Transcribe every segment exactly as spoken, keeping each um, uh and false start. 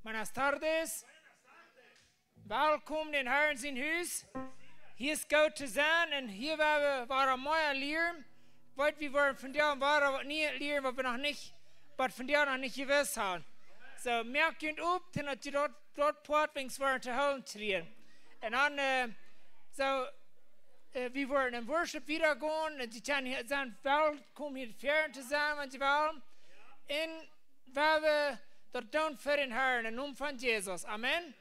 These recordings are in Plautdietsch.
Buenas tardes. Welkom en Herrn sien Hus. Hia es goot to sennen un hia woa wie wada mea lieren. Waut wie woaren vondoag wada waut Nieet lieren, waut wie noch nich, waut vondoag noch nich jewist haben. Soo, moakt junt op, daut jie daut, daut Poat weens woaren to hoolen kjrieen. Un dan, äh, soo, äh, wie woaren en Worship wieda gonen un jie kjennen hia sennen, welkom hia ver to sennen, wan jie wellen. Un wie woaren daut doonen fa dän Herrn, em Nomen von Jesus. Amen.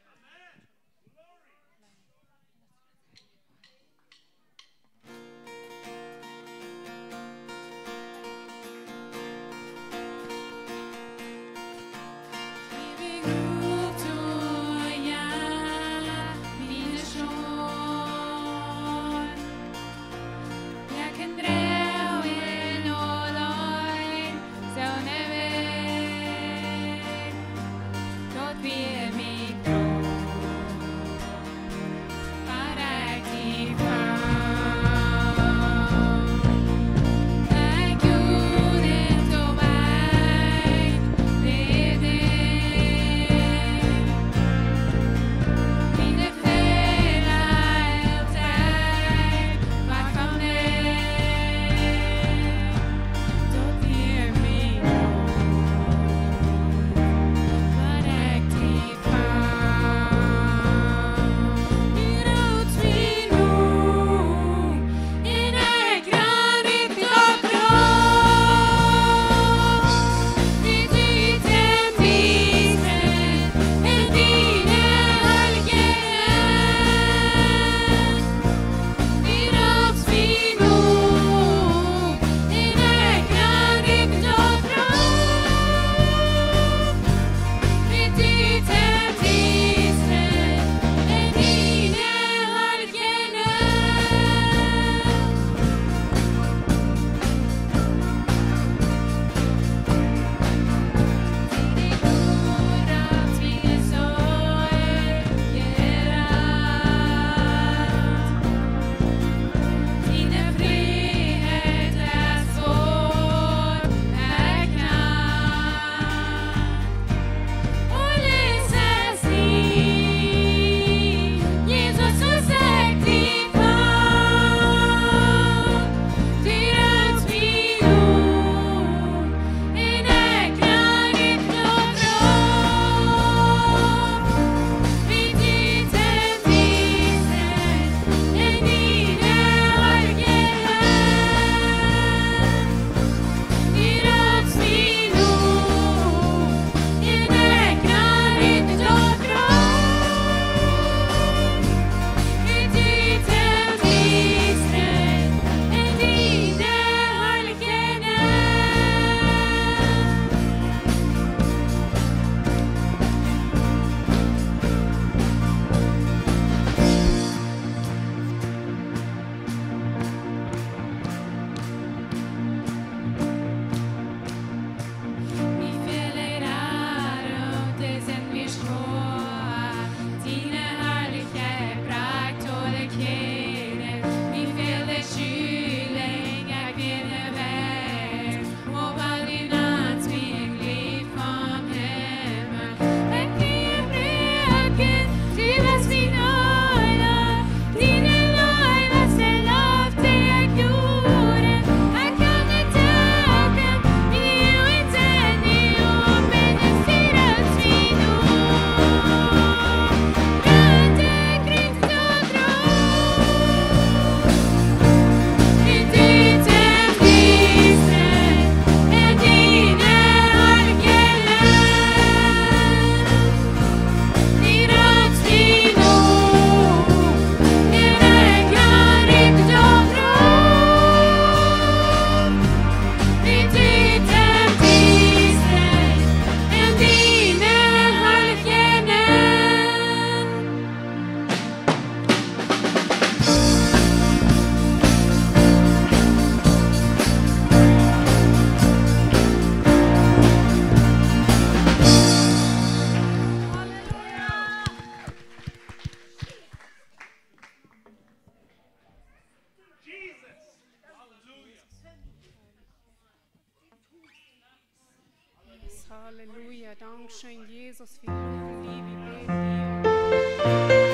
Halleluja, dankscheen, Jesus, wie lowen die, wie bäden die.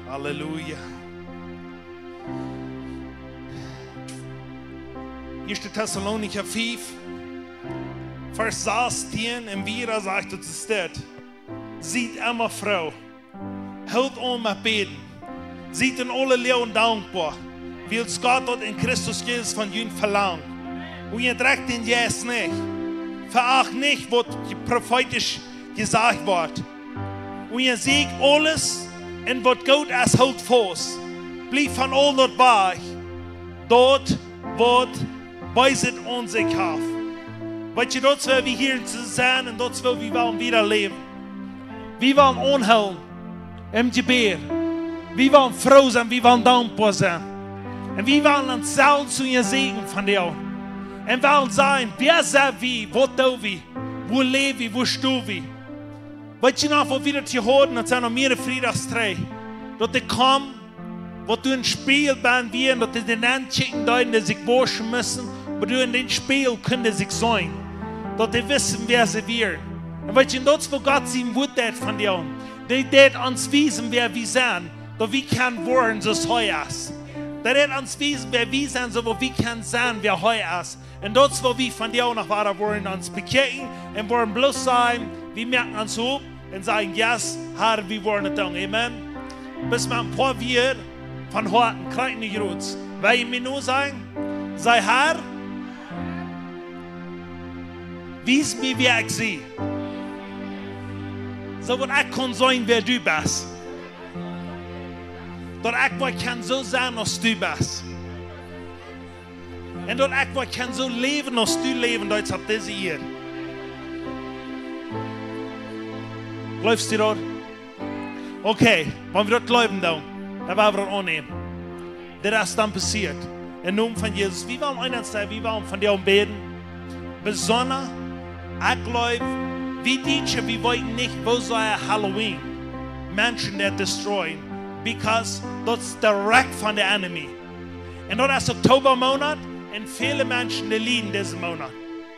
Halleluja. Ieeschte Tessalonicha fiew, Varsch sastieen un wieda sajcht et, es dit: Siet emma froo, hoolt aun met bäden, siet en aule Loagen dankboa, wiels Gott daut en Christus Jesus von junt velangt. Unjadrekjt dän Jeist nich, veacht nich, waut profeetisch jesajcht woat. Unjasieekjt aules un waut goot es, hoolt faust. Bliewt von aul daut wajch, daut waut Beeset aun sikj haft. Weetst du, daut es, woo wie hia to sennen, un daut es, woo wie wellen wieda läwen. Wie wellen aunhoolen em Jebäd. Wie wellen froo sennen, wie wellen dankboa sennen. Un wie wellen ons selfst unjasieekjen von dee. Un wellen sajen: Wäa sent wie? Waut doo wie? Woo läw wie? Woo sto wie? Weetst du noch, waut wie daut hia hauden, daut sent noch mea Friedach trigj, daut dee kjeemen, waut doa em Spieejel bie wieren, daut dee dän aunchecken deeden, dee sikj wauschen musten, oba doa en dän Spieejel kunnen dee sikj seenen, daut dee wisten, wäa see wieren. Un weetst du, daut es, waut Gott sien Wuat deit von dee. Dee deit ons wiesen, wäa wie sent, daut wie kjennen woaren, soo aus hee es. Dee deit ons wiesen, wäa wie sent, soo daut wie kjennen sennen, wäa hee es. Un daut es, waut wie von dee noch wieda woaren ons bekjikjen un woaren bloos sajen, wie moaken ons opp un sajen: Yes, Herr, wie woaren et doonen. Amen. Bloos met een poa Wieed von Hoaten, krakjt nu jrod. Well jie mie nu sajen: Saj: Herr, wies mie, wäa ekj sie. Soo daut ekj kaun seenen, wäa du best. Daut ekj woa kjennen soo sennen, aus du best. Un daut ekj woa kjennen soo läwen, aus du läwen deist opp dise Ieed. Jleefst du daut? Okay, wan wie daut jleewen doonen, dan woa wie daut aunnämen. Dit es dan passieet. Em Nomen von Jesus. Wie wellen eent sennen, wie wellen von dee bäden. Besonda, ekj jleew, wie Dietsche, wie weeten nich, woo see Halloween Menschen daut destroyen. Because daut es direkt von dän Enemy. Un daut es Oktobamonat un väle Menschen, dee lieden disen Monat.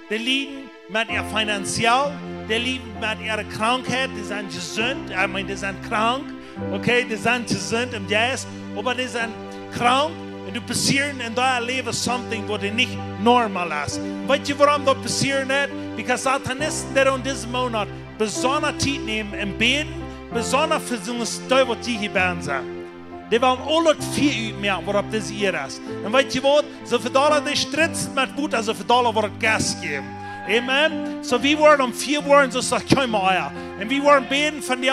Dee lieden met äa finanziell, dee lieden met äare Krankheit, dee sent jesunt, I mean, dee sent krank, okay, dee sent jesunt em Jeist, oba dee sent krank un doa passieren en äa Läwen something, waut nich normal es. Weetst du, wuarom daut passieren deit? Because Satanisten, dee doonen disen Monat besonda Tiet nämen un bäden, besonda fa soone Städ, waut dee hia bie sent. Dee wellen aul daut Fia utmoaken, waut opp dise Ieed es. Un weetst du waut? Soo väl Dolla dee strietst met Wota, soo väl Dolla woat et Gas jäwen. Amen. Soo, wie woaren om Fia woaren, soo aus daut kjeem ea. Un wie woaren bäden von dee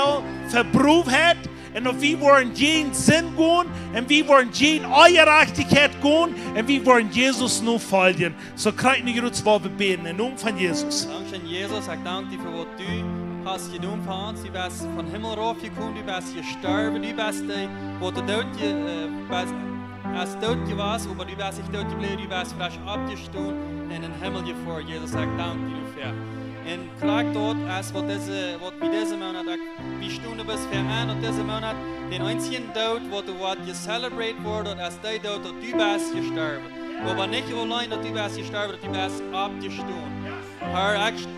Veproowtheit. Un daut wie woaren jäajen Sind gonen. Un wie woaren jäajen Onjerajchtichkjeit gonen. Un wie woaren Jesus nofoljen. Soo, krakjt nu jrod, woa wie bäden em Nomen von Jesus. Dankscheen, Jesus. Ekj dank die fa waut du hast jedonen fa ons. Du best vom Himmel raufjekomen, du best jestorwen, du best dee, waut doot je-, äh, best, es doot jewast, oba du best nich doot jebläwen, du best fresch oppjestonen un em Himmel jefoaren. Jesus, ekj dank die doafäa. Un krakjt daut es, waut dise, waut wie disen Monat, ekj, wie stonen bloos fa aun, daut disen Monat, dän eensjen Doot, waut doa woat jecelebrate woaren, daut es dee Doot, daut du best jestorwen. Oba nich auleen, daut du best jestorwen, daut du best oppjestonen. Herr, ekj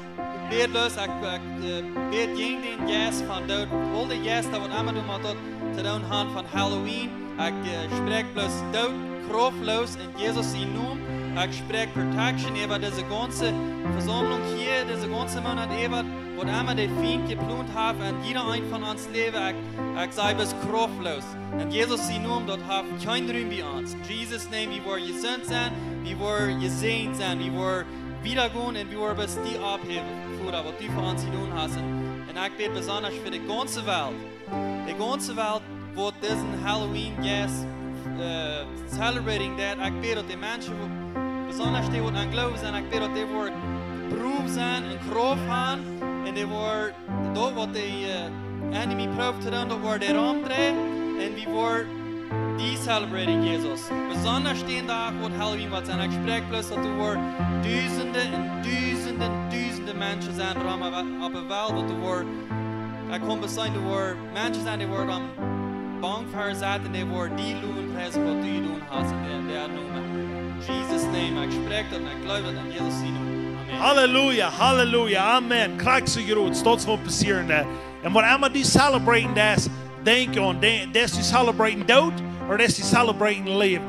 bäd bloos, ekj, ekj, äh, bäd jäajen dän Jeist von Doot, aul dee Jeista, waut emma doa met daut to doonen haben von Halloween. Ekj, äh, spräakj bloos Doot, kraftlos en Jesus sien Nomen. Ekj spräakj Protection äwa dise gaunze Vesaumlunk hia, disen gaunzen Monat äwa, waut emma de Fient jeplont haft en jieda eent von ons Läwen. Ekj, ekj saj bloos kraftlos. En Jesus sien Nomen, daut haft kjeen Rum bie ons. In Jesus' name, wie woaren jesunt sennen, wie woaren jesäajent sennen, wie woaren wieda gonen un wie woaren bloos die oppheewen, Voda, waut du fa ons jedonen hast. Un, un ekj bäd besonda fa de gaunze Welt. De gaunze Welt woat disen Halloween Jeist, äh, celebrating daut. Ekj bäd, daut de Menschen, waut, besonda dee, waut aum Gloowen sent, ekj bäd, daut dee woaren proowt sennen un Krauft haben un dee woaren daut, waut de, äh, Enemy proowt to doonen, daut woat dee romdreien. Un wie woaren die celebrating, Jesus. Besonda dän Dach, waut Halloween woat sennen. Ekj spräakj bloos, daut doa woaren Dusende un Dusende un Dusende Menschen sennen rom opp, opp de Welt, daut doa woaren, ekj kaun bloos sajen, doa woaren Menschen sennen, dee woaren dan bang fa sennen, dee woaren die lowen, priesen, waut du jedonen hast en dän, dän Nomen. Jesus' name, ekj spräakj daut un ekj jleew daut en Jesus sien Nomen. Amen. Halleluja, halleluja, amen. Krakjt soo jrod, daut es waut passieren deit. Un waut emma du celebrating deist, Denkj aun, de-, deist du celebraten Doot, ooda deist du celebraten Läwen?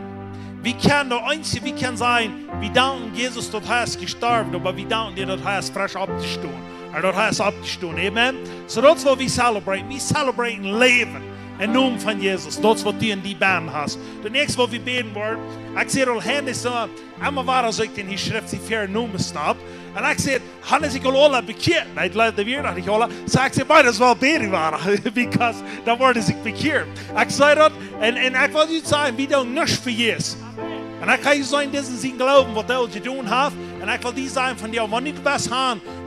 Wie kjennen daut eensje, wie kjennen sajen, wie danken Jesus, daut hee es jestorwen, oba wie danken die, daut hee es fresch oppjestonen. Ooda daut hee es oppjestonen. Amen. So daut es waut wie celebraten. Wie celebraten Läwen. Em Nomen von Jesus. Daut es waut du en die bennen hast. Daut näakjste waut wie bäden woaren, ekj säd aul, Hannes, äh, emma wada soo ekj dän hia Schreft, dee väa Nomen stap. Un ekj säd, Hannes, ekj aul aula bekjieet. Nä, ekj leet de Wieet noch nich aula. So ekj säd, might as well bäden wada. Because dan woaren see bekjieet. Ekj säd daut, un, un ekj well junt sajen, wie doonen nuscht fa Jesus. Un ekj kaun junt sajen, dit es sien Gloowen, waut hee aul jedonen haft. Un ekj well die sajen von die, wan du waut hast,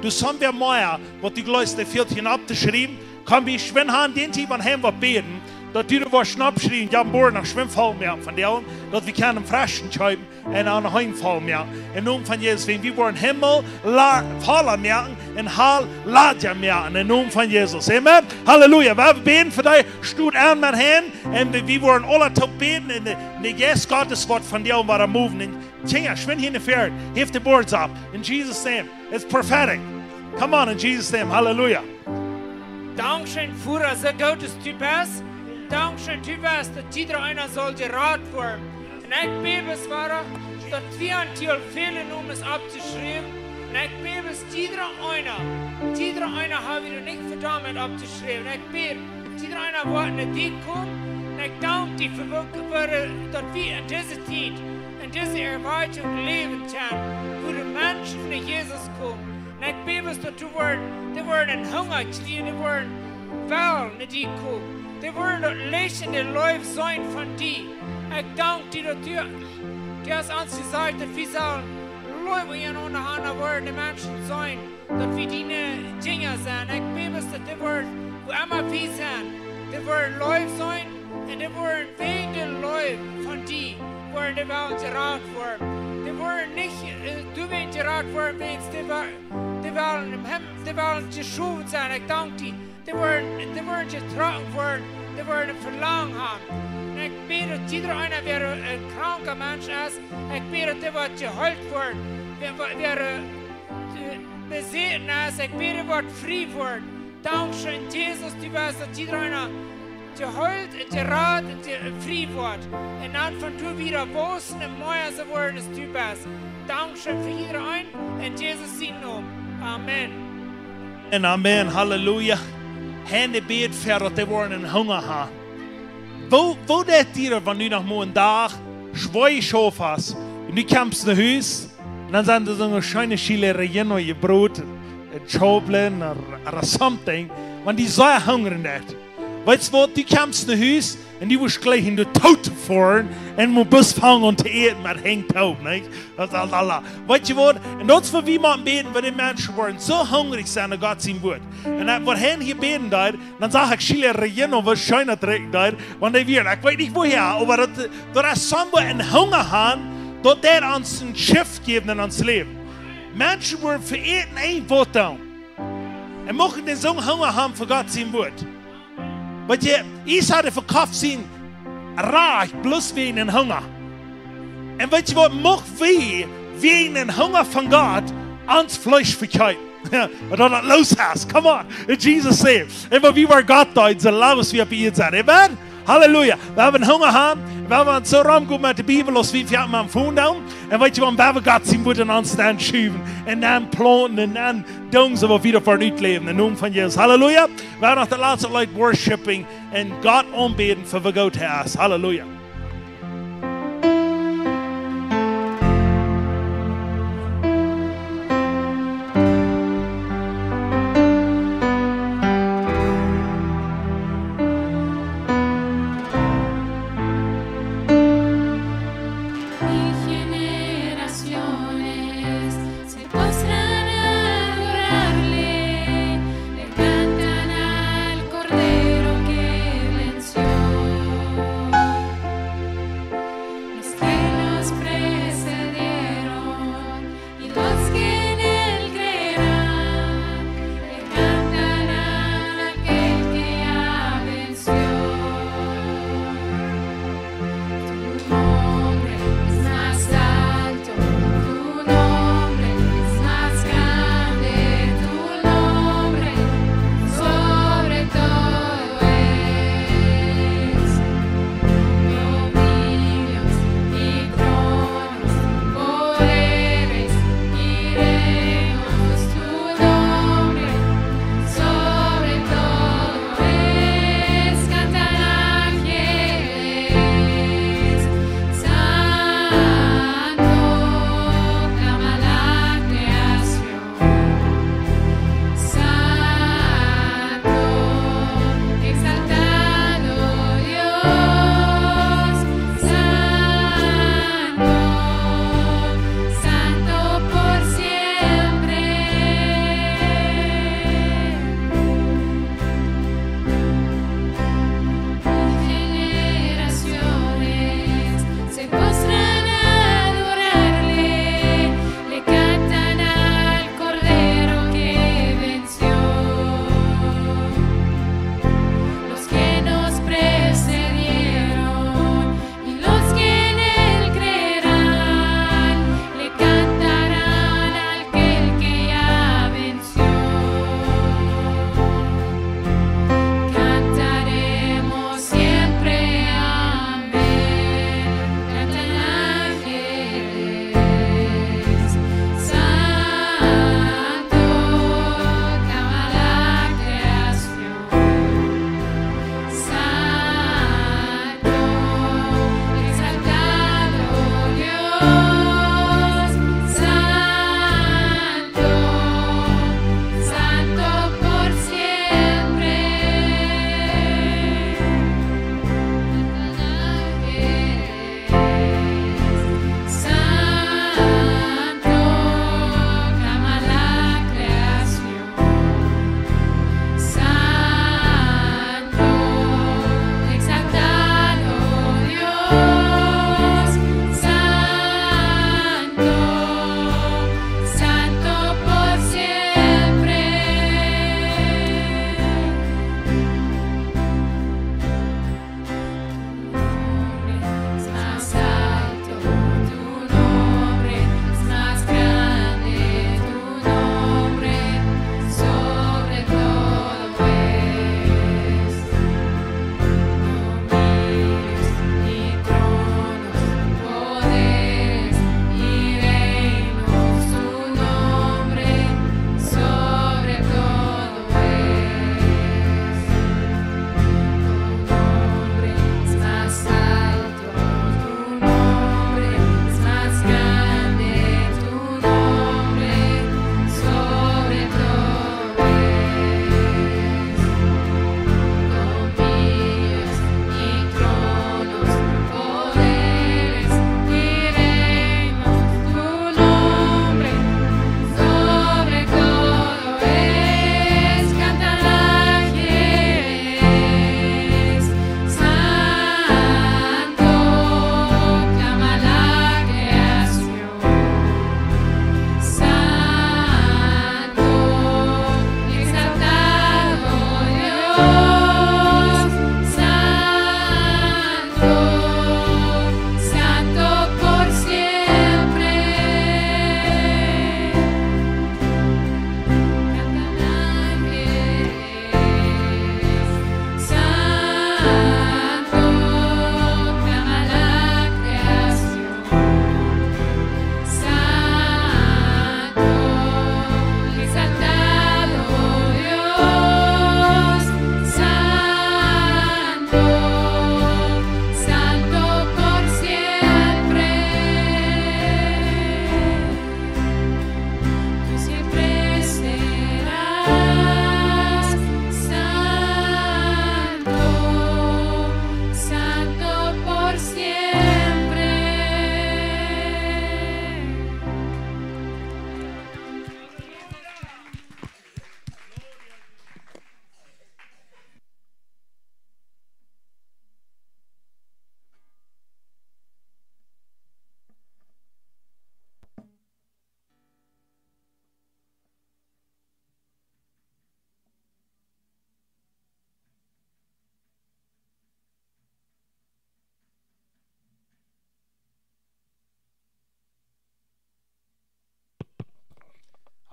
du somewhere mea, waut du jleefst, dee fält hia opptoschriewen, kaun wie schwind han, dän Tiet, wan hee woat bäden, daut du daut woascht oppschriewen, jo, morjen noch schwind voll moaken von die, daut wie kjennen freschen kjeepen un aun Heim voll moaken. Em Nomen von Jesus, wan wie woaren Himmel la-, volla moaken un Hal ladja moaken. Em Nomen von Jesus. Amen. Halleluja. Wie bäden fa die, stot aun met Haunt. Un wie, wie woaren aula toop bäden un de, de Jeist Gottes woat von die wada moven. Un Kjinja, schwind hia no väaren. Heft de boards opp. In Jesus' name. It's prophetic. Come on, in Jesus' name. Halleluja. Dankscheen, Voda, soo goot aus du best. Dankscheen, du best, daut jieda eena saul jerat woaren. Un ekj bäd bloos, Voda, daut wie aun die väle Nomes opptoschriewen. Un ekj bäd bloos, jieda eena, jieda eena hab wie nich vedaumt opptoschriewen. Un ekj bäd, jieda eena woat no die komen. Un ekj dank die fa waut, fa, äh, daut wie en dise Tiet, en dise Erwakjunk läwen kjennen, wua de Menschen no Jesus komen. Un ekj bäd bloos, daut dee woaren, dee woaren een Hunga kjrieen, dee woaren wellen no die komen. Dee woaren daut Licht un de Leew seenen von die. Ekj dank die, daut du, du hast ons jesajcht, daut wie sellen Leew unjarenaunda han, dan woaren de Menschen seenen, daut wie diene Jinja sent. Ekj bäd bloos, daut dee woaren, wua emma wie sent, dee woaren Leew seenen, un dee woaren wäajen de Leew von die, woaren dee wellen jerat woaren. Dee woaren nich, äh, doawäajen jerat woaren, wäajen dee wa-, dee wellen em Hem-, dee wellen jeschowen sennen. Ekj dank die. Dee woaren, dee woaren jetrocken woaren. Dee woaren een Velangen han. Un ekj bäd, daut jieda eena, wäa een kranka Mensch es, ekj bäd, daut dee woat jeheelt woaren. Wäa, wäa, wäa, äh, besäten es, ekj bäd, dee woat frie woaren. Dankscheen, Jesus, du weetst, daut jieda eena jeheelt un jerat un je-, frie woat. Un dan von doa wieda wausen un mea soo woaren aus du best. Dankscheen fa jieda eena. En Jesus sien Nomen. Amen. Un amen. Halleluja. Hannes bäd fa daut dee woaren een Hunga han. Woo, woo deit die daut, wan du noch mau een Dach schwoa jeschauft hast un du kjemst no Hus, un dan sent doa soone scheene chile relleno jebroden, een choble, ooda, ooda something, wan die sea hungrig sent. Weetst waut, du kjemst no Hus un du woascht jlikj en de Toot foaren un mott bloos aunfangen to äten met Henj toop, nä? Daut es aul, aul. Weetst waut? Un daut es waut wie motten bäden, wan de Menschen woaren soo hungrig sennen no Gott sien Wuat. Un daut, waut Hannes hia bäden deed, dan sach ekj chile relleno, waut scheen daut rikjen deed, wan dee wia, ekj weet nich wua, oba daut, daut es somewhere een Hunga han, daut deit ons een Shift jäwen en ons Läwen. Menschen woaren fa Äten een Wuat doonen. Un muchten dee soon Hunga han fa Gott sien Wuat. Weetst, Esau, dee vekoft sien Rikj bloos wäajen een Hunga. Un weetst waut, mucht wie wäajen een Hunga von Gott ons Fleesch vekjeepen? Waut daut loos es. Come on. In Jesus' name. Un wan wie woaren Gott deenen, soo lang aus wie opp Ieed sent. Amen. Halleluja. Wie haben Hunga han. Wie haben ons soo romgonen met de Bibel, aus wie veleicht met een Phone doonen. Un weetst waut, wie haben Gott sien Wuat en ons dan schuwen. Un dan plaunten un dan doonen soo waut wie doavon utläwen. Em Nomen von Jesus. Halleluja. Wie haben noch daut latste Leet worshipping un Gott aunbäden fa woo goot hee es. Halleluja. Mis generaciones se postran a adorarle, le cantan al Cordero que venció.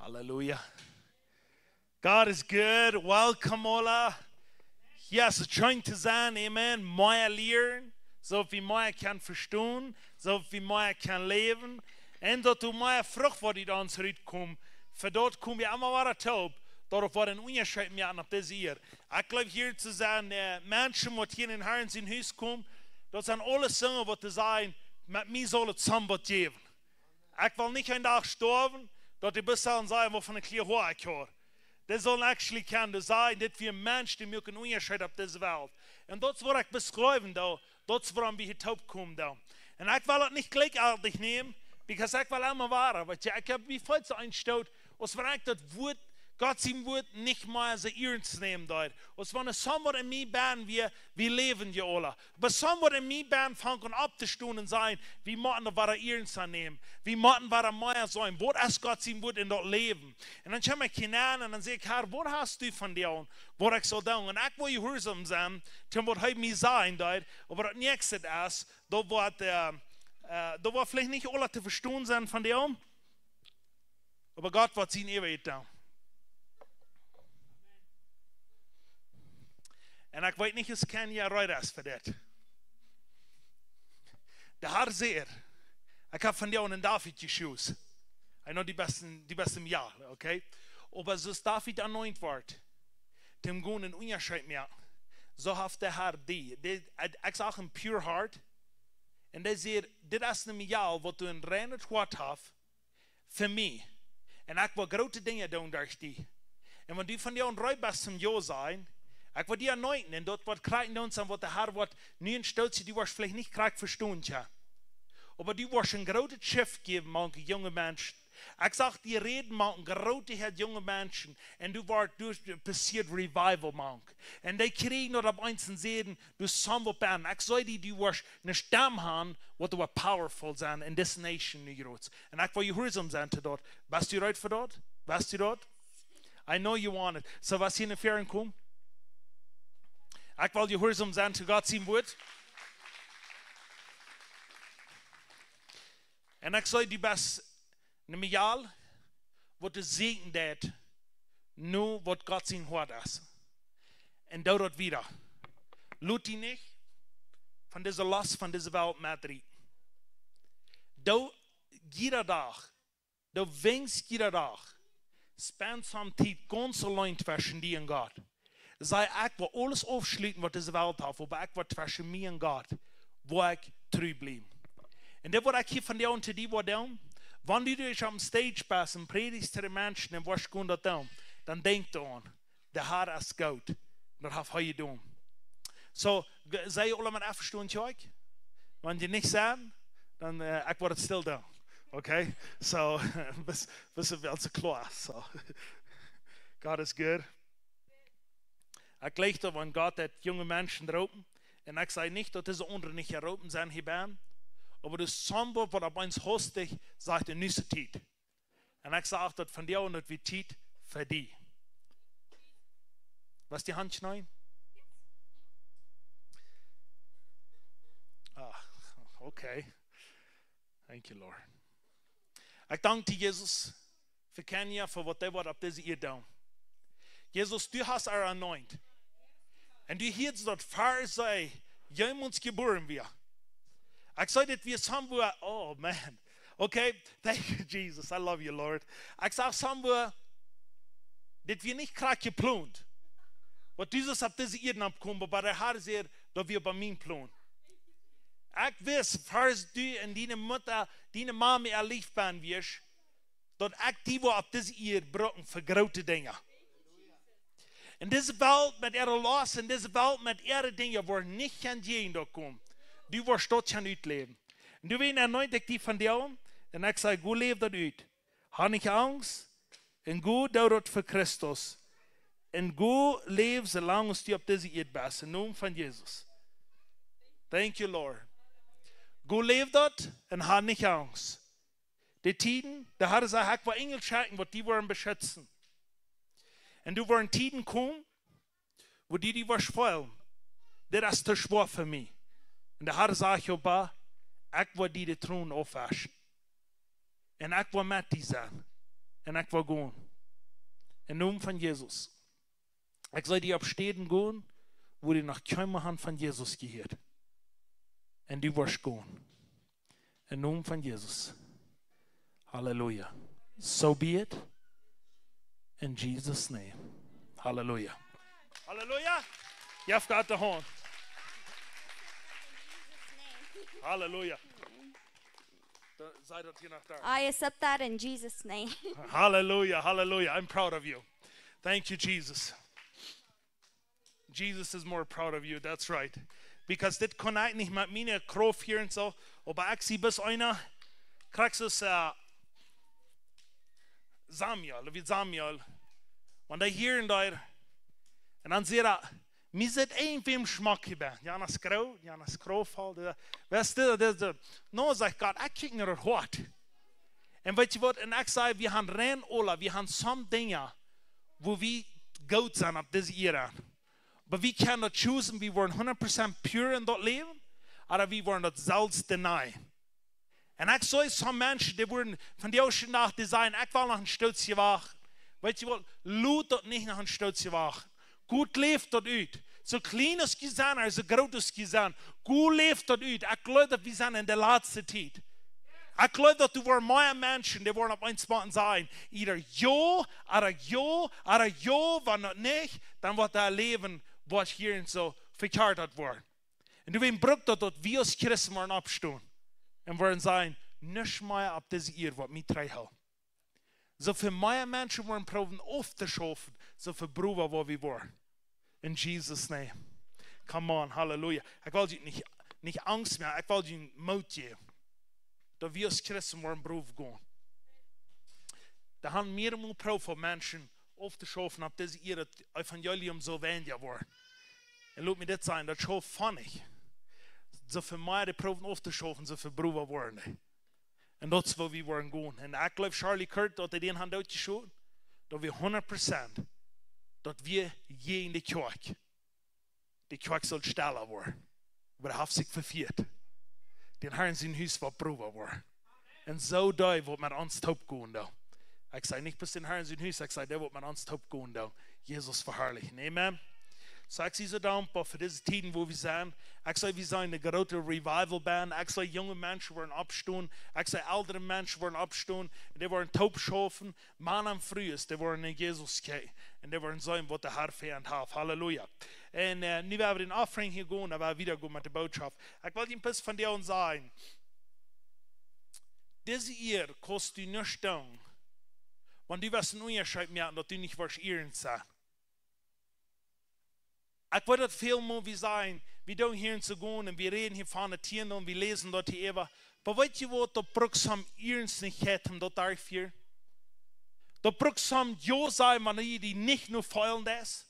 Halleluja. God is good. Welcome, hola. Yes, it's trying to sein. Amen. Mea lieren. Soo wie mea kjennen vestonen. Soo wie mea kjennen läwen. Un daut doa mea Frucht woat ut ons rutkomen. Fa daut komen wie aulemol wada toop. Daut woat een Unjascheet moaken opp dise Ieed. Ekj jleew hia to sennen, äh, Menschen waut hia en Harn sien Hus komen. Daut sent aules Dinja waut to sajen, met mie saul et soo waut jäwen. Ekj well nich een Dach stoawen, daut dee bloos sellen sajen, waut fa een kjlien Hoa ekj haud. Dee sellen actually kjennen sajen, dit wia een Mensch, dee moakt een Unjascheet opp dise Welt. Un daut es waut ekj beschriewen doo, daut es wuarom wie hia toop komen doo. Un ekj well daut nich jlikjjeltich nämen, because ekj well emma woaren, weetst, ekj hab mie väl soo eenjestoot, aus wan ekj daut Wuat, Gott sien Wuat nich mea soo iernst nämen deed. Aus wan soo waut en mie bennen wia, wie läwen je aula. Oba soo waut en mie bennen funk aun opptostonen un sajen, wie motten daut wada iernst nämen. Wie motten wada mea seenen. Waut es Gott sien Wuat en daut Läwen? Un dan kjeem ekj hia aun un dan säd ekj: "Herr, waut hast du von dee aun? Waut ekj saul doonen?" Un ekj well jehuarsom sennen, to waut hee mie sajen deed, oba daut näakjste es, daut woat, äh, äh, daut woat veleicht nich aules to vestonen sennen von dee aun. Oba Gott woat sien Eewjet doonen. Un ekj weet nich aus Kenia reed es fa dit. De Herr säd, ekj hab von dee aun David jeschoost. I know, dee best, dee best em Joa, okay? Oba soo aus David anointed wort, dee kunn een Unjascheet moaken. Soo haft de Herr dee, dee, ekj sach een pure heart. Un dee säd, dit es een Mejal waut een reinet Hoat haft, fa mie. Un ekj well groote Dinja doonen derch die. Un wan du von dee aun reed best toom Jo sajen, ekj well die anointen un daut woat krakjt doonen waut de Herr woat nu enstootsen, du woascht veleicht nich krakjt vestonen, tja. Oba du woascht een grootet Shift jäwen mank junge Menschen. Ekj sach die räden mank groote Hoat junge Menschen. Un du woascht, du passieet Revival mank. Un dee kjrieen daut opp eemol un säden, du soo waut bennen. Ekj sach die, du woascht eene Stemm haben, waut woat powerful sennen en dise nation nu jrod. Un ekj well jehuarsom sennen to daut. Best du reed fa daut? Best du daut? I know you want it. Soo, waut hia no väaren kjemt? Ekj well jehuarsom sennen to Gott sien Wuat. Un ekj sach, du best een Mejal, waut to sieekjen deit, no waut Gott sien Hoat es. Un doo daut wieda. Lot die nich von dise Lost von dise Welt metdriewen. Doo jieda Dach, doo weens jieda Dach, spend some Tiet gaunz auleen tweschen die un Gott. Saj: "Ekj well aules aufschluten waut dise Welt haft, oba ekj well tweschen mie un Gott, woa ekj tru bliewen." Un dit woa ekj hia von die aun to die woa doonen. Wan du doa opp een stage best un prädichst to de Menschen un woascht gonen daut doonen, dan denkj doaraun, de Herr es goot. Daut haft hee jedonen. Soo, ge-, sie jie aula met aufjestonen, Kjoakj? Wan jie nich sent, dan, äh, ekj woa et stell doonen. Okay? Soo, best, best du wel soo kloa. Soo. God is good. Ekj jleew daut wan Gott haft junge Menschen jeroopen, un ekj saj nich daut dise aundre nich jeroopen sent hia bennen, oba doa es soo waut, waut opp eemol hastich sajcht, nu es de Tiet. Un ekj sach daut von die aun, daut wia Tiet fa die. Waut es dee Haunt, nä? Ah, okay. Thank you, Lord. Ekj dank die, Jesus, fa Kenia, fa waut dee woat opp dise Ieed doonen. Jesus, du hast äa anointed. Un du hieescht daut ver see jemols jebuaren wia. Ekj sach, dit wia soo waut, oh man. Okay, thank you, Jesus. I love you, Lord. Ekj sach soo waut, dit wia nich krakjt jeplont. Waut Jesus opp dise Ieed oppkomen, oba de Herr säd, daut wia bie mien Plon. Ekj wist, ver du un diene Mutta, diene Mame äa Licht bennen wieescht, daut ekj die woa opp dise Ieed brucken fa groote Dinja. Un dise Welt met äare Lost, un dise Welt met äare Dinja woaren nich kjennen jäajen die komen. Du woascht daut kjennen utläwen. Un du, wan ekj die von die aun, un ekj saj: "Go läw daut ut. Ha nich Angst, un go doo daut fa Christus. Un go läw soo lang aus du opp dise Ieed best, em Nomen von Jesus." Thank you, Lord. Go läw daut un ha nich Angst. De Tieden, de Herr sajcht: "Ekj woa Enjel schekjen, waut die woaren beschitzen." Un doa woaren Tieden komen, wua du die woascht feelen: "Dit es too schwoa fa mie." Un de Herr sajcht: "Oba, ekj woa die de Tronen aufwauschen. Un ekj woa met die sennen. Un ekj woa gonen. Em Nomen von Jesus. Ekj saj die, opp Städen gonen, wua dee noch kjeenmol han von Jesus jehieet. Un du woascht gonen. Em Nomen von Jesus. Halleluja. So be it. In Jesus' name. Halleluja. Halleluja. Jeff Gott de Haunt. Halleluja. Da, saj daut hia no doa. I accept that in Jesus' name. Halleluja, halleluja. I'm proud of you. Thank you, Jesus. Jesus is more proud of you, that's right. Because dit kunn ekj nich met miene Krauft hia un soo, oba ekj sie bloos eena, krakjt soo aus, äh, Samuel, wie Samuel. Wan dee hia un doa, un dan sajcht hee, mie sitt irjentwäm schmock hia bie. Jana es groot, jana es krauftvoll, dee, weetst du, dee, dee, no, sajcht Gott, ekj kjikj no daut Hoat. Un weetst du waut, un ekj saj, wie han rein aula, wie han some Dinja, wua wie goot sent opp dise Ieed. Oba wie kjennen daut choosen, wie woaren hundat Prozent pure en daut Läwen, ooda wie woaren daut selfst deny. Un ekj saj, some Menschen, dee woaren von dän ieeschten Dach, dee sajen, ekj well noch een Stootje wachten. Weetst du waut, lot daut nich noch een Stootje wachten. Gott läft daut ut. Soo kjlien aus jie sent, ooda soo groot aus jie sent. Gott läft daut ut. Ekj jleew daut wie sent en de latste Tiet. Ekj jleew daut doa woaren mea Menschen, dee woaren opp eemol motten sajen, either jo, ooda jo, ooda jo, wan daut nich, dan woat daut Läwen, woat hia un soo vekjieet woaren. Un doawäajen brukt daut, daut wie aus Christen woaren oppstonen. Un woaren sajen, nuscht mea opp dise Ieed woat mie trigjhoolen. Soo väl mea Menschen woaren proowen auftoschaufen, soo väl browa woa wie woaren. In Jesus' name. Come on, halleluja. Ekj well junt nich, nich Angst moaken, ekj well junt Moot jäwen. Daut wie aus Christen woaren brow gonen. Doa han mea un mea proowen Menschen auftoschaufen opp dise Ieed, daut Evangelium saul weinja woaren. Un lot mie dit sajen, daut schauft von nich. Soo väl mea dee proowen auftoschaufen, soo väl browa woaren dee. Un daut es wua wie woaren gonen. Un ekj jleew Charlie Kirk, daut dee dän haft dootjeschoten, daut wia hundat Prozent, daut wia jäajen de Kjoakj. De Kjoakj saul stella woaren. Oba dee haft sikj vefieet. Dän Harn sien Hus woat browa woaren. Un soo dee woat met ons toop gonen, doo. Ekj saj nich bloos dän Harn sien Hus, ekj saj, dee woat met ons toop gonen, doo. Jesus veharlichen. Amen. Soo, ekj sie soo dankboa fa dise Tieden, wua wie sent. Ekj saj, wie sent eene groote Revival Band. Ekj saj, junge Menschen woaren oppstonen. Ekj saj, elre Menschen woaren oppstonen. Un dee woaren toop schaufen. Mana un Frues, dee woaren no Jesus kjikjen. Un dee woaren seenen, waut de Har fa an haft. Halleluja. Un, äh, nu woa wie dän Offering hia gonen, dan woa wie wieda gonen met de Bootschoft. Ekj well junt bloos vondoag sajen, dise Ieed kaust du nich doonen, wan du woascht een Unjascheet moaken, daut du nich woascht ieescht sennen. Ekj weet daut väl mol wie sajen, wie doonen hia un soo gonen un wie räden hia von de Tienden un wie läsen daut hia äwa. Oba weetst du waut, daut brukt some Ieeschtnichkjeit om daut derchtofieren. Daut brukt some jo sajen, wan du die nich no feelen deist.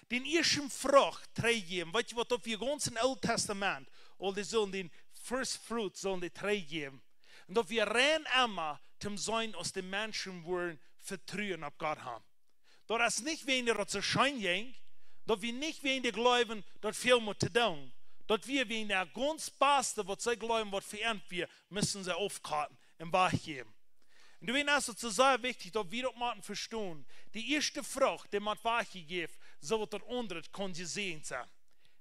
Dän ieeschten Frucht trigjjäwen. Weetst du waut, daut wia gaunz em Oolen Tastament, aul dee sullen dän first fruit, sullen dee trigjjäwen. Un daut wia rein emma toom seenen, aus de Menschen wudden Vetruen opp Gott haben. Daut es nich wäajen daut see scheen jinkj, daut wia nich wäajen dee jleewen, daut väl mea to doonen. Daut wia wäajen daut gaunz baste, waut see jleewen, waut fa an wia, musten see aufkoten un wajchjäwen. Un doawäajen es et soo sea wichtich, daut wie daut motten vestonen. De ieeschte Frucht, dee mott wajchjejäft, soo daut daut aundre kaun jesäajent sennen.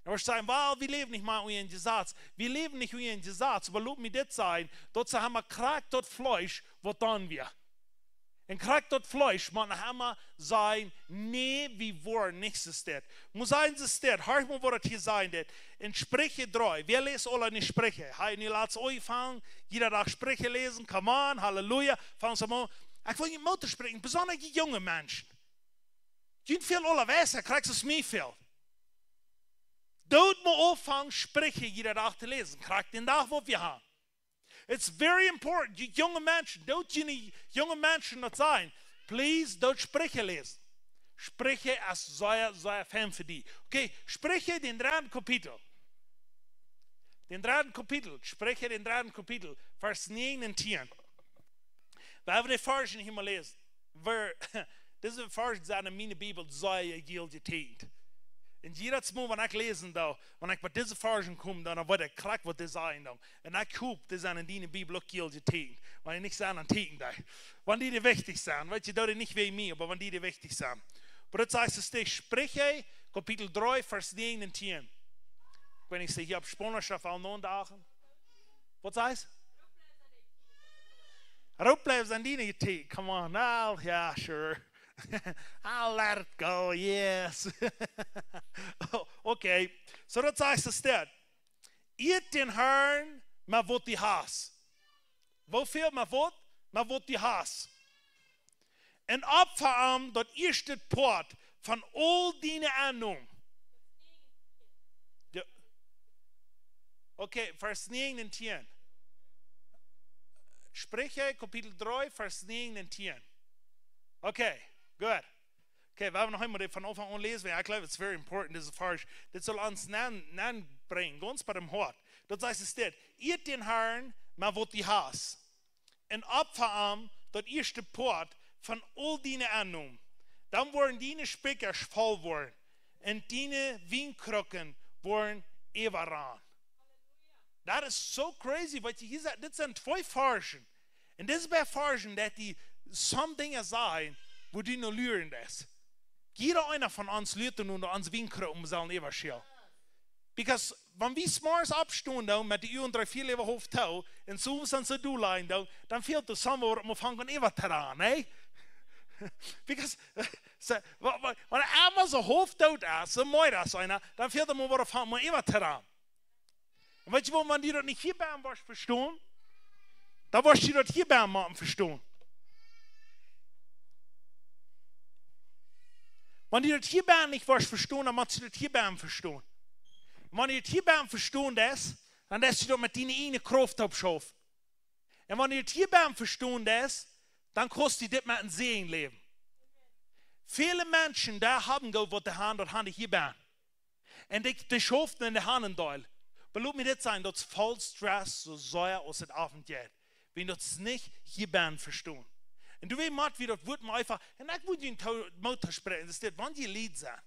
Un wie sajen, well, wie läwen nich mea unja een Jesaz. Wie läwen nich unja een Jesaz, oba lot mie dit sajen, daut see haben krakjt daut Fleesch, waut dan wia. Un krakjt daut Fleesch mott noch emma sajen, nä, wie woaren nich soo steit. Mott sajen, soo steit, horch mol, waut daut hia sajen deit. En Spricha dree, wäa läst aul enne Spricha? Hab jie nu latst aunjefongen, jieda Dach Spricha läsen? Come on, halleluja, fang soo mol. Ekj well junt Moot toospräakjen, besonda jie junge Menschen. Jie sent väl aula wiesa, krakjt soo aus mie väl. Doot mol aunfangen, Spricha jieda Dach to läsen, krakjt dän Dach, waut wie haben. It's very important. Jie junge Menschen, doot jie nich junge Menschen daut sajen. Please, doot Spricha läsen. Spricha es sea, sea fein fa die. Okay, Spricha, dän dredden Kapitel. Dän dredden Kapitel, Spricha, dän dredden Kapitel, Varsch näajen un tieen. Wie woaren de Varschen hia mol läsen. Wie, dise Varschen sent en miene Bibel sea väl jeteekjent. Un jiedet Mol, wan ekj läsen doo, wan ekj bie dise Varschen kom, dan, dan weet ekj krakjt waut dee sajen doo. Un ekj hop, dee sent en diene Bibel uk hia jeteekjent. Wan dee nich sent, dan teekjen dee. Wan dee, dee wichtich sent, weet jie, daut dee nich wäa mie, oba wan dee, dee wichtich sent. Oba daut sajcht, es de Spricha, Kapitel dree, Varsch näajen un tieen. Ekj weet nich, es hia opp Spaunisch ooda aul noch een Dach. Waut sajcht? Roop bliewen sent diene jeteekjent. Come on, now, yeah, sure. I'll let it go, yes. Oh, okay, so daut sajcht es dit. Ea dän Harn met waut du hast. Woo väl? Met waut? Met waut du hast. Un opfa am daut ieeschte Poat von aul diene Ennom. Jo. Okay, Varsch näajen un tieen. Spricha, Kapitel dree, Varsch näajen un tieen. Okay, good. Okay, wie haben noch eemol dee von Aunfank aun läsen, wiels ekj jleew, it's very important, dise Varsch. Dit saul ons nan, nanbrinjen, gaunz bie däm Hoat. Daut sajcht es dit: Ea dän Harn met waut du hast. Un opfa am daut ieeschte Poat von aul diene Ennom. Dan woaren diene Spikjasch voll woaren. Un diene Wienkrucken woaren äwarannen. Daut es so crazy, waut hia sajcht, dit sent twee Varschen. Un dit es bie Varschen, daut dee some Dinja sajen, wua du no luren deist. Jieda eena von ons luat nu, daut onse Wienkrucken sellen äwaschälen. Because wan wie zemorjes oppstonen doonen met de Uagen dree, vea Leben Hof too, un soo sent see doa lijen doonen, dan fält doa somewhere waut, om von äwa to rannen, eh? Because, eh, see, wa-, wa-, wan eena soo haulf doot es, soo meed es eena, dan fält am waut, om von äwa to rannen. Un weet jie waut, wan du daut nich hia bie woascht vestonen, dan woascht du daut hia bie motten vestonen. Wan du daut hia bie nich woascht vestonen, dan motst du daut hia bie vestonen. Un wan du daut hia bie vestonen deist, dan deist du daut met diene ieejne Krauft oppschaufen. Un wan du daut hia bie vestonen deist, dan kaust du dit met een Säajen läwen. Väle Menschen, dee haben goot waut dee haben, daut haben dee hia bie. Un dee, dee schauften en de Haunt doll. Oba lot mie dit sajen, daut es false dress, soo sea aus et Owent jeit. Wan daut es nich hia bie vestonen. Un du, wie motten wie daut Wuat mau eefach, un ekj wudd junt to-, Moot toospräakjen, daut dit, wan jie Lied sent.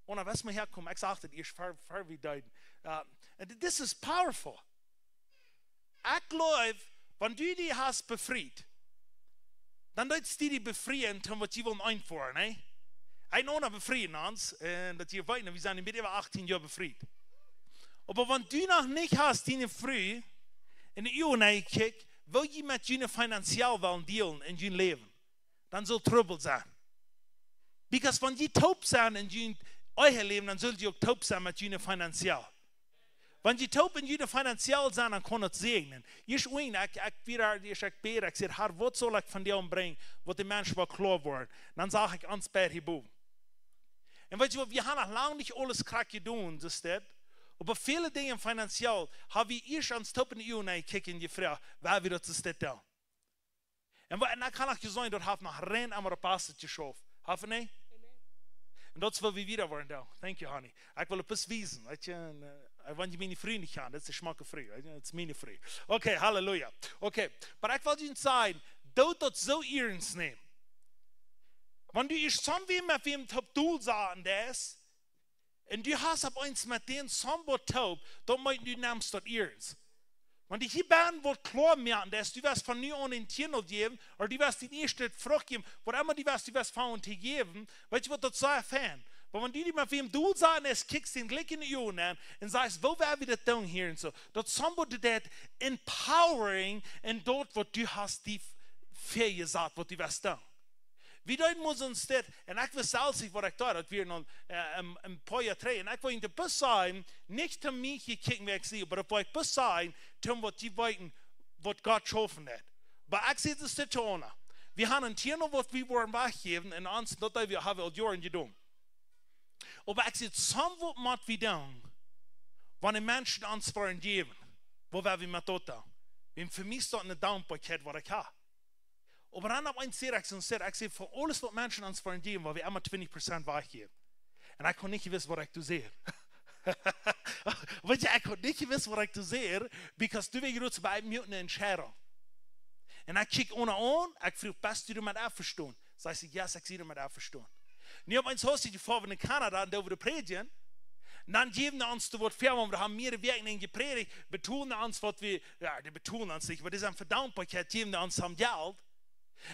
Un dan wes mau herkomen, ekj sach daut ieescht ver, ver wie deeden. Uh, and this is powerful. Ekj jleew, wan du die hast befriet, dan deist du die befrieen, dan waut jie wellen eent woaren, ne? Een aundra befrieen ons, un daut jie weeten, wie sent nu bie äwa achtieen Joa befriet. Oba wan du noch nich hast diene Fru en de Uagen jekjikjt, woo jie met june finanziell wellen dealen en jun Läwen, dan saul Trubbel sennen. Because wan jie toop sent en jun Eheläwen, dan sell jie uk toop sennen met june finanziell. Wan jie toop en june finanziell sent, dan kaun daut säajnen. Ieescht, ekj, ekj, wada, ieescht, ekj bäd, ekj saj: "Herr, waut saul ekj von die aunbrinjen, waut de Mensch woat kloa woaren?" Dan sach ekj: "Ons bäd hia bowen." Un weet jie waut, wie haben noch lang nich aules krakjt jedonen, daut es dit. Oba väle Dinja finanziell haben wie ieescht ons toop en de Uagen jekjikjt un jefroacht, woo wie daut, daut es dit dan. Un wa-, un ekj kaun uk sajen, daut haft noch rein emma opp Basis jeschauft. Haft et nich? Un daut es waut wie wada woaren doonen. Thank you, honey. Ekj well bloos wiesen, weet jie, un, eh, wan jie miene Fru nich kjanen, daut es de schmocke Fru, weet jie, daut es miene Fru. Okay, halleluja. Okay, oba ekj well junt sajen, doot daut soo iernst nämen. Wan du ieescht soo wäm, met wäm toop Doel sajen deist, un du hast opp eemol met dän somebody toop, daut meent, du nemst daut iernst. Wan du hia bie waut kloa moaken deist, du woascht von nu aun een Tiendel jäwen, ooda du woascht dien ieeschtet Frucht jäwen, waut emma du woascht, du woascht aunfangen to jäwen, weet jie waut, daut es sea fein. Oba wan du die met wäm Doel sajen deist, kjikjst dän jlikj en de Uagen aun un sajchst: "Woo woa wie daut doonen hia?" un soo. Daut somebody daut empowering en daut, waut du hast die väajesat, waut du woascht doonen. Wie deeden ons dit, un ekj wist selfst nich waut ekj deed, daut wia noch, eh, een, een poa Joa trigj. Un ekj well junt bloos sajen, nich om mie to kjikjen, wäa ekj sie, oba daut well ekj bloos sajen, om waut jie weeten, waut Gott schaufen deed. Oba ekj sie daut dit aun. Wie haben een Tiendel, waut wie woaren wajchjäwen, un ons, daut haben wie, haben wie aul Joaren jedonen. Oba ekj sie, somebody mott wie doonen, wan de Menschen ons woaren jäwen, woo woa wie met daut doonen? Wan fa mie es daut eene Dankboakjeit, waut ekj hab. Oba dan opp eemol saj ekj soo, saj ekj, saj, fa aules waut Menschen ons woaren jäwen, woa wie emma twintich Prozent wajchjäwen. Un ekj haud nich jewist waut ekj doo saj. Weet jie, ekj haud nich jewist waut ekj doo saj, because doa wia jrods bie mie eene Entscheidunk. Un ekj kjikj eena aun, ekj fruach: "Best du doamet envestonen?" Säd see: "Yes, ekj sie doamet envestonen." Nu opp eemol haud see dee Foa von Kanada un doa wia de Prädjen. Un dan jäwen dee ons doa waut väa, wan wie haben mea Wäakj enn jeprädicht, betonen dee ons waut wie, jo, dee betonen ons nich, oba dee sent fa Dankboakjeit, jäwen dee ons aum Jelt.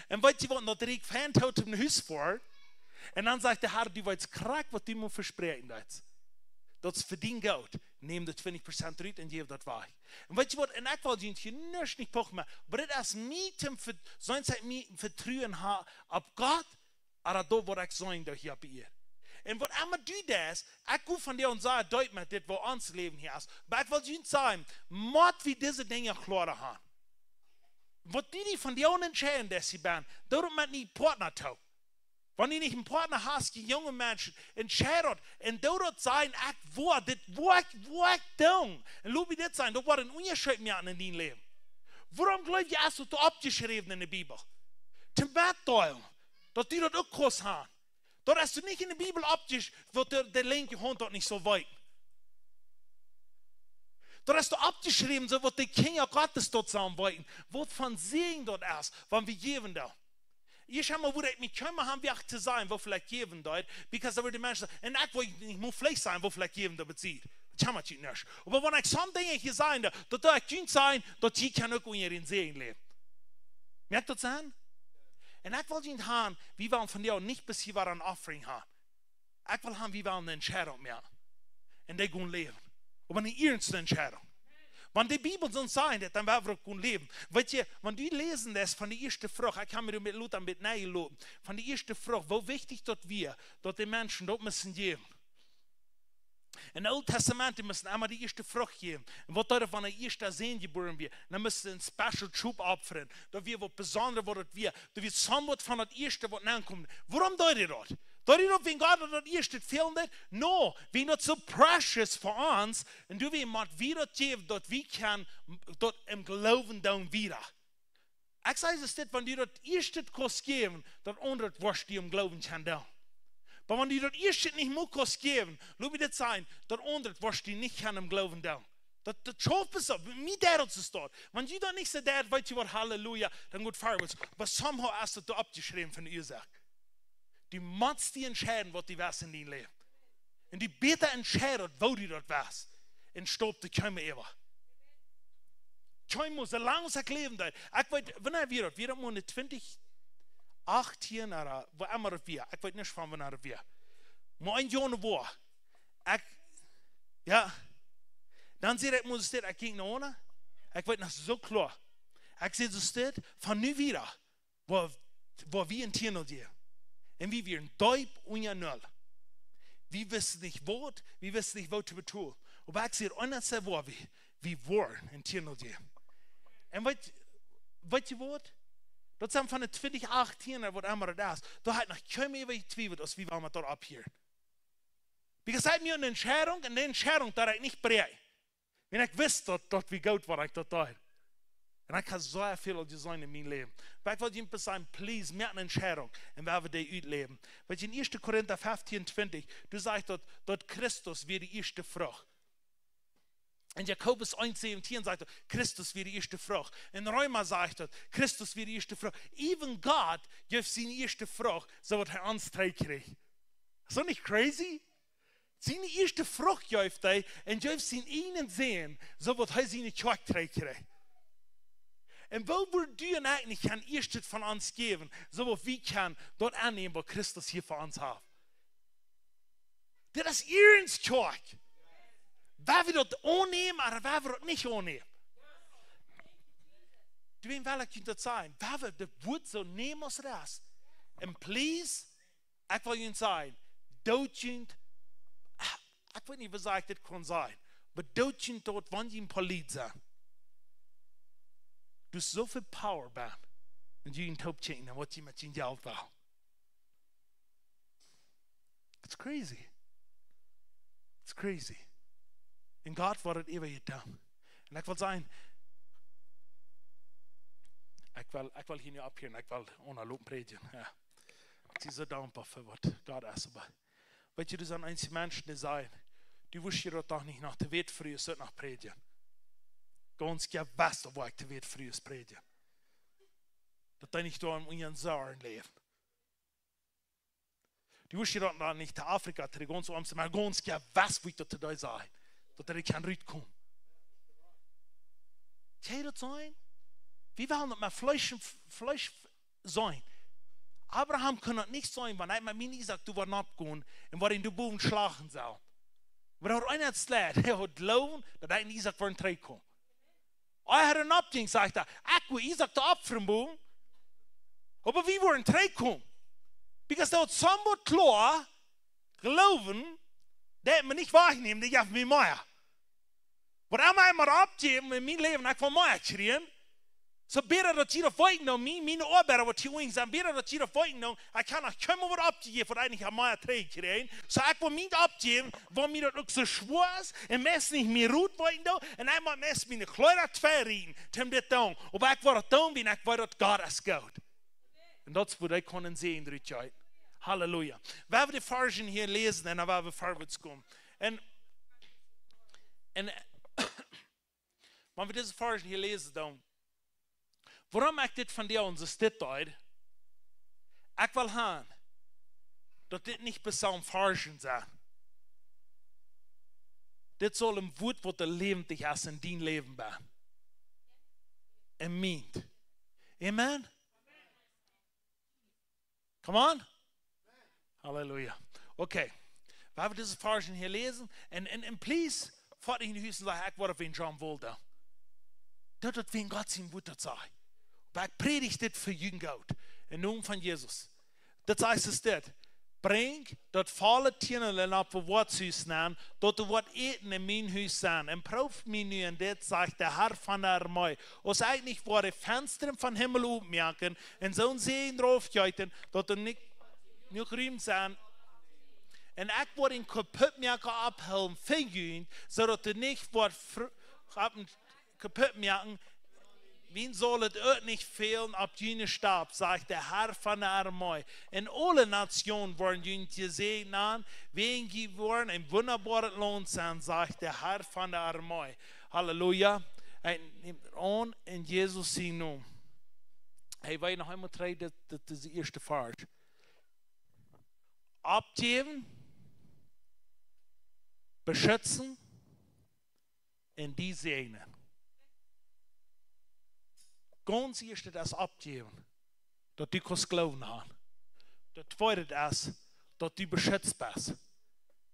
Un weet jie waut, daut Rikj fein toom Hus foaren. Un dan sajcht de Herr, du weetst krakjt waut du mie vespräakjen deetst. Daut es fa dien Goot. Nämm de twintich Prozent rut un jäw daut wajch. Un weet jie waut, un ekj well junt hia nuscht nich pochen, oba dit es mie toom Ve-, soon aus ekj mie Vetruen ha opp Gott, ooda daut waut ekj seenen doo hia opp Ieed. Un waut emma du deist, ekj go von die un saj, deet met dit waut ons Läwen hia es. Oba ekj well junt sajen, mott wie dise Dinja kloa haben. Waut du die von die un entscheiden deist hia benn, doo daut met dien Partner too. Wan du nich een Partner hast, dee junge Menschen, entscheid daut, un doo daut sajen, ekj woa dit, woa ekj, woa ekj doonen. Un lot mie dit sajen, daut woat een Unjascheet moaken enn dien Läwen. Wuarom jleew jie, es daut oppjeschräwen enn de Bibel? Toom Metdeelen, daut du daut uk kaust haben. Daut es nich enn de Bibel oppjeschräwen, daut de, de linkje Haunt daut nich saul weeten. Daut es doa oppjeschräwen, soo waut de Kjinja Gottes daut sellen weeten. Waut von Säajen daut es, wan wie jäwen doonen. Ieescht emol wudd ekj mie kjemma haben, woo to sajen, woo väl ekj jäwen deed, because doa wudden de Menschen sajen, un ekj wull nich mol veleicht sajen, woo väl ekj jäwen deed, bie see. Daut kjemmat junt nich. Oba wan ekj soone Dinja hia saj, daut, daut ekj junt saj, daut jie kjennen uk unja dän Säajen läwen. Moakt daut Senn? Un ekj well junt haben, wie wellen von die nich bie see waut aun offering haben. Ekj well haben, wie wellen eene Entscheidunk moaken. Un dee gonen läwen. Oba eene iernste Entscheidunk. Wan de Bibel soont sajcht, dan woa wie uk gonen läwen. Weet jie, wan du läsen deist von de ieeschte Frucht, ekj hab mie doa met Lotta een bät nenjeloten, von de ieeschte Frucht, woo wichtich daut wia, daut de Menschen daut musten jäwen. Em Oolen Tastament, dee musten emma de ieeschte Frucht jäwen. Un waut deed daut, wan de ieeschte Sän jebuaren wia? Dan musten see een special Troop opfren. Daut wia waut Besondret, waut daut wia. Daut wia somewhat von daut ieeschte, waut nenkjeem. Wuarom deed hee daut? Deed hee daut, wäajen Gott daut, daut ieeschte fälen deed? No, wäajen daut soo precious fa ons. Un doawäajen mott wie daut jäwen, daut wie kjennen daut em Gloowen doonen wieda. Ekj saj, es dit, wan du daut ieeschte kaust jäwen, daut aundre woascht du em Gloowen kjennen doonen. Oba wan du daut ieeschte nich mol kaust jäwen, lot mie dit sajen, daut aundre woascht du nich kjennen em Gloowen doonen. Daut, daut schauft soo, mie deit daut soo. Wan du daut nich soo deist, weet jie waut, Halleluja, dan goot forwards. Oba somehow es daut doa oppjeschräwen fa eene Uasoak. Du motst die entscheiden, waut du west enn dien Läwen. Un du bäta entscheiden, woo du daut west. Un staup de Kjeem äwa. Kjeem, soo lang aus ekj läwen deed. Ekj weet, wanea wia daut? Wia daut mau enn twintich achtieen ooda woo emma daut wia. Ekj weet nich von wanea daut wia. Mau enn Januoa. Ekj, jo. Dan säd ekj, mott ekj, ekj jinkj no unja. Ekj weet noch soo kloa. Ekj säd soo, es dit, von nu wieda, woa, woa wie enn Tienel jäwen. Un wie wieren deep unja Null. Wie wisten nich waut, wie wisten nich waut to betolen. Oba ekj säd, eent es woa, wie, wie woaren enn Tienel jäwen. Un weet, weet jie waut? Daut sent von de twintich achtieen ooda waut emma daut es. Doa haud ekj noch kjeenmol äwa jetwiewelt, aus wie wellen met daut opphieren. Because ekj mie eene Entscheidunk, un de Entscheidunk, daut ekj nich bräakj. Wan ekj wist daut, daut wia goot, waut ekj daut deed. Un ekj hab soo väl aul jeseenen enn mien Läwen. Oba ekj well junt sajen, please, moakt eene Entscheidunk. Un wie woaren dee utläwen. Weet jie, enn ieeschte Korinta feftieen twintich, doa sajcht daut, daut Christus wia de ieeschte Frucht. Enn Jakobus eent säwentieen sajcht daut, Christus wia de ieeschte Frucht. Enn Reema sajcht daut, Christus wia de ieeschte Frucht. Even Gott jeft siene ieeschte Frucht, soo waut hee ons trigj kjricht. Es daut nich crazy? Siene ieeschte Frucht jeft hee un jeft sienen eenen Sän, soo waut hee siene Kjoakj trigj kjricht. Un woo wudd du un ekj nich kjennen ieescht von ons jäwen, soo waut wie kjennen daut aunnämen, waut Christus hia fa ons haft? Dit es ieescht Kjoakj. Woa wie daut aunnämen, ooda woa wie daut nich aunnämen? Du, wan well ekj junt daut sajen, woa wie daut Wuat soo nämen aus daut es. Un please, ekj well junt sajen, doot junt, ekj weet nich, woo ekj dit kaun sajen, oba doot junt daut, wan jie een poa Lied sent. Du hast soo väl power benn, un jie junt toop kjikjen, un waut jie met jun Jelt wellen. It's crazy. It's crazy. Un Gott woat daut eewich doonen. Un ekj well sajen, ekj well, ekj well hia nu opphieren, ekj well unja loten prädjen. Jo. Ekj sie soo dankboa fa waut Gott es, oba weet jie, doa sent eenje Menschen, dee sajen, du wurscht hia daut doch nich no de Wätfrues soo no prädjen. Gaunz jewess, daut woa ekj de Wätfrues prädjen. Daut dee nich doa em Unjasorn läwen. Du woascht hia dan nich to Afrika trigj, gaunz oam, mau gaunz jewess, woo ekj daut to die saj, daut hee kaun rutkomen. Kjenn jie daut seenen? Wie wellen daut met Fleesch un F-, Fleesch seenen. Abraham kunn daut nich seenen, wan hee met mien Isaak doa wudd oppgonen un wudd am doa bowen schlachten sellen. Oba hee haud eenen Schlajcht, hee haud Gloowen, daut hee un Isaak wudden trigjkomen. Hee haud een Opjäwen, sajcht hee, ekj wull Isaak doa opfren bowen, oba wie wudden trigjkomen. Because daut somebody kloa Gloowen, dee mie nich wajchnämen, dee jeft mie mea. Waut emma ekj mott oppjäwen en mien Läwen, ekj well mea kjrieen. Soo bäta daut jie daut weeten, dan mie, miene Oabeida waut hia unjen sent, bäta daut jie daut weeten, dan ekj kaun noch kjeenmol waut oppjäwen, waut ekj nich aul mea trigjkjrieech. Soo ekj well mient oppjäwen, wan mie daut uk soo schwoa es, un meist nich mea rut weeten, dan, un ekj mott meist miene Kjleeda twei rieten, om dit to doonen. Oba ekj well daut doonen, wiels ekj weet daut Gott es goot. Un daut es woo dee kunnen seenen, rut jeit. Halleluja. Wie wellen de Varzen hia läsen un dan wellen wie verwoats komen. Un, un, wan wie dise Varzen hia läsen, dan, wuarom ekj dit vondoag soo steit, ekj well han, daut dit nich bloos een Varzen saul sennen. Dit saul een Wuat woat daut läwendich es en dien Läwen bie. En mient. Amen. Come on. Halleluja. Okay. Wie wellen dise Varzen hia läsen. Un, un, un please, foat nich no Hus un saj, ekj wull daut wiels John Waldo. Daut, daut wiels Gott sien Wuat daut sajcht. Oba ekj prädj dit fa junt goot. Em Nomen von Jesus. Daut sajcht es dit. Brinjt daut volle Tiendel opp daut Wuat Hus nenn, daut doa waut Äten en mien Hus sent. Un proowt mie nu en dit, sajcht de Herr von de Armee. Aus ekj nich woa de Fensta vom Himmel opmoaken un soon Säajen doaropp jeeten, daut doa nich, nich Rum sent. Un ekj woa dän Kaputtmoaka aufhoolen, fa junt, soo daut doa nich woat fr-, opp een kaputt moaken, wiels saul et uk nich fälen opp june Stap, sajcht de Herr von de Armee. Un aule Nationen woaren junt jesäajent nanen, wiels jie woaren een wundaboaret Launt sennen, sajcht de Herr von de Armee. Halleluja. Ekj näm et aun en Jesus sien Nomen. Hey, wie noch eemol dree, dit, dit es de ieeschte Varsch. Oppjäwen, beschutzen, un die säajnen. Gaunz ieescht es oppjäwen, daut du kaust Gloowen han. Daut tweede es, daut du beschutzt best.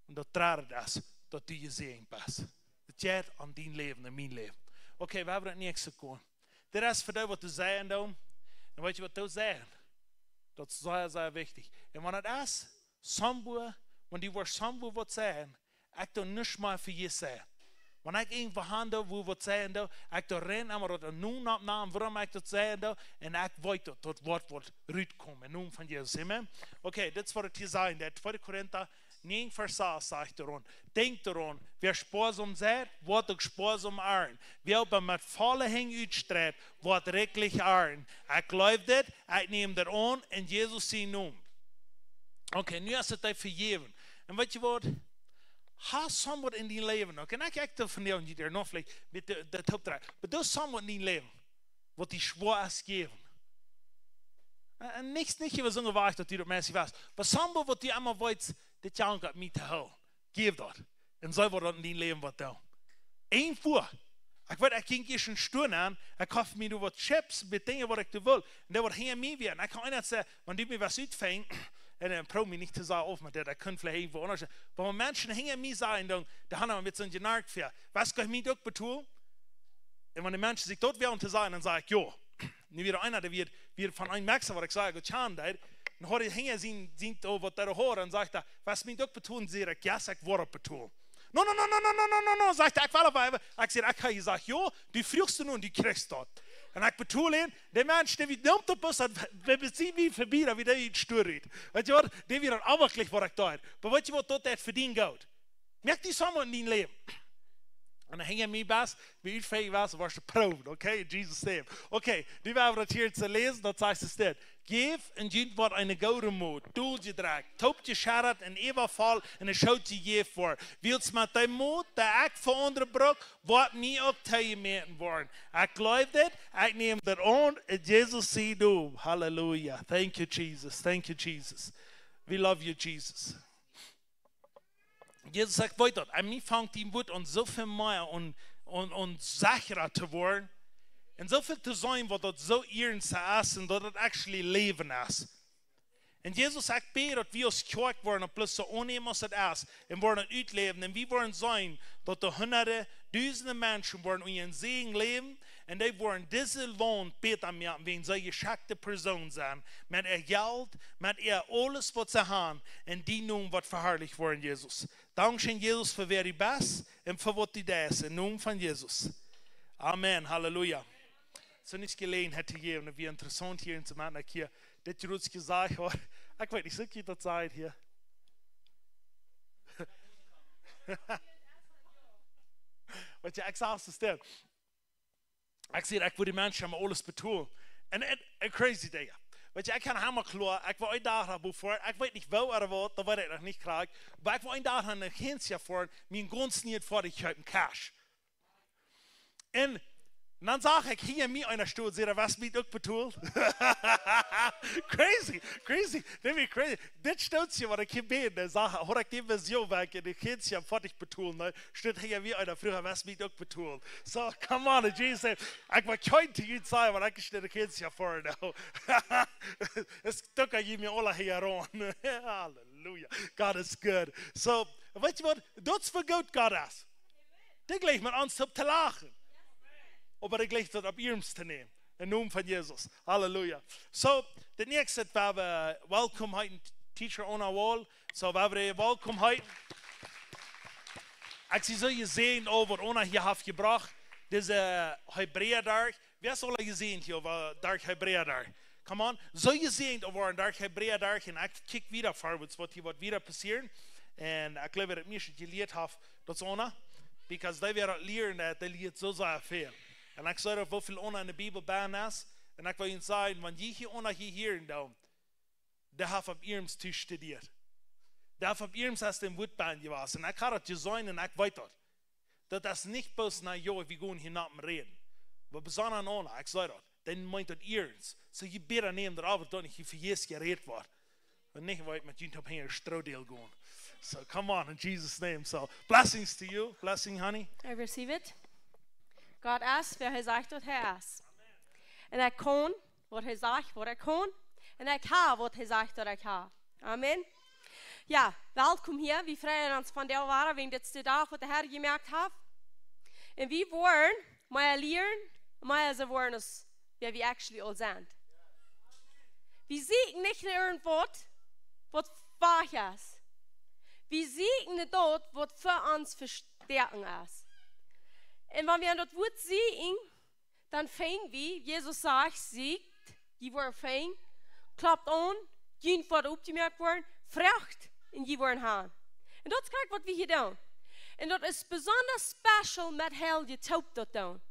Un daut dredde es, daut du jesäajent best. Daut jeit om dien Läwen un mien Läwen. Okay, wie haben daut näakjste Koa. Dit es fa dee waut to sajen doonen. Un weetst du waut to sajen? Daut es sea, sea wichtich. Un wan et es, somewhere, wan du woascht somewhere waut sajen, ekj doo nuscht mea fa die sajen. Wan ekj irjentwua han doo, wua waut sajen doo, ekj doo rein emma daut en Nomen oppnämen, wuarom ekj daut sajen doo, un ekj weet daut, daut woat waut rutkomen, em Nomen von Jesus. Amen. Okay, dit es waut et hia sajcht, de tweede Korinta näajen Varsch sas sajcht doaraun: Denkjt doaraun, wäa spoasom seit, woat uk spoasom arnten. Wäa oba met volle Henj utstreit, woat rikjlich arnten. Ekj jleew dit, ekj näm dit aun en Jesus sien Nomen. Okay, nu es et Tiet fa jäwen. Un weetst du waut? Hast somebody en dien Läwen, okay? Un ekj, ekj doo von die un die noch veleicht met de, de Top dree. Oba doa somebody en dien Läwen, waut die schwoa es jäwen. Un, un nuscht nich äwa soone Wajch, daut du daut meist weetst. Oba somebody, waut du emma weetst, dit jankat mie to hoolen. Jäw daut. Un see woat daut en dien Läwen waut doonen. Een Wua. Ekj weet, ekj jinkj ieescht een Stua aun, ekj koft mie doa waut Chips, met Dinja waut ekj doo wull. Un dee waut hinja mie wia. Un ekj kaun eent sajen, wan du mie waut utfungen, un dan proow mie nich to sajen, of met daut, ekj kunn veleicht irjentwua aundasch. Oba wan Menschen hinja mie sajen, dan, dan han dee met soon Jenark ver. Waut kaust du mie uk betolen? Un wan de Menschen sikj daut wellen to sajen, dan saj ekj, jo. Nu wia eena, dee wia, wia von een Mexikaner, waut ekj saj, go chan, dee. Un haud hee hinja sien, sien, oh, waut dee haud, un sajcht hee, waut mie uk betolen, saj ekj, yes, ekj woa uk betolen. No, no, no, no, sajcht hee, ekj well oba, ekj saj, ekj hab jesajcht, jo, du fruachst nu un du kjrichst daut. Un ekj betool am, de Mensch, dee wia, nemt opp, daut, wie, wie sent wie vebie, daut wie dee ut Stua rut. Weetst du waut, dee wia daut werkjlich waut ekj deed. Oba weetst du waut, daut deit fa die goot. Moak die somebody en dien Läwen. Un dan hinja mie waut, wie utfungen waut, woascht du proowen, okay? In Jesus' name. Okay, nu woa wie daut hia to läsen, daut sajcht es dit. Jäft un junt woat eene goode Mot, dol jedrekjt, toop jescheddat un äwavoll en de Schoot jejäft woaren. Wiels met dee Mot, dee ekj fa aundre bruck, woat mie uk toojemäten woaren. Ekj jleew dit, ekj näm dit aun, en Jesus sien Nomen. Halleluja. Thank you, Jesus. Thank you, Jesus. We love you, Jesus. Jesus, ekj weet daut. Aun mie fangt dien Wuat aun soo väl mea aun, aun, aun secha to woaren. Un soo väl to seenen, waut daut soo iernst es un daut daut actually Läwen es. Un Jesus, ekj bäd, daut wie aus Kjoakj woaren daut bloos soo aunnämen aus et es un woaren daut utläwen. Un wie woaren seenen, daut doa hundade, dusende Menschen woaren unja äa Säajen läwen un dee woaren dit Launt bäta moaken, wäajen see jeschekjte Persoonen sent, met äa Jelt, met äa aules waut see haben, un dien Nomen woat veharlicht woaren, Jesus. Dankscheen, Jesus, fa wäa du best un fa waut du deist, em Nomen von Jesus. Amen, Halleluja. Soo nich Jeläajenheit to jäwen, wia interessaunt hia en Samaria hia. Dit Jrots jesajcht, hor. Ekj weet nich, soo jeit daut soo hia. Weetst, ekj saj soo stell. Ekj säd, ekj wudd dee Menschen aules betolen. Un, un, un crazy Dinja. Weetst, ekj kaun emma kloa, ekj wull een Dach haben, befo, ekj weet nich woo ooda waut, daut weet ekj noch nich krakjt. Oba ekj wull een Dach no Agencia foaren, mie een gaunz nieet Foatich kjeepen, cash. Un dan sach ekj hinja mie eena stonen, säd hee: "West mie uk betolen?" Crazy, crazy, daut wia crazy. Dit Stootje, waut ekj hia bäd, dee sach, haud ekj dee Vision, woo ekj en Agencia Foatich betolen, nä? Stoot hinja mie eena, fruach: "West mie uk betolen?" So, come on, Jesus. Ekj wull kjeen to junt sajen, waut ekj en Agencia foaren, nä? Es doch, ekj mie aula hia aun. Halleluja. God is good. So, weetst waut? Daut es woo goot Gott es. Dee jleicht met ons opp to lachen. Oba dee jleicht daut opp iernst to nämen. Em Nomen von Jesus. Halleluja. So, daut näakjste, wie haben Welcome heeten, Teacher Ona Wall. So, wie haben Welcome heeten. Ekj sie soo jesäajent äwa waut Ona hia haft jebrocht. Dise Hebräa Dach. Wäa es aul jesäajent hia äwa Dach Hebräa Dach? Come on. Soo jesäajent äwa Dach Hebräa Dach. Un ekj kjikj wieda forwards, waut hia woat wieda passieren. Un ekj jleew, daut mie jelieet haft, daut es Ona. Because dee wia daut lieren, daut dee lieet soo sea väl. Un ekj saj daut, woo väl Ona en de Bibel bennen es. Un ekj well junt sajen, wan jie hia Ona hia hieren doonen, dee haft opp iernst to studieet. Dee haft opp iernst aus däm Wuat bennen jewast. Un ekj hab daut jeseenen un ekj weet daut. Daut es nich bloos, na jo, wie gonen hia no däm räden. Oba besonda Ona, ekj saj daut. Dan meent daut iernst. So, jie bäta nämen daut auf, daut nich jie vejäfs jerät woat. Un nich, woo ekj met junt opp hinja Stroodeel gonen. So, come on, in Jesus' name. So, blessings to you. Blessing, honey. I receive it. Gott es, wäa hee sajcht, daut hee es. Un hee kaun, waut hee sajcht, waut hee kaun. Un ekj hab, waut hee sajcht, daut ekj hab. Amen. Jo, welkom hia. Wie freien ons vondoag wada, wäajen dit es de Dach, waut de Herr jemoakt haft. Un wie woaren mea lieren, mea soo woaren aus wäa wie actually aul sent. Wie sieekjen nich irjentwaut, waut wajch es. Wie sieekjen daut, waut fa ons Vestäakjen es. Un wan wie aun daut Wuat sieekjen, dan finj wie, Jesus sajcht: "Sieekjt, jie woaren finjen, klopt aun, junt woat oppjemoakt woaren, froagt un jie woaren han." Un daut es krakjt, waut wie hia doonen. Un daut es besonda special met Heilje toop daut doonen.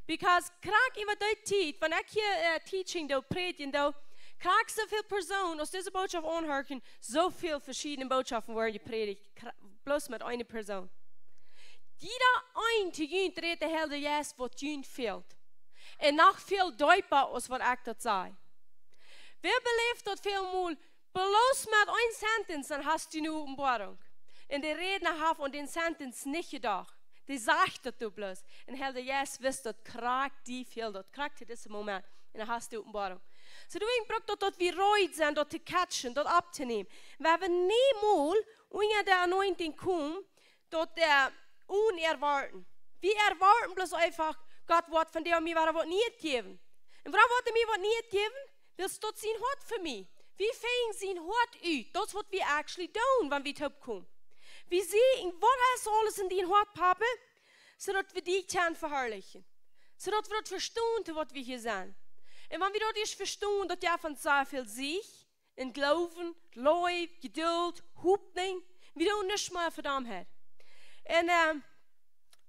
Because krakjt äwa dee Tiet, wan ekj hia, eh, teaching doo, prädjen doo, krakjt soo väl Persoonen aus dise Bootschoft aunhorchen, soo väl veschiedne Bootschoften woaren jeprädicht, kra-, bloos met eene Persoon. Jieda een to junt rät de Heilje Jeist, waut junt fält. Un noch väl deepa aus waut ekj daut saj. Wäa beläft daut väl mol, bloos met een sentence, dan hast du eene Openboarunk. Un de Rädna haft aun dän sentence nich jedocht. Dee sajcht daut doa bloos. Un Heilje Jeist wist daut krakjt, dee fält daut krakjt en disen Moment. Un dan hast du Openboarunk. So, doawäajen brukt daut, daut wie reed sent, daut to catchen, daut opptonämen. Wie haben niemols unja de Anointing komen, daut, eh, onerwoaten. Wie erwoaten bloos eefach, Gott woat vondoag mie wada waut Nieet jäwen. Un wuarom woat hee mie waut Nieet jäwen? Wiels daut sien Hoat fa mie. Wie finjen sien Hoat ut. Daut es waut wie actually doonen, wan wie toopkomen. Wie sieekjen, waut es aules en dien Hoat, Papa? Soo daut wie die kjennen veharlichen. Soo daut wie daut vestonen, to waut wie hia sent. Un wan wie daut ieescht vestonen, daut jeft ons sea väl Siech, un Gloowen, Leew, Jeduld, Hopninj, wie doonen nuscht mea fa däm Herrn. Un, eh,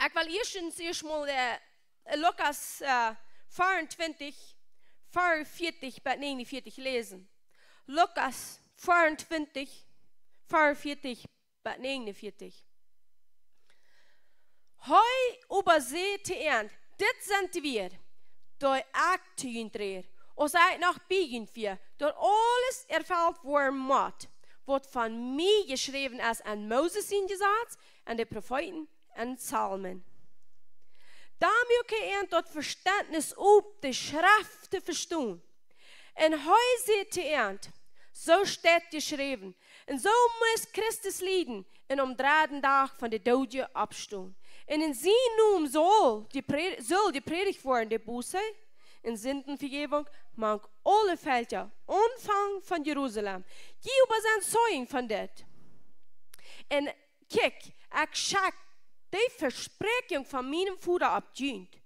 ekj well ieeschtens ieescht mol, eh, Lukas, eh, veeruntwintich, veeruntwintich bat näajenunveatich läsen. Lukas veeruntwintich, veeruntwintich bat näajenunveatich. Hee oba säd to an: "Dit sent de Wieed, dee ekj to junt räd, aus ekj noch bie junt wia, daut aules erfelt woaren mott, waut von mie jeschräwen es en Moses sien Jesaz, en de Profeeten, en Psalmen. Dan muak hee an daut Vestentnis op, de Schreft to vestonen. Un hee säd to an: Soo steit jeschräwen: Un soo must Christus lieden un aum dredden Dach von de Doodje oppstonen. Un en sien Nomen saul jepre-, saul jeprädicht woaren de Buße un Sindenvejäwunk mank aule Velkja, aunfangen von Jerusalem. Jie oba sent Zeugen von dit. Un kjikj, ekj schekj de Vespräakjunk von mienen Voda opp junt.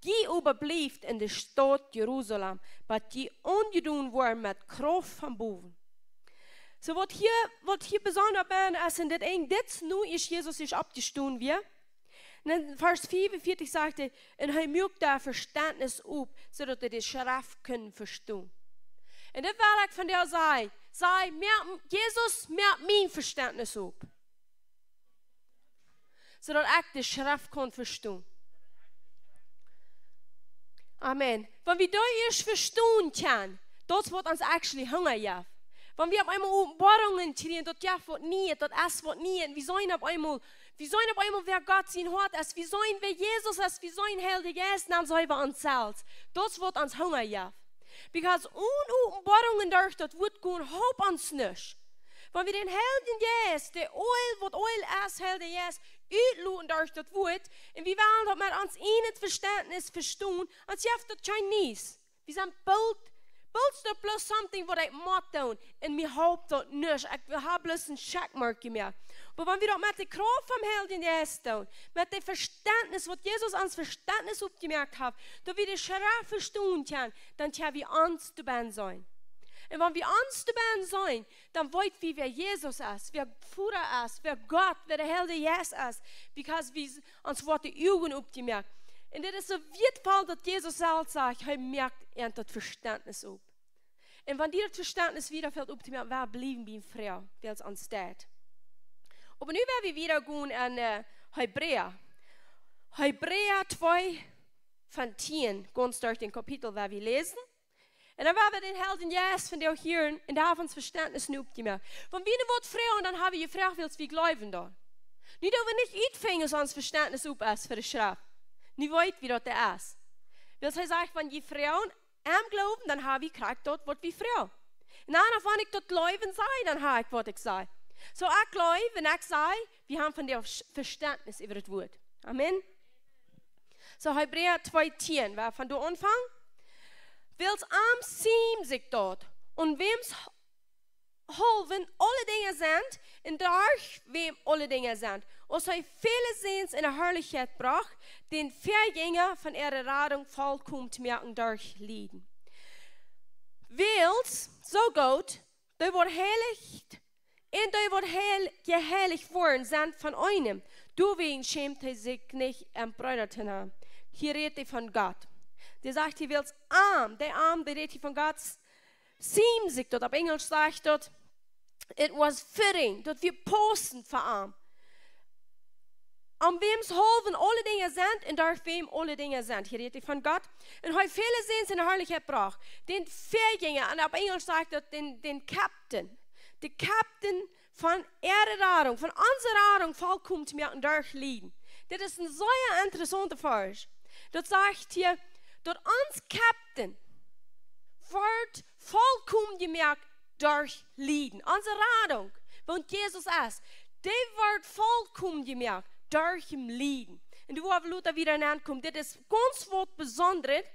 Jie oba blieft en de Staut Jerusalem, bat jie aunjedonen woaren met Krauft von bowen. Soo, waut hia, waut hia besonda es en dit Enj, dit es nu, aus Jesus es oppjestonen wia. Un en Varsch fiefunvieetich sajcht hee: Un hee muak daut Vestentnis op, soo daut see de Schreft kunnen vestonen. Un dit well ekj vondoag sajen, saj, moak, Jesus, moak mien Vestentnis op, soo daut ekj de Schreft kaun vestonen. Amen. Wan wie daut ieescht vestonen kjennen, daut es waut ons actually Hunga jeft. Wan wie opp eemol Openboarungen kjrieen, daut jeft waut Nieet, daut es waut Nieet. Un wie seenen opp eemol, wie seenen opp eemol, wäa Gott sien Hoat es. Wie seenen, wäa Jesus es. Wie seenen Heilje Jeist, dan seenen wie ons selfst. Daut es waut ons Hunga jeft. Because onen Openboarungen derch daut Wuat gonen, halpt ons nuscht. Wan wie dän Heiljen Jeist, de Oil, waut Oil es, Heilje Jeist, utloten derch daut Wuat, un wie wellen daut met ons ieejnet Vestentnis vestonen, ons jeft daut kjeen Niees. Wie sent boolt, boolt es daut bloos something waut ekj mott doonen, un mie halpt daut nuscht. Ekj well, hab bloos een checkmark jemoakt. Oba wan wie daut met de Krauft vom Heiljen Jeist doonen, met daut Vestentnis, waut Jesus ons Vestentnis opjemoakt haft, daut wie de Schreft vestonen kjennen, dan kjenn wie ons doabennen seenen. Un wan wie ons doabennen seenen, dan weet wie, wäa Jesus es, wäa Voda es, wäa Gott, wäa de Heilje Jeist es, because wie s-, ons woat de Uagen opjemoakt. Un dit es soo wieetvoll, daut Jesus selfst sajcht, hee moakt an daut Vestentnis op. Un wan die daut Vestentnis wieda fält opjemoakt, wie bliewen bie een Froag, wiels ons deit. Oba nu woa wie wieda gonen aun, äh, Hebräa. Hebräa twee von tieen, gaunz derch dän Kapitel, woa wie läsen. Un dan woa wie dän Heiljen Jeist vondoag hieren, un dee haft ons Vestentnis nu opjemoakt. Wan wie nu waut froagen, dan hab wie jefroagt, wiels wie jleewen daut. Nu daut wie nich utfinjen, aus ons Vestentnis op es fa de Schreft. Nu weet wie daut dee es. Wiels hee sajcht, wan jie froagen em Gloowen, dan hab wie krakjt daut, waut wie froagen. Un dan, wan ekj daut jleewen saj, dan hab ekj, waut ekj saj. Soo, ekj jleew, wan ekj saj, wie haben vondoag Vestentnis äwa daut Wuat. Amen. Soo, Hebräa twee tieen, woa wie von doa aunfangen. Wiels am sieem sikj daut, aun wäms haulwen aule Dinja sent, un derch wäm aule Dinja sent, aus hee väle Säns enne Harlichkjeit brocht, dän Väajenja von äare Radunk volkomen to moaken derch Lieden. Wiels, soo goot, dee waut heilicht, un dee waut heil-, jeheilicht woaren, sent von eenem. Doawäajen schämt hee sikj nich, am Breeda to nanen. Hia rät hee von Gott. Dee sajcht hia, wiels am, dee am, dee rät hia von Gott, sieem sikj daut. Opp Enjlisch sajcht daut, it was fitting, daut wia paussent fa am. Aun wäms haulwen aule Dinja sent un derch wäm aule Dinja sent. Hia rät hee von Gott. Un hee väle Säns enne Harlichkjeit brocht. Dän Väajenja, un opp Enjlisch sajcht daut dän, dän Captain. De Captain von äare Radunk, von onse Radunk volkomen to moaken derch Lieden. Dit es een sea interessaunta Varsch. Daut sajcht hia, daut ons Captain woat volkomen jemoakt derch Lieden. Onse Radunk, waut Jesus es, dee woat volkomen jemoakt derch daut Lieden. Un doa woa wie lota wada aunkomen. Dit es gaunz waut Besondret,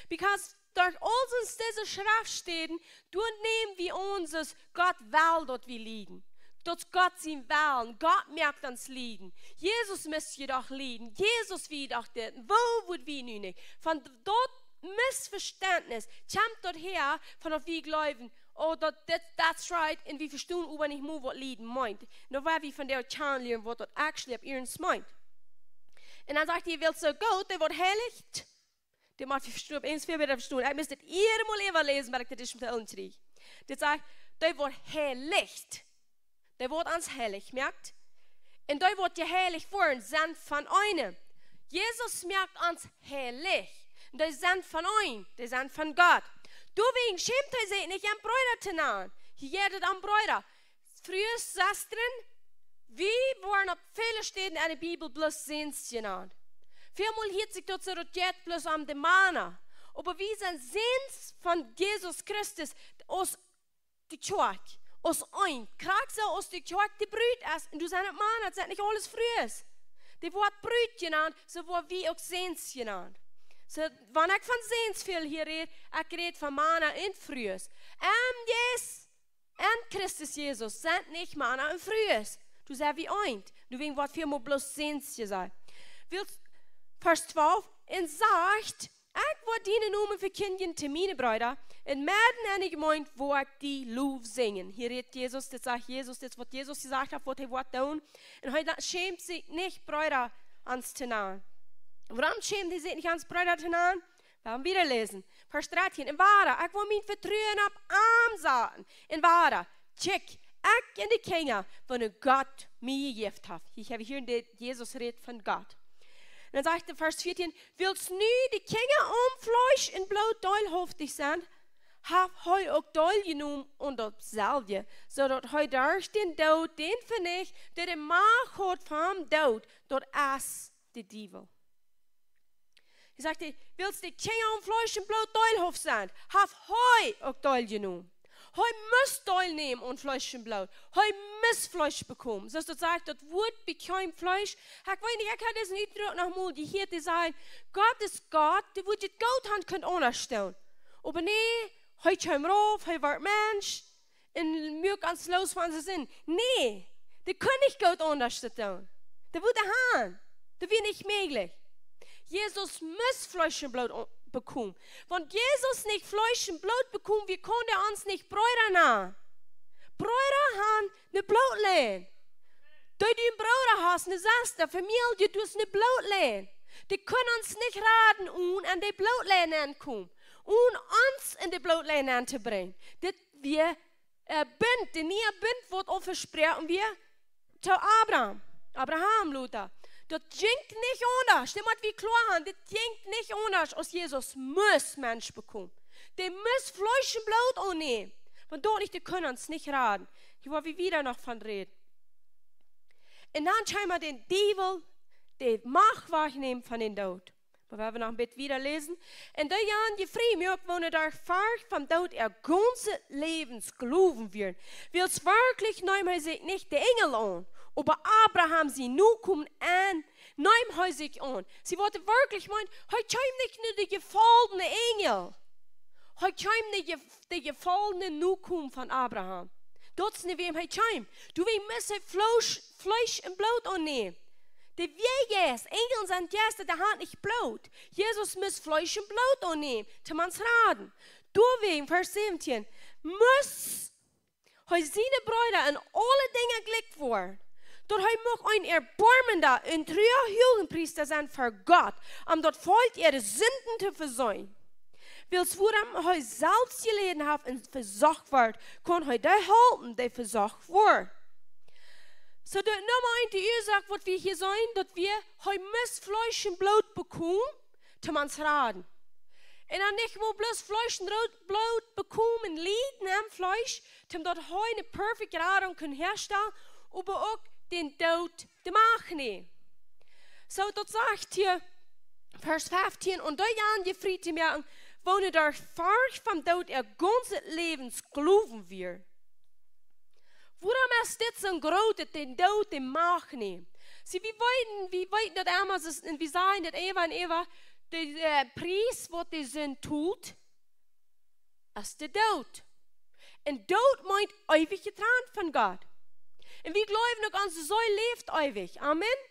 because derch aul onse, dise Schreftstäden, doa näm wie ons, daut Gott well, daut wie lieden. Daut es Gott sien Wellen. Gott moakt ons lieden. Jesus must je doch lieden. Jesus wia doch dit. Woo wudd wie nu nich? Von daut Missvestentnis kjemt daut häa, von daut wie jleewen, oh, daut, dit, that's right, un wie vestonen oba nich mea, waut lieden meent. Nu woa wie vondoag kjanen lieren, waut daut actually opp iernst meent. Un dan sajcht hee, wiels soo goot, dee waut heilicht, dee mott wie vestonen, opp eent väl bäta vestonen. Ekj must dit hia mol äwaläsen, bat ekj dit ieescht mol auntrigj. Dit sajcht, dee waut heilicht, dee waut ons heilich moakt, un dee waut jeheilicht woaren, sent von eenem. Jesus moakt ons heilich. Un dee sent von eenem, dee sent von Gott. Doawäajen schämt hee sikj nich, am Breeda to nanen. Hia jeit et om Breeda. Frues, Sestren, wie woaren opp väle Städen enne Bibel bloos Säns jenant. Välmol hieet sikj daut soo, daut jeit bloos om de Mana. Oba wie sent Säns von Jesus Christus, aus de Kjoakj, aus eent. Krakjt soo aus de Kjoakj de Brut es, un doa sent uk Mana, daut sent nich aules Frues. Dee woat Brut jenant, soo woa wie uk Säns jenant. Soo, wan ekj von Säns väl hia räd, ekj räd von Mana un Frues. En Jesus, en Christus Jesus sent nich Mana un Frues. Doa sent wie eent. Doawäajen woat väl mol bloos Säns jesajcht. Wiels, Varsch twalf, un sajcht: Ekj woa dienen Nomen vekjindjen to miene Breeda, un medden enne Jemeent woa ekj die Loff sinjen. Hia rädt Jesus, dit sajcht Jesus, dit es waut Jesus jesajcht haft, waut hee woat doonen. Un hee la-, schämt sikj nich, Breeda ons to nanen. Wuarom schämt hee sikj nich, ons Breeda to nanen? Wie woaren wieda läsen. Varsch dartieen. Un wada, ekj woa mien Vetruen opp am saten. Un wada, kjikj, ekj un de Kjinja, waut Gott mie jejäft haft. Hia hab wie hia, daut Jesus rät von Gott. Un dan sajcht hee en Varsch vieetieen: Wiels nu de Kjinja aun Fleesch un Bloot deelhauftich sent, haft hee uk Deel jenomen aun daut selwje, soo daut hee derch dän Doot dän venicht, dee de Macht haud vom Doot, daut es de Diewel. Hee sajcht, wiels de Kjinja aun Fleesch un Bloot deelhauftich sent, haft hee uk Deel jenomen. Hee must Deel nämen aun Fleesch un Bloot. Hee must Fleesch bekomen. Soo aus daut sajcht, daut Wuat bekjeem Fleesch. Ekj weet nich, ekj hab disen Utdruck noch mol jehieet, dee säd: Gott es Gott, dee wudd daut goot han kunt aundasch doonen. Oba nä, hee kjeem rauf, hee wort Mensch, un muak ons loos von onse Sind. Nä, dee kunn nich goot aundasch daut doonen. Dee wudd daut han. Daut wia nich mäajlich. Jesus must Fleesch un Bloot o-, bekomen. Wan Jesus nich Fleesch un Bloot bekomen, wie kunnen ons nich Breeda nanen. Breeda han ne Blootläajen. Dee, dee een Brooda hast, ne Sesta, Famielje, du hast ne Blootläajen. Dee kunnen ons nich raden, onen aun de Blootläajen aunkomen. Onen ons en de Blootläajen auntobrinjen. Dit wia, äh, Bunt, de niee Bunt woat aul vesproaken wia to Abraham. Abraham, Lotta. Daut jinkj nich aundasch. Daut mott wie kloa han. Daut jinkj nich aundasch, aus Jesus must Mensch bekomen. Dee must Fleesch un Bloot aunnämen. Wan daut nich, dee kunn ons nich raden. Hia woa wie wieda noch von räden. Un dan kjeem de Diewel, de Macht wajchnämen von dän Doot. Oba wie woaren noch een bät wieda läsen. Un dee jan jefrie muak, woone derch Forcht vom Doot äa gaunzet Läwen Sklowen wieren. Wiels werkjlich neem hee sikj nich de Enjel aun, oba Abraham siene Nokomen, un neem hee sikj aun. See, waut hee werkjlich meent, hee kjeem nich no de jefollne Enjel. Hee kjeem no de jef-, de jefollne Nokomen von Abraham. Daut es no wäm hee kjeem. Doawäajen must hee Fleesch, Fleesch un Bloot aunnämen. De wia Jeist, Enjel sent Jeista, dee han nich Bloot. Jesus must Fleesch un Bloot aunnämen, toom ons raden. Doawäajen, Varsch säwentieen, must hee siene Breeda en aule Dinja jlikj woaren, daut hee mucht een erboarmenda un trua Huagepriesta sennen fa Gott, om daut Volkj äare Sinden to vesonen. Wiels wuarom hee selfst jeläden haft un vesocht wort, kunn hee dee halpen, dee vesocht woaren. Soo, de Numma eent, de Uasoak, waut wie hia seenen, daut wia, hee must Fleesch un Bloot bekomen, toom ons raden. Un dan nich mau bloos Fleesch un Root-, Bloot bekomen, lieden aum Fleesch, toom daut hee ne perfekte Radunk kunn häastalen, oba uk dän Doot de Macht nämen. Soo, daut sajcht hia, Varsch feftieen, un dee jan jefrie to moaken, woone derch Forcht vom Doot äa gaunzet Läwen Sklowen wieren. Wuarom es dit soo groot, daut dän Doot de Macht nämen? See, wie weeten, wie weeten daut emma, es, un wie sajen daut äwa un äwa, de, äh, Pries, waut de Sind tolt, es de Doot. Un Doot meent eewich jetrant von Gott. Un wie jleewen uk, onse Seel läft eewich. Amen.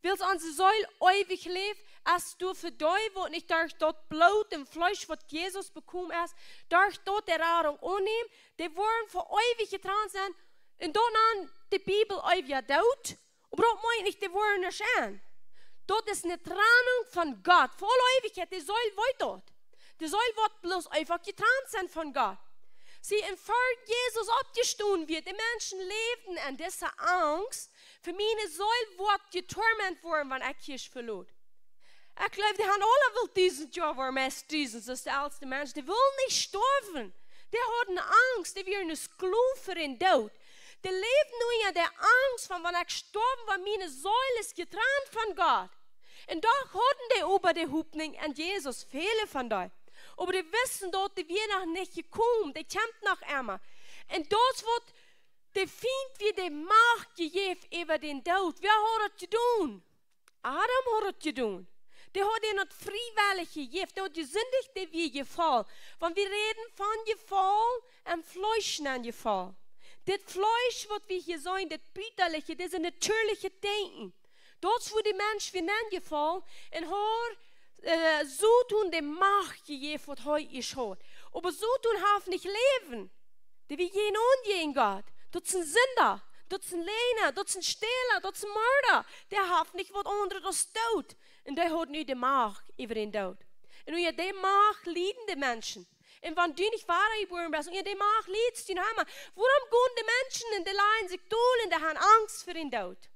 Wiels onse Seel eewich läft, es doa fa dee, waut nich derch daut Bloot un Fleesch, waut Jesus bekomen es, derch daut de Radunk aunnämen, dee woaren fa eewich jetrant sennen. Un daut nant de Bibel eewja Doot, oba daut meent nich, dee woaren nich en. Daut es ne Trannunk von Gott, fa aule Eewichkjeit, de Seel weet daut. De Seel woat bloos eefach jetrant sennen von Gott. See, un ver Jesus oppjestonen wia, de Menschen läwden en dise Angst, fa miene Seel woat jetorment woaren, wan ekj hia veloot. Ekj jleew, dee han aula wullt dusent Joa, wua meist dusent, soo aus de elste Mensch, dee wullen nich stoawen. Dee hauden Angst, dee wieren een Sklow fa dän Doot. Dee läwden nu en de Angst von, wan ekj stoaw, wan miene Seel es jetrant von Gott. Un doch hauden dee oba de Hopninj en Jesus, väle von dee. Oba dee wisten daut, dee wia noch nich jekomen, dee kjemt noch emma. Un daut es waut de Fient wia, de Macht jejäft äwa dän Doot. Wäa haud daut jedonen? Adam haud daut jedonen. Dee haud dän daut friewellich jejäft. Dee haud jesindicht, dee wia jefollen. Wan wie räden von jefollen, em Fleesch nenn jefollen. Dit Fleesch, waut wie hia seenen, dit butaliche, dit es een natieeliche Denkjen. Daut es wua de Mensch wia nenn jefollen un haud, äh, Soton de Macht jejäft, waut hee ieescht haud. Oba Soton haft nich Läwen. Dee wia jäajenaun jäajen Gott. Daut es een Sinda. Daut es een Läajna. Daut es een Stäla. Daut es een Morda. Dee haft nich waut aundret aus Doot. Un dee haud nu de Macht äwa dän Doot. Un unja dee Macht lieden de Menschen. Un wan du nich wada jebuaren best, unja dee Macht liedst du noch emma. Wuarom gonen de Menschen un dee lajen sikj dol un dee han Angst fa dän Doot?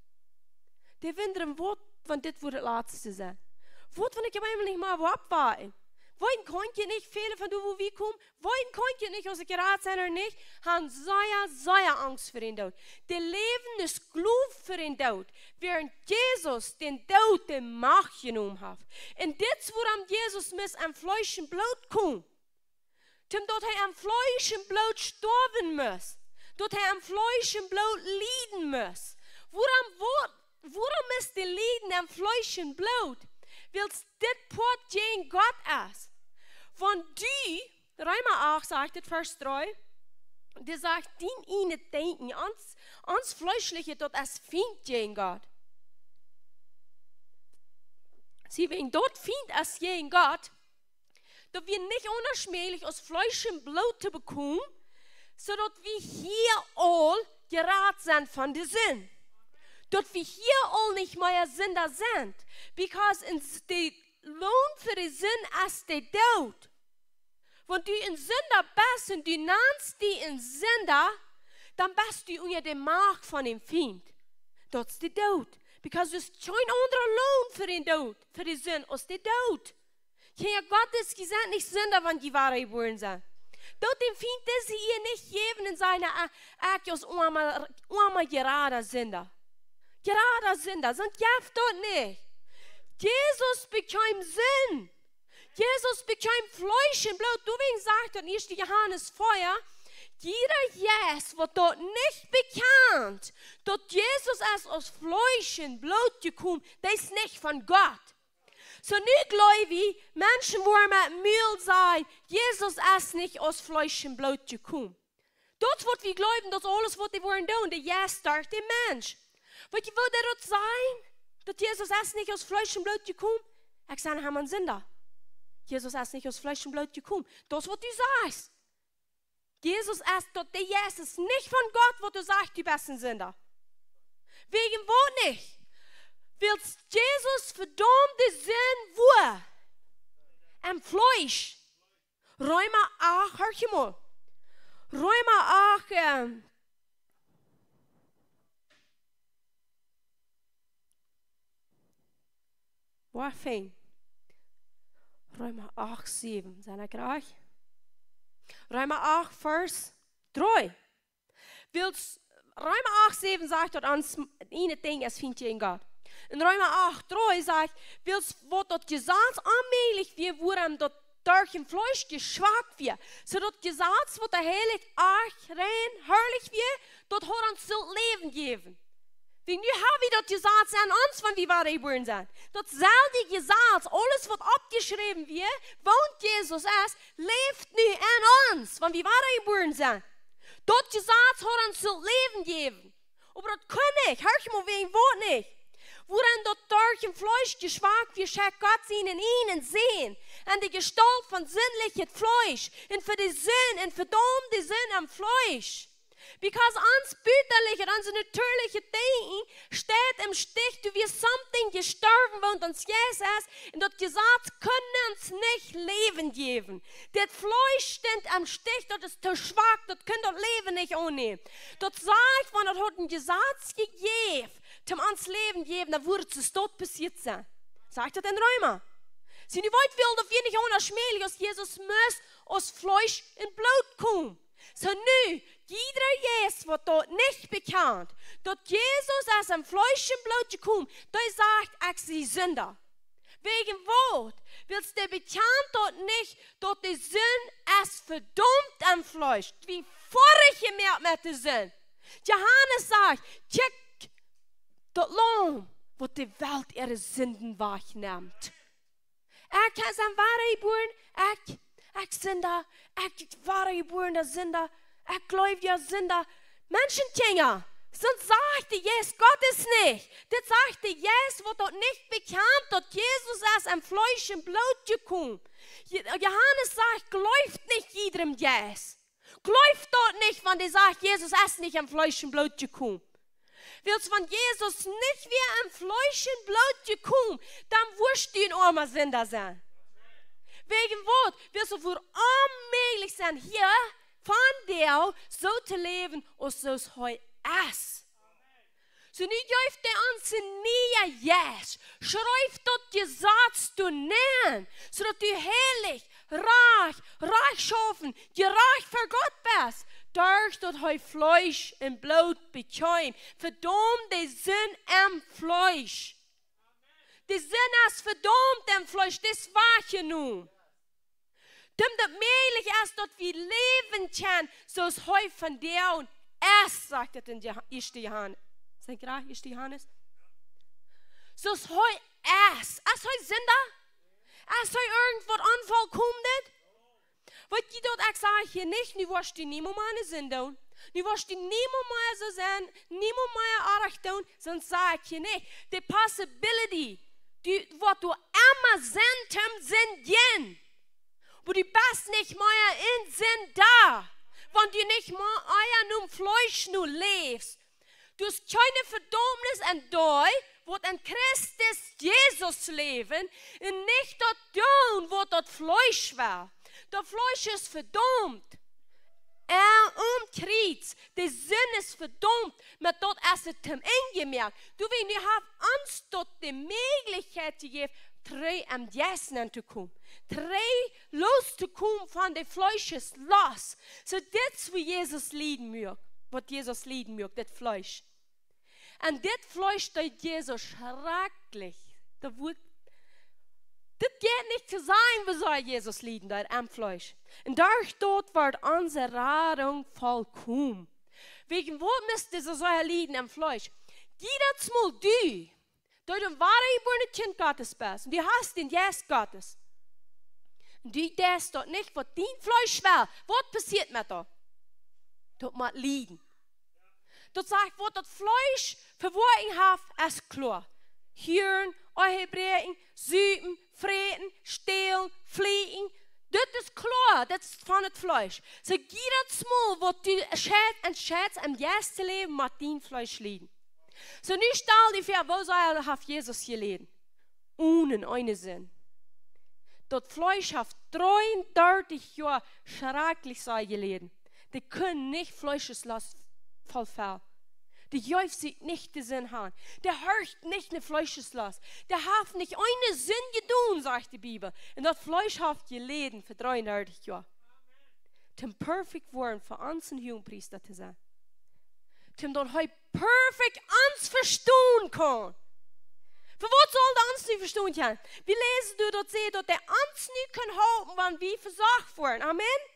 Dee wundren, waut wan dit woat daut latste sennen? Waut wan ekj opp eemol nich mea woa oppwaken? Weeten kaun ekj nich, väle von doa, wua wie komen, weeten kaun ekj nich, aus ekj jerat sie ooda nich, han sea, sea Angst fa dän Doot. Dee läwen es Sklow fa dän Doot, wäarent Jesus dän Doot de Macht jenomen haft. Un dit es wuarom Jesus must em Fleesch un Bloot komen. Toom daut hee em Fleesch un Bloot stoawen must. Daut hee em Fleesch un Bloot lieden must. Wuarom, wua-, wuarom must dee lieden em Fleesch un Bloot? Wiels dit Poat jäajen Gott es. Wan du, Reema acht sajcht dit, Varsch dree, dee sajcht, dien ieejnet Denkjen, ons, ons fleeschlichet, daut es Fient jäajen Gott. See, wan daut Fient es jäajen Gott, daut wia nich aundasch mäajlich aus Fleesch un Bloot to bekomen, soo daut wie hia aul jerat sent von de Sind. Daut wie hia aul nich mea Sinda sent. Because en s-, de Loon fa de Sind es de Doot. Wan du een Sinda best un du nanst die een Sinda, dan best du unja de Macht von dän Fient. Daut es de Doot. Because doa es kjeen aundra Loon fa dän Doot, fa de Sind, aus de Doot. Kjinja Gottes, jie sent nich Sinda, wan jie wada jebuaren sent. Daut dän Fient dise Ea nich jäwen un sajen, na, ekj aus oama, oama jerada Sinda. Jerada Sinda, soont jeft daut nich. Jesus bekjeem Sind. Jesus bekjeem Fleesch un Bloot. Doawäajen sajcht daut en ieeschte Johanes vea, jieda Jeist, waut daut nich bekjant, daut Jesus es aus Fleesch un Bloot jekomen, dee es nich von Gott. Soo nu jleew wie, Menschen woaren met Mul sajen, Jesus es nich aus Fleesch un Bloot jekomen. Daut es waut wie jleewen, daut es aules waut dee woaren doonen, de Jeist derch dän Mensch. Weet jie, woo dee daut sajen, daut Jesus es nich aus Fleesch un Bloot jekomen? Ekj sie noch emma een Sinda. Jesus es nich aus Fleesch un Bloot jekomen. Daut es waut du sajchst. Jesus es, daut de Jeist es nich von Gott, waut du sajchst, du best een Sinda. Wäajen waut nich? Wiels Jesus vedaumt de Sind wua? Em Fleesch. Reema acht, horch mol. Reema acht, ähm, wua fäng? Reema acht, säwen, sie ekj rajcht? Reema acht, Varsch dree. Wiels Reema acht, säwen sajcht daut ons ieejnet Denkjen es Fient jäajen Gott. En Reema acht, dree sajcht, wiels waut daut Jesaz onmäajlich wia, wuarom daut derch daut Fleesch jeschwakt wia. Soo daut Jesaz, waut de Heilje, ach, rein, harlich wia, daut haud ons sullt Läwen jäwen. Wie nu ha wie daut Jesaz aun ons, wan wie wada jebuaren sent. Daut selwje Jesaz, aules waut oppjeschräwen wia, waut Jesus es, läft nu aun ons, wan wie wada jebuaren sent. Daut Jesaz haud ons sullt Läwen jäwen. Oba daut kunn nich, horch mol, wäajen waut nich. Wuarom daut derch daut Fleesch jeschwakt wia, schekjt Gott sienen eenen Sän en de Jestault von sindlichet Fleesch, un fa de Sind, un vedaumt de Sind aum Fleesch. Because ons butalichet, ons natieelichet Denkjen steit em Stich, doa wia something jestorwen, waut ons Jeist es, un daut Jesaz kunn ons nich Läwen jäwen. Daut Fleesch stunt em Stich, daut es too schwak, daut kunn daut Läwen nich aunnämen. Daut sajcht, wan daut haud een Jesaz jejäft, toom ons Läwen jäwen, dan wudd et soo passieet sennen. Sajcht daut en Reema. See, nu weet wie aul, daut wia nich aundasch mäajlich, aus Jesus must aus Fleesch un Bloot komen. Soo nu, jiedra Jeist, waut daut nich bekjant, daut Jesus es em Fleesch un Bloot jekomen, dee sajcht: "Ekj sie Sinda." Wäajen waut? Wiels dee bekjant daut nich, daut de Sind es vedaumt em Fleesch. Wie foadich jemoakt met de Sind. Johanes sajcht: "Kjikj, daut Laum, waut de Welt äare Sinden wajchnemt." Ekj sie wadajebuaren, ekj, ekj Sinda, ekj wadajebuarna Sinda, ekj jleew jo Sinda. Menschenkjinja, soo sajcht de Jeist Gottes nich. Dit sajcht de Jeist, waut daut nich bekjant, daut Jesus es em Fleesch un Bloot jekomen. Je-, Johanes sajcht: "Jleeft nich jiedrem Jeist." Jleeft daut nich, wan dee sajcht, Jesus es nich em Fleesch un Bloot jekomen. Wiels wan Jesus nich wia em Fleesch un Bloot jekomen, dan wurscht du een oama Sinda sennen. Wäajen waut? Wiels et wudd onmäajlich sennen, hia vondoag soo to läwen, aus, soo aus hee es. Soo nu jeft hee ons een nieen Jeist. Schrift daut Jesaz doa nenn, soo daut du heilich, rajcht, rajchtschaufen, jerajcht ver Gott best. Derch daut hee Fleesch un Bloot bekjeem, vedaumd de Sind em Fleesch. De Sind es vedaumt em Fleesch, dee es wajchjenomen. Daut daut mäajlich es, daut wie läwen kjennen, soo aus hee vondoag es, sajcht et en Joh-, ieeschte Johanes. Sent jie doa, ieeschte Johanes? Soo aus hee es. Es hee Sinda? Es hee irjentwaut Onvollkomenet? Weet jie daut, ekj saj hia nich, nu woascht du niemols mea eene Sind doonen. Nu woascht du niemols mea soo sennen, niemols mea oajch doonen, soo saj ekj hia nich. De possibility, dee woat doa emma sennen, toom Sind, oba du best nich mea en Sind, wan du nich mea em Fleesch nu läfst. Du hast kjeene Vedaumnis en dee, waut en Christus Jesus läwen un nich daut doonen, waut daut Fleesch well. Daut Fleesch es vedaumt. En aum Kjriez, de Sind es vedaumt, met daut es et toom Enj jemoakt. Du, wie nu haft ons daut de Mäajlichkjeit jejäft, trigj em Jeist nenn to komen. Trigj loos to komen von de Fleeschlast. Soo dit es woo Jesus lieden muak, waut Jesus lieden muak, dit Fleesch. En dit Fleesch deed Jesus schrakjlich. Daut woat, dit jeit nich to sajen, woo sea Jesus lieden deed aum Fleesch. En derch daut wort onse Radunk vollkomen. Wäajen waut must hee soo sea lieden aum Fleesch? Jiedet Mol du, daut du een wadajebuarenet Kjint Gottes best, un du hast dän Jeist Gottes, un du deist daut nich, waut dien Fleesch well, waut passieet met die? Daut mott lieden. Daut sajcht, waut daut Fleesch fa Woakjen haft, es kloa. Hieren, Ehebräakjen, supen, fräten, stälen, flieekjen. Dit es kloa, dit es von daut Fleesch. Soo jiedet Mol, waut du entscheidst, entscheidst em Jeist to läwen, mott dien Fleesch lieden. Soo nu stal die väa, woo sea haft Jesus jeläden? Onen eene Sind. Daut Fleesch haft dreeundartich Joa schrakjlich sea jeläden. Dee kunn nich Fleeschlast vollfellen. Dee jeef sikj nich de Sind han. Dee horcht nich no Fleeschlast. Dee haft nich eene Sind jedonen, sajcht de Bibel. Un daut Fleesch haft jeläden fa dreeundartich Joa. Toom perfekt woaren, fa ons een Huagepriesta to sennen. Toom daut hee perfekt ons vestonen kaun. Fa waut saul hee ons nu vestonen kjennen? Wie läsen doa daut see, daut hee ons nu kaun halpen, wan wie vesocht woaren. Amen.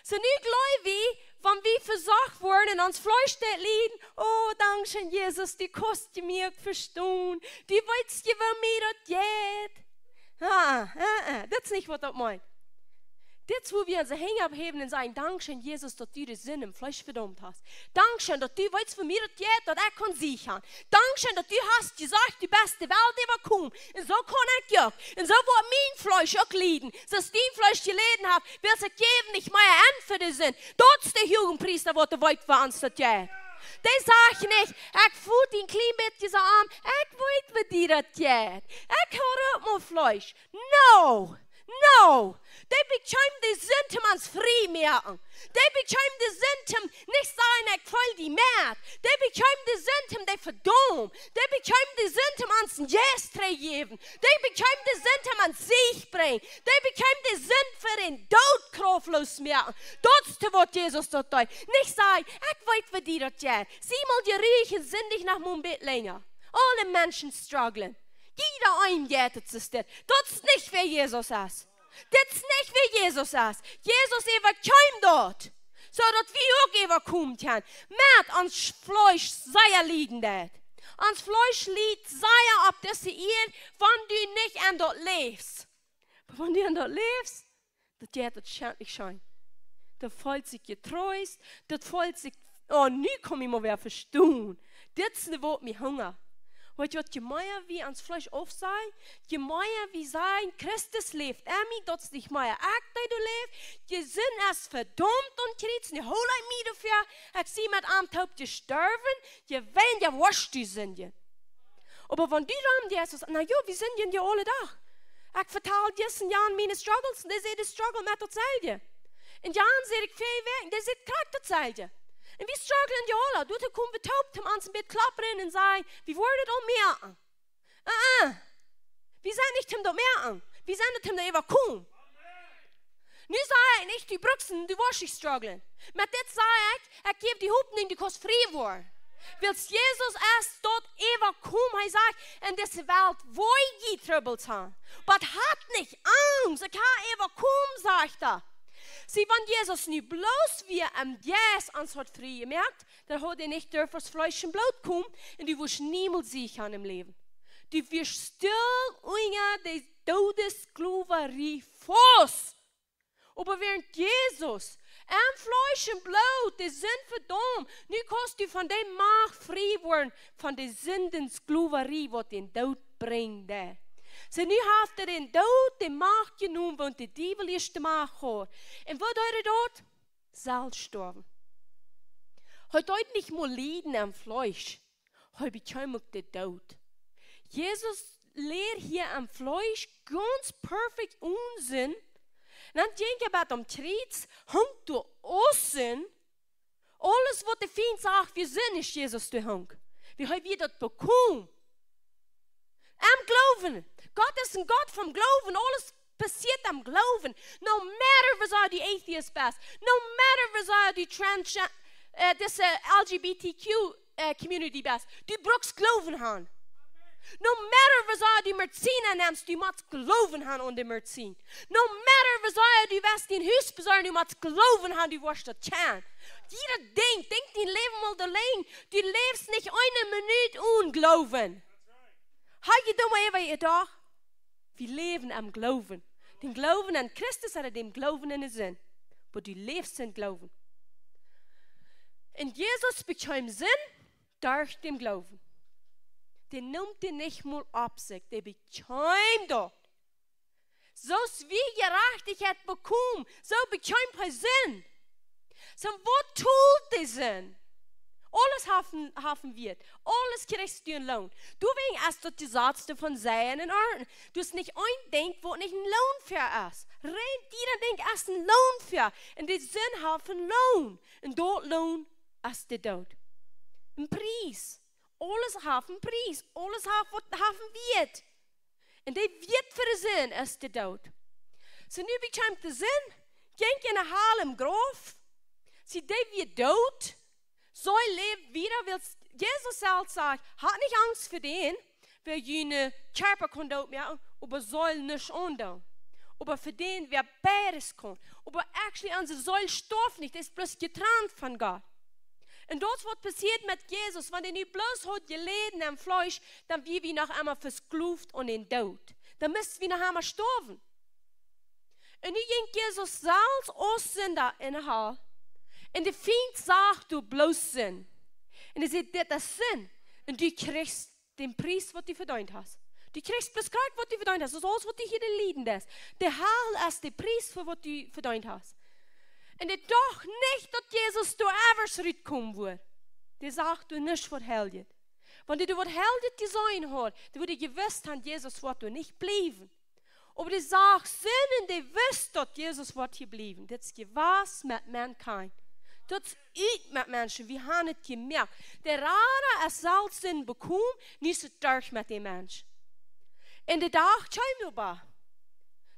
Soo nu jleew wie, wan wie vesocht woaren un ons Fleesch deit lieden: "Oh, dankscheen, Jesus, du kaust mie uk vestonen. Du weetst je, woo mie daut jeit." Ah, ah, ah, daut es nich, waut daut meent. Dit es, woo wie onse Henj opphäwen un sajen: "Dankscheen, Jesus, daut du de Sind em Fleesch vedaumt hast. Dankscheen, daut du weetst, woo mie daut jeit, daut ekj kaun Sieg han. Dankscheen, daut du hast jesajcht, du best de Welt äwakomen. Un soo kaun ekj uk. Un soo woat mien Fleesch uk lieden, soo aus dien Fleesch jeläden haft, wiels ekj jäw nich mea en fa de Sind." Daut es de Huagepriesta, waut weet, woo ons daut jeit. Dee sajcht nich: "Ekj foot een kjlien bät soo aun, ekj weet, woo die daut jeit. Ekj hab uk mol Fleesch." No! No! Dee bekjeem de Sind, om ons frie moaken. Dee bekjeem de Sind, om nich sajen: "Ekj feel die met." Dee bekjeem de Sind, om die vedaumen. Dee bekjeem de Sind, om ons een Jeist to jäwen. Dee bekjeem de Sind, om ons Sieg brinjen. Dee bekjeem de Sind, fa dän Doot krauftloos moaken. Daut es waut Jesus daut deed. Nich sajen: "Ekj weet, waut die daut jeit. Sie mol jeruhich un sindich noch mol een bät lenja." Aule Menschen strugglen. Jieda een jeit et, Sister. Daut es nich, wäa Jesus es. Dit es nich, wäa Jesus es. Jesus äwakjeem daut, soo daut wie uk äwakomen kjennen. Met ons Fleesch sea lieden deit. Ons Fleesch liet sea opp dise Ieed, wan du nich aun daut läfst. Oba wan du aun daut läfst, daut jeit daut schaunt nich scheen. Daut feelt sikj jetreest, daut feelt sikj: "Oh, nu kaun ekj mie mol wada vestonen. Dit es waut mie hungat." Weetst du waut, je mea wie ons Fleesch aufsajen, je mea wie sajen: "Christus läft en mie, daut es nich mea ekj, dee doa läft, de Sind es vedaumt aum Kjriez, nu hol ekj mie doafäa, ekj sie met am toop jestorwen", je weinja woascht du sindjen. Oba wan du dan Jesus, na jo, wie sindjen je aule Dach. Ekj vetal disen Jan miene struggles, un dee säd, dee struggle met daut selwje. Un Jan, säd ekj, väl Wäakj, dee säd krakjt daut selwje. Un wie strugglen je aule. Doa komen wie toop, om ons een bät kloppen un sajen: "Wie woaren et aul moaken." Uh-uh. Wie sent nich om daut moaken. Wie sent et om doaräwa komen. Nu saj ekj nich, du brukst, du woascht nich strugglen. Met dit saj ekj, ekj jäw die Hopninj, du kaust frie woaren. Wiels Jesus es daut äwakomen, hee sajcht: "En dise Welt woa jie Trubbels haben. Oba hat nich Angst, ekj hab äwakomen", sajcht hee. See, wan Jesus nu bloos wia em Jeist ons haud frie jemoakt, dan haud hee nich durft aun Fleesch un Bloot komen, un du wurscht niemols Sieg haben em Läwen. Du wurscht stell unja de Doodessklowerie faust. Oba wäarent Jesus em Fleesch un Bloot de Sind vedaumt, nu kaust du von dee Macht frie woaren, von de Sindenssklowerie, waut dän Doot brinjt. See, nu haft hee dän Doot de Macht jenomen, waut de Diewel ieescht de Macht haud. Un waut deed hee doa? Selfst stoawen. Hee deed nich mol lieden em Fleesch. Hee bekjeem uk de Doot. Jesus läwd hia em Fleesch gaunz perfekt one Sind. Un dan jinkj hee bat aum Kjriez, hunk doa aussen. Aules waut de Fient säd, wia Sind, es Jesus doa hunk. Wiels hee wia daut bekomen. Em Gloowen. Gott es een Gott vom Gloowen. Aules passieet em Gloowen. No matter woo sea du atheist best. No matter woo sea du trans, äh, dise L G B T Q, äh, community best. Du brukst Gloowen haben. No matter woo sea du Medizin nemst, du motst Gloowen haben aun de Medizin. No matter woo sea du best dien Hus besorjen, du motst Gloowen haben, du woascht daut kjennen. Jieda Dinkj, denkj dien Läwen mol doaräwa. Du läfst nich eene Minut one Gloowen. Hast du daut mol äwa jedocht? Wie läwen em Gloowen. Dän Gloowen aun Christus ooda dän Gloowen enne Sind. Oba du läfst em Gloowen. Un Jesus bekjeem Sind derch dän Gloowen. Dee neem dee nich mol opp sikj, dee bekjeem daut. Soo aus wie Jerajchtichkjeit bekomen, soo bekjeem hee Sind. See, waut toolt de Sind? Aules haft een, haft een Wieet. Aules kjrichst du een Loon. Doawäajen es daut de Jesaz von Seien un Arnten. Du hast nich een Dinkj, waut nich een Loon fa es. Rein jieda Dinkj es een Loon fa. Un de Sind haft een Loon. Un daut Loon es de Doot. Een Pries. Aules haft een Pries. Aules haft waut, haft een Wieet. Un dee Wieet fa de Sind es de Doot. See, nu bekjeem de Sind, jinkj enne Hal em Grauf. See, dee wia doot. See läwd wada, wiels Jesus selfst säd: "Hat nich Angst fa dän, wäa june Kjarpa kaun doot moaken, oba Seel nuscht aundoonen. Oba fa dän, wäa beides kaun. Oba actually, onse Seel stoaft nich, dee es bloos jetrant von Gott." Un daut es waut passieet met Jesus. Wan hee nu bloos haud jeläden em Fleesch, dan wia wie noch emma vesklowt aun dän Doot. Dan must wie noch emma stoawen. Un nu jinkj Jesus selfst aus Sinda enne Hal. Un de Fient sach doa bloos Sind. Un hee säd: "Dit es Sind." Un du kjrichst dän Pries, waut du vedeent hast. Du kjrichst bloos krakjt, waut du vedeent hast. Daut es aules, waut du hia to lieden hast. De Hal es de Pries fa waut du vedeent hast. Un dee docht nich, daut Jesus doa ever rutkomen wudd. Dee sach doa nuscht waut Heiljet. Wan dee doa waut Heiljet jeseenen haud, dan wudd hee jewist haben, Jesus woat doa nich bliewen. Oba dee sach Sind un dee wist, daut Jesus woat hia bliewen. Dit es jewast met mankind. Daut es uk met Menschen. Wie haben et jemoakt. De Rada es selfst Sind bekomen, nu es et derch met dän Mensch. Un de Dach kjeem oba,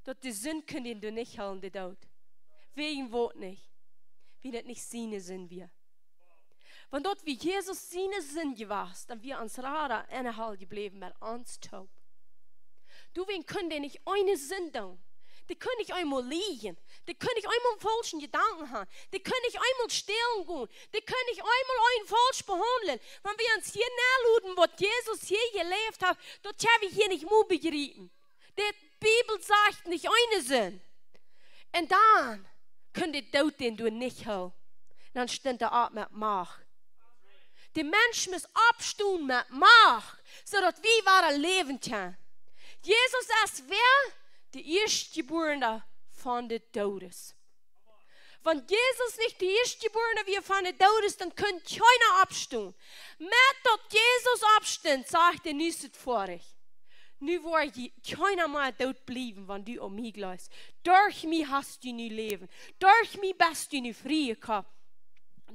daut de Sind kunn am doa nich hoolen, de Doot. Wäajen waut nich? Wiels et nich siene Sind wia. Wan daut wia Jesus siene Sind jewast, dan wia ons Rada enne Hal jebläwen met ons toop. Doawäajen kunn dee nich eene Sind doonen. Dee kunn nich eemol lieejen. Dee kunn nich eemol eenen faulschen Jedanken haben. Dee kunn nich eemol stälen gonen. Dee kunn nich eemol eenen faulsch behaundlen. Wan wie ons hia naluden, waut Jesus hia jeläft haft, daut kjenn wie hia nich mol bejriepen. De Bibel sajcht nich eene Sind. Un dan kunn de Doot dän doa nich hoolen. Dan stunt hee opp met Macht. De Mensch mott oppstonen met Macht, soo daut wie wada läwen kjennen. Jesus es wäa? De Ieeschtjebuarna von de Doodes. Wan Jesus nich de Ieeschtjebuarna wia von de Doodes, dan kunn kjeena oppstonen. Met daut Jesus oppstunt, sajcht hee: Nu es et foadich. Nu woat kjeena mea doot bliewen, wan du aun mie jleefst. Derch mie hast du nu Läwen. Derch mie best du nu frie jekoft.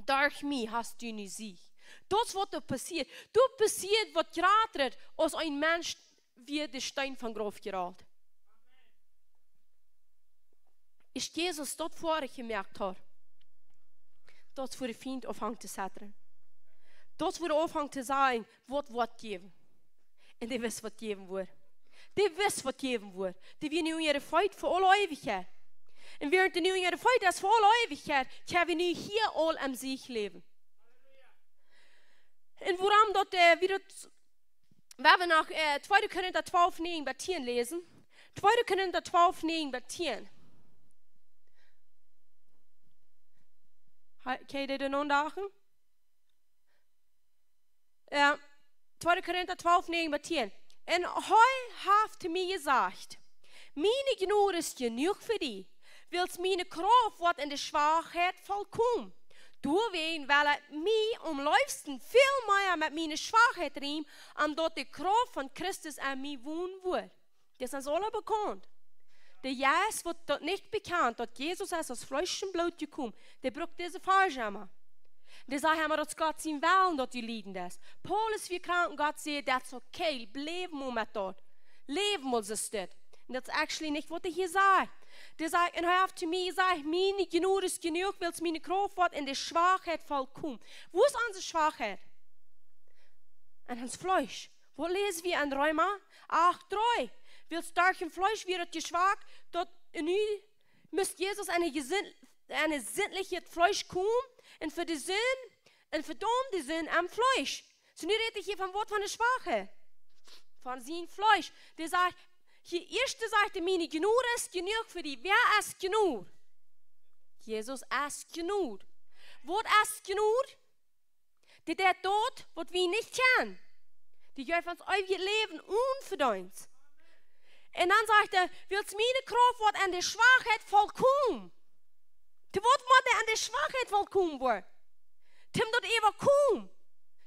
Derch mie hast du nu Sieg. Daut es waut doa passieet. Doa passieet waut jratret, aus een Mensch wia de Steen vom Grauf jerolt. Aus Jesus daut foadich jemoakt haud, daut es wua de Fient aunfunk to zetren. Daut es wua hee aunfunk to sajen: Waut woat jäwen? Un dee wist, waut jäwen woat. Dee wist, waut jäwen woat. Dee wia nu unja de Feet fa aule Eewichkjeit. Un wäarent dee nu unja de Feet es fa aule Eewichkjeit, kjenn wie nu hia aul em Sieg läwen. Un wuarom daut, äh, wie daut, wan wie no, äh, tweede Korinta twalf, näajen bat tieen läsen. Tweede Korinta twalf, näajen bat tieen. Ha-, kjenn jie dän aundachen? Jo, tweede Korinta twalf, näajen bat tieen. Un hee haft to mie jesajcht: Miene Jnod es jenuach fa die, wiels miene Krauft woat en de Schwakheit volkomen. Doawäajen well ekj mie aum leefsten väl mea met miene Schwakheit riemen, om daut de Krauft von Christus en mie wonen woat. Daut es aule bekaunt. De Jeist woat daut nich bekaunt, daut Jesus es aus Fleesch un Bloot jekomen. Dee brukt dise Varsch emma. Dee sajcht emma, daut es Gott sien Wellen, daut du lieden deist. Paulus wia krank un Gott säd: Daut es okay, läw mau met daut. Läw mau, sajcht daut. Un daut es actually nich, waut hee hia sajcht. Dee sajcht, un hee haft to mie jesajcht: Miene Jnod es jenuach, wiels miene Krauft woat en de Schwakheit volkomen. Wua es onse Schwakheit? En ons Fleesch. Waut läs wie en Reema acht dree? Wiels derch daut Fleesch wia daut Jeschmak, daut nu must Jesus en een jesin-, en een sindlichet Fleesch komen un fa de Sind, un vedaumd de Sind aum Fleesch. Soo, nu rät hee hia von waut? Von de Schwakheit. Von sien Fleesch. Dee sajcht, hia ieescht sajcht hee: Miene Jnod es jenuach fa die. Wäa es Jnod? Jesus es Jnod. Waut es Jnod? Dee deit daut, waut wie nich kjennen. Dee jeft ons eewjet Läwen onvedeent. Un dan sajcht hee: Wiels miene Krauft woat en de Schwakheit volkomen. Toom waut mott hee en de Schwakheit volkomen woaren? Toom daut äwakomen.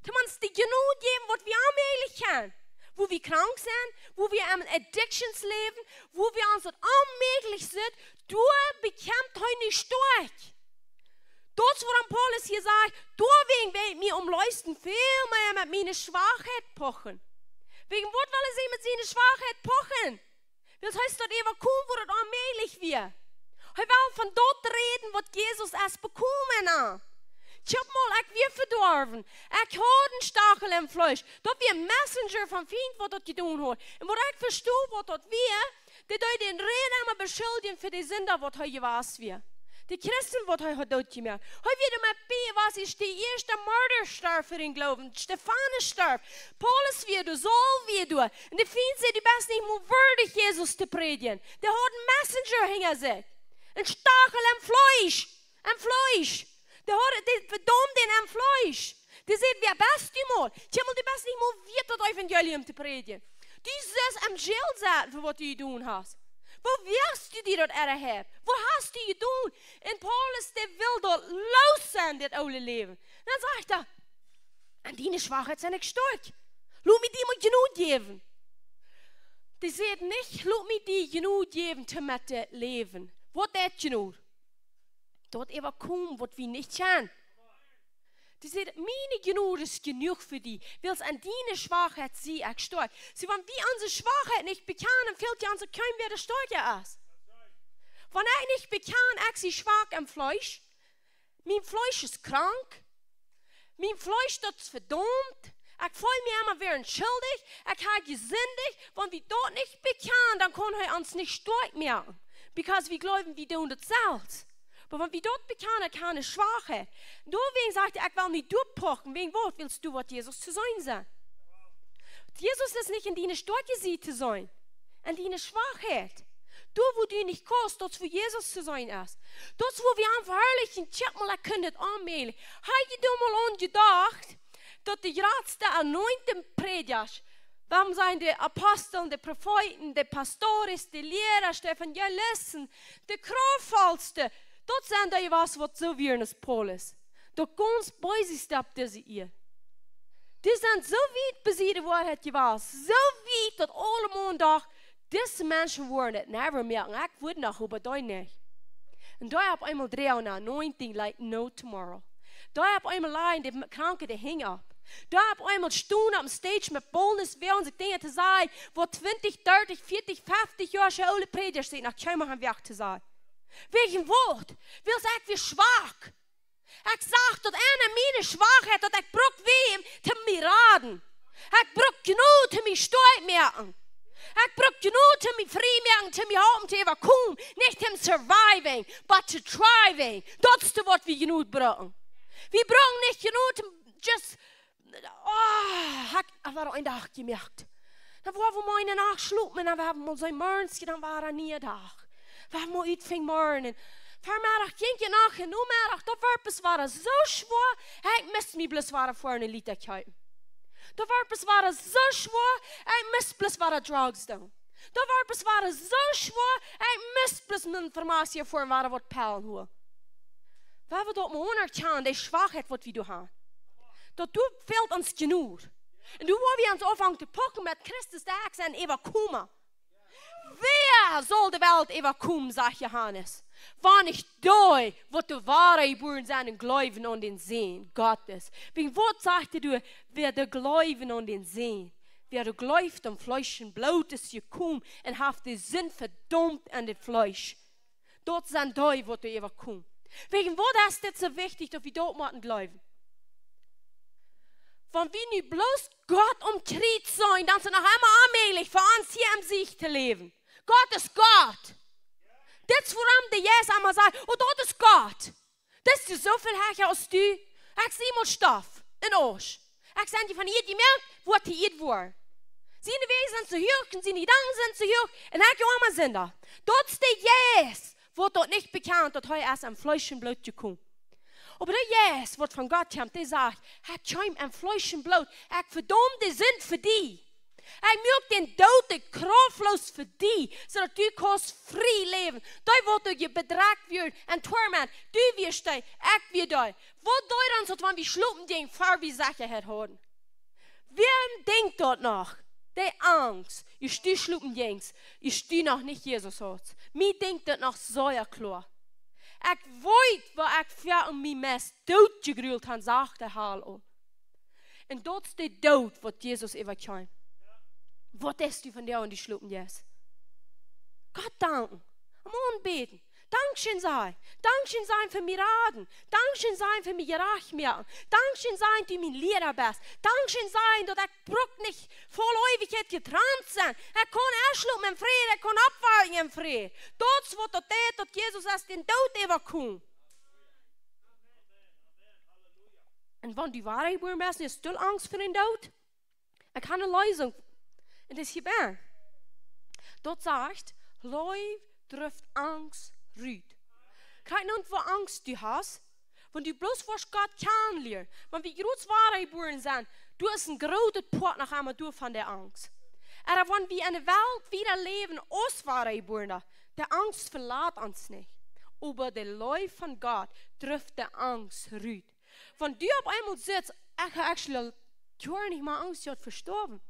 Toom ons de Jnod jäwen, waut wie onmäajlich kjennen. Wua wie krank sent, wua wie en addictions läwen, wua wie ons daut onmäajlich sitt, doa bekjemt hee nu stoakj. Daut es wuarom Paulus hia sajcht: Doawäajen well ekj mie aum leefsten väl mea met miene Schwakheit pochen. Wäajen waut well hee met siene Schwakheit pochen? Wiels hee es daut äwakomen, wua daut onmäajlich wia. Hee well von daut räden, waut Jesus es bekomen haft. Kjikj mol, ekj wia vedorwen. Ekj haud een Stachel em Fleesch. Daut wia een Messenger vom Fient, waut daut jedonen haud. Un waut ekj vestonen, waut daut wia, dee deed dän Reinheimer beschuldjen fa de Sinda, waut hee jewast wia. De Christen, waut hee haud dootjemoakt. Hee wia doa met bie, wia hee de ieeschta Martyr, storf fa dän Gloowen. Stefanus storf. Paulus wia doa, Saul wia doa. Un de Fient säd: Du best nich mol wieedich, Jesus to prädjen. Dee haud een Messenger hinja sikj. Een Stachel em Fleesch. Em Fleesch. Dee haud, dee vedaumd dän em Fleesch. Dee säd: Wäa best du mol? Kjikj mol, du best nich mol wieet, daut Evangelium to prädjen. Du sust em Jail setten fa waut du jedonen hast. Woo wieescht du die daut erhäft? Waut hast du jedonen? Un Paulus, dee well daut loos sennen, dit oole Läwen. Dan sajcht hee: En diene Schwakheit sie ekj stoakj. Lot mie die mol Jnod jäwen. Dee säd nich: "Lot mie die Jnod jäwen to met dit Läwen." Waut deit Jnod? Daut äwakomen, waut wie nich kjennen. Dee säd: "Miene Jnod es jenuach fa die. Wiels aun diene Schwakheit sie ekj stoakj." See, wan wie onse Schwakheit nich bekjanen, dan fält je ons uk kjeen, wäa de stoakja es. Wan ekj nich bekjan, ekj sie schwak em Fleesch, mien Fleesch es krank, mien Fleesch, daut es vedaumt, ekj feel mie emma wada schuldich, ekj hab jesindicht, wan wie daut nich bekjanen, dan kaun hee ons nich stoakj moaken. Because wie jleewen, wie doonen daut selfst. Oba wan wie daut bekjanen, ekj hab eene Schwakheit. Doawäajen sajcht hee: "Ekj well mie derchpochen." Wäajen waut? Wiels du west Jesus to seenen sennen. Jesus es nich en diene stoakje Sied to seenen, en diene Schwakheit. Doa, wua du nich kaust, daut es, wua Jesus to seenen es. Daut es, wua wie am veharlichen: "Kjikj mol, ekj kunn dit aunmäajlich." Hab jie doa mol aun jedocht, daut de jratste anointed Prädjasch, waut sent de Aposteln, de Profeeten, de Pastores, de Lierasch, de Evangelisten, de Krauftvollste, daut sent dee jewast, waut soo wieren aus Paulus. Daut gaunz Beeseste opp dise Ieed. Dee sent soo wiet bie de Woarheit jewast, soo wiet, daut aule Maun docht: "Dise Menschen woaren et never moaken, ekj woa noch, oba dee nich." Un doa opp eemol droagen ne anointing like no tomorrow. Doa opp eemol lajen de Kranke de Henj opp. Doa opp eemol stonen opp een stage met boldness, wäajen sikj Dinja to sajen, waut twintich, dartich, vieetich, feftich Joa aule Prädjasch sikj noch kjeenmol han jewoagt to sajen. Wäajen waut? Wiels ekj wia schwak. Ekj sach daut aun miene Schwakheit, daut ekj bruck wäm toom mie raden. Ekj bruck Jnod toom mie stoakj moaken. Ekj bruck Jnod toom mie frie moaken, toom mie halpen to äwakomen. Nich toom surviving, but to thriving. Daut es waut wie Jnod brucken. Wie brucken nich Jnod toom just, oh, ekj, ekj wia een Dach jemoakt. Dan woa wie mau enne Nacht schlopen un dan woa wie mau soo morjens, dan wia een niea Dach. Wie haben mau utfing morjen. Väamedach jinkj je noch un Nomeddach, daut wort bloos wada soo schwoa, ekj must mie bloos wada foaren een Lita kjeepen. Daut wort bloos wada soo schwoa, ekj must bloos wada drugs doonen. Daut wort bloos wada soo schwoa, ekj must bloos no de Farmazie foaren, wada waut Pellen holen. Woa wie daut mau aunerkjanen, dee Schwakheit, waut wie doa haben. Daut doa fält ons Jnod. Un doa woa wie ons aunfangen to pochen met Christus, daut ekj sie een Äwakoma. Wäa saul de Welt äwakomen, sajcht Johanes, wan nich dee, waut de Woarheit jebuaren sent un jleewen aun dän Sän Gottes? Wäajen waut sajcht hee doa? Wäa doa jleewen aun dän Sän, wäa doa jleeft aun Fleesch un Bloot, es jekomen un haft de Sind vedaumt aun daut Fleesch. Daut sent dee, waut doa äwakomen. Wäajen waut es dit soo wichtich, daut wie daut motten jleewen? Wan wie nu bloos Gott aum Kjriez seenen, dan es et noch emma onmäajlich fa ons hia em Siech to läwen. Gott es Gott. Dit es wuarom de Jeist emma sajcht: "Oh, daut es Gott. Daut es soo väl hecha aus du. Ekj sie mau Stoff un Asch. Ekj sie von Ieed jemoakt, woa to Ieed woaren. Siene Wäaj sent soo huach un siene Jedanken sent soo huach un ekj, arma Sinda." Daut es de Jeist, waut daut nich bekjant, daut hee es aun Fleesch un Bloot jekomen. Oba de Jeist, waut von Gott kjemt, dee sajcht: "Ekj kjeem aun Fleesch un Bloot. Ekj vedaum de Sind fa die. Ekj muak dän Doot, de krauftloos fa die, soo daut du kaust frie läwen. Dee, waut doa bedrekjt wia un torment, du wieescht dee, ekj wia dee." Waut deed ons daut, wan wie schlopen jinjen, ver wie Sechaheit hauden? Wäm dinkjt daut noch? De Angst. Aus du schlopen jinjst, aus du noch nich Jesus haudst. Mie dinkjt daut noch sea kloa. Ekj weet, woo ekj ver mie meist doot jegrult hab, sajcht de Hal aul. Un daut es de Doot, waut Jesus äwakjeem. Waut deist du vondoag, wan du schlopen jeist? Gott danken. Am aunbäden. Dankscheen sajen. Dankscheen sajen fa mien Raden. Dankscheen sajen fa mien jerajcht moaken. Dankscheen sajen, daut du mien Liera best. Dankscheen sajen, daut ekj bruck nich fa aul Eewichkjeit jetrant sennen. Ekj kaun enschlopen em Fräd, ekj kaun oppwaken em Fräd. Daut es waut daut deit, daut Jesus es dän Doot äwakomen. Un wan du wadajebuaren best, hast du Angst fa dän Doot? Ekj hab eene Leesunk. Un daut es hia bie. Daut sajcht: "Leew drift Angst rut." Kjikj nu, woo Angst du hast, wan du bloos woascht Gott kjanen lieren. Wan wie jrods wadajebuaren sent, doa es een grootet Poat noch emma doa von de Angst. Oba wan wie enne Welt wieda läwen aus Wadajebuarne, de Angst velat ons nich. Oba de Leew von Gott drift de Angst rut. Wan du opp eemol sajchst: "Ekj hab actually Joaren nich mea Angst jehaut fa stoawen.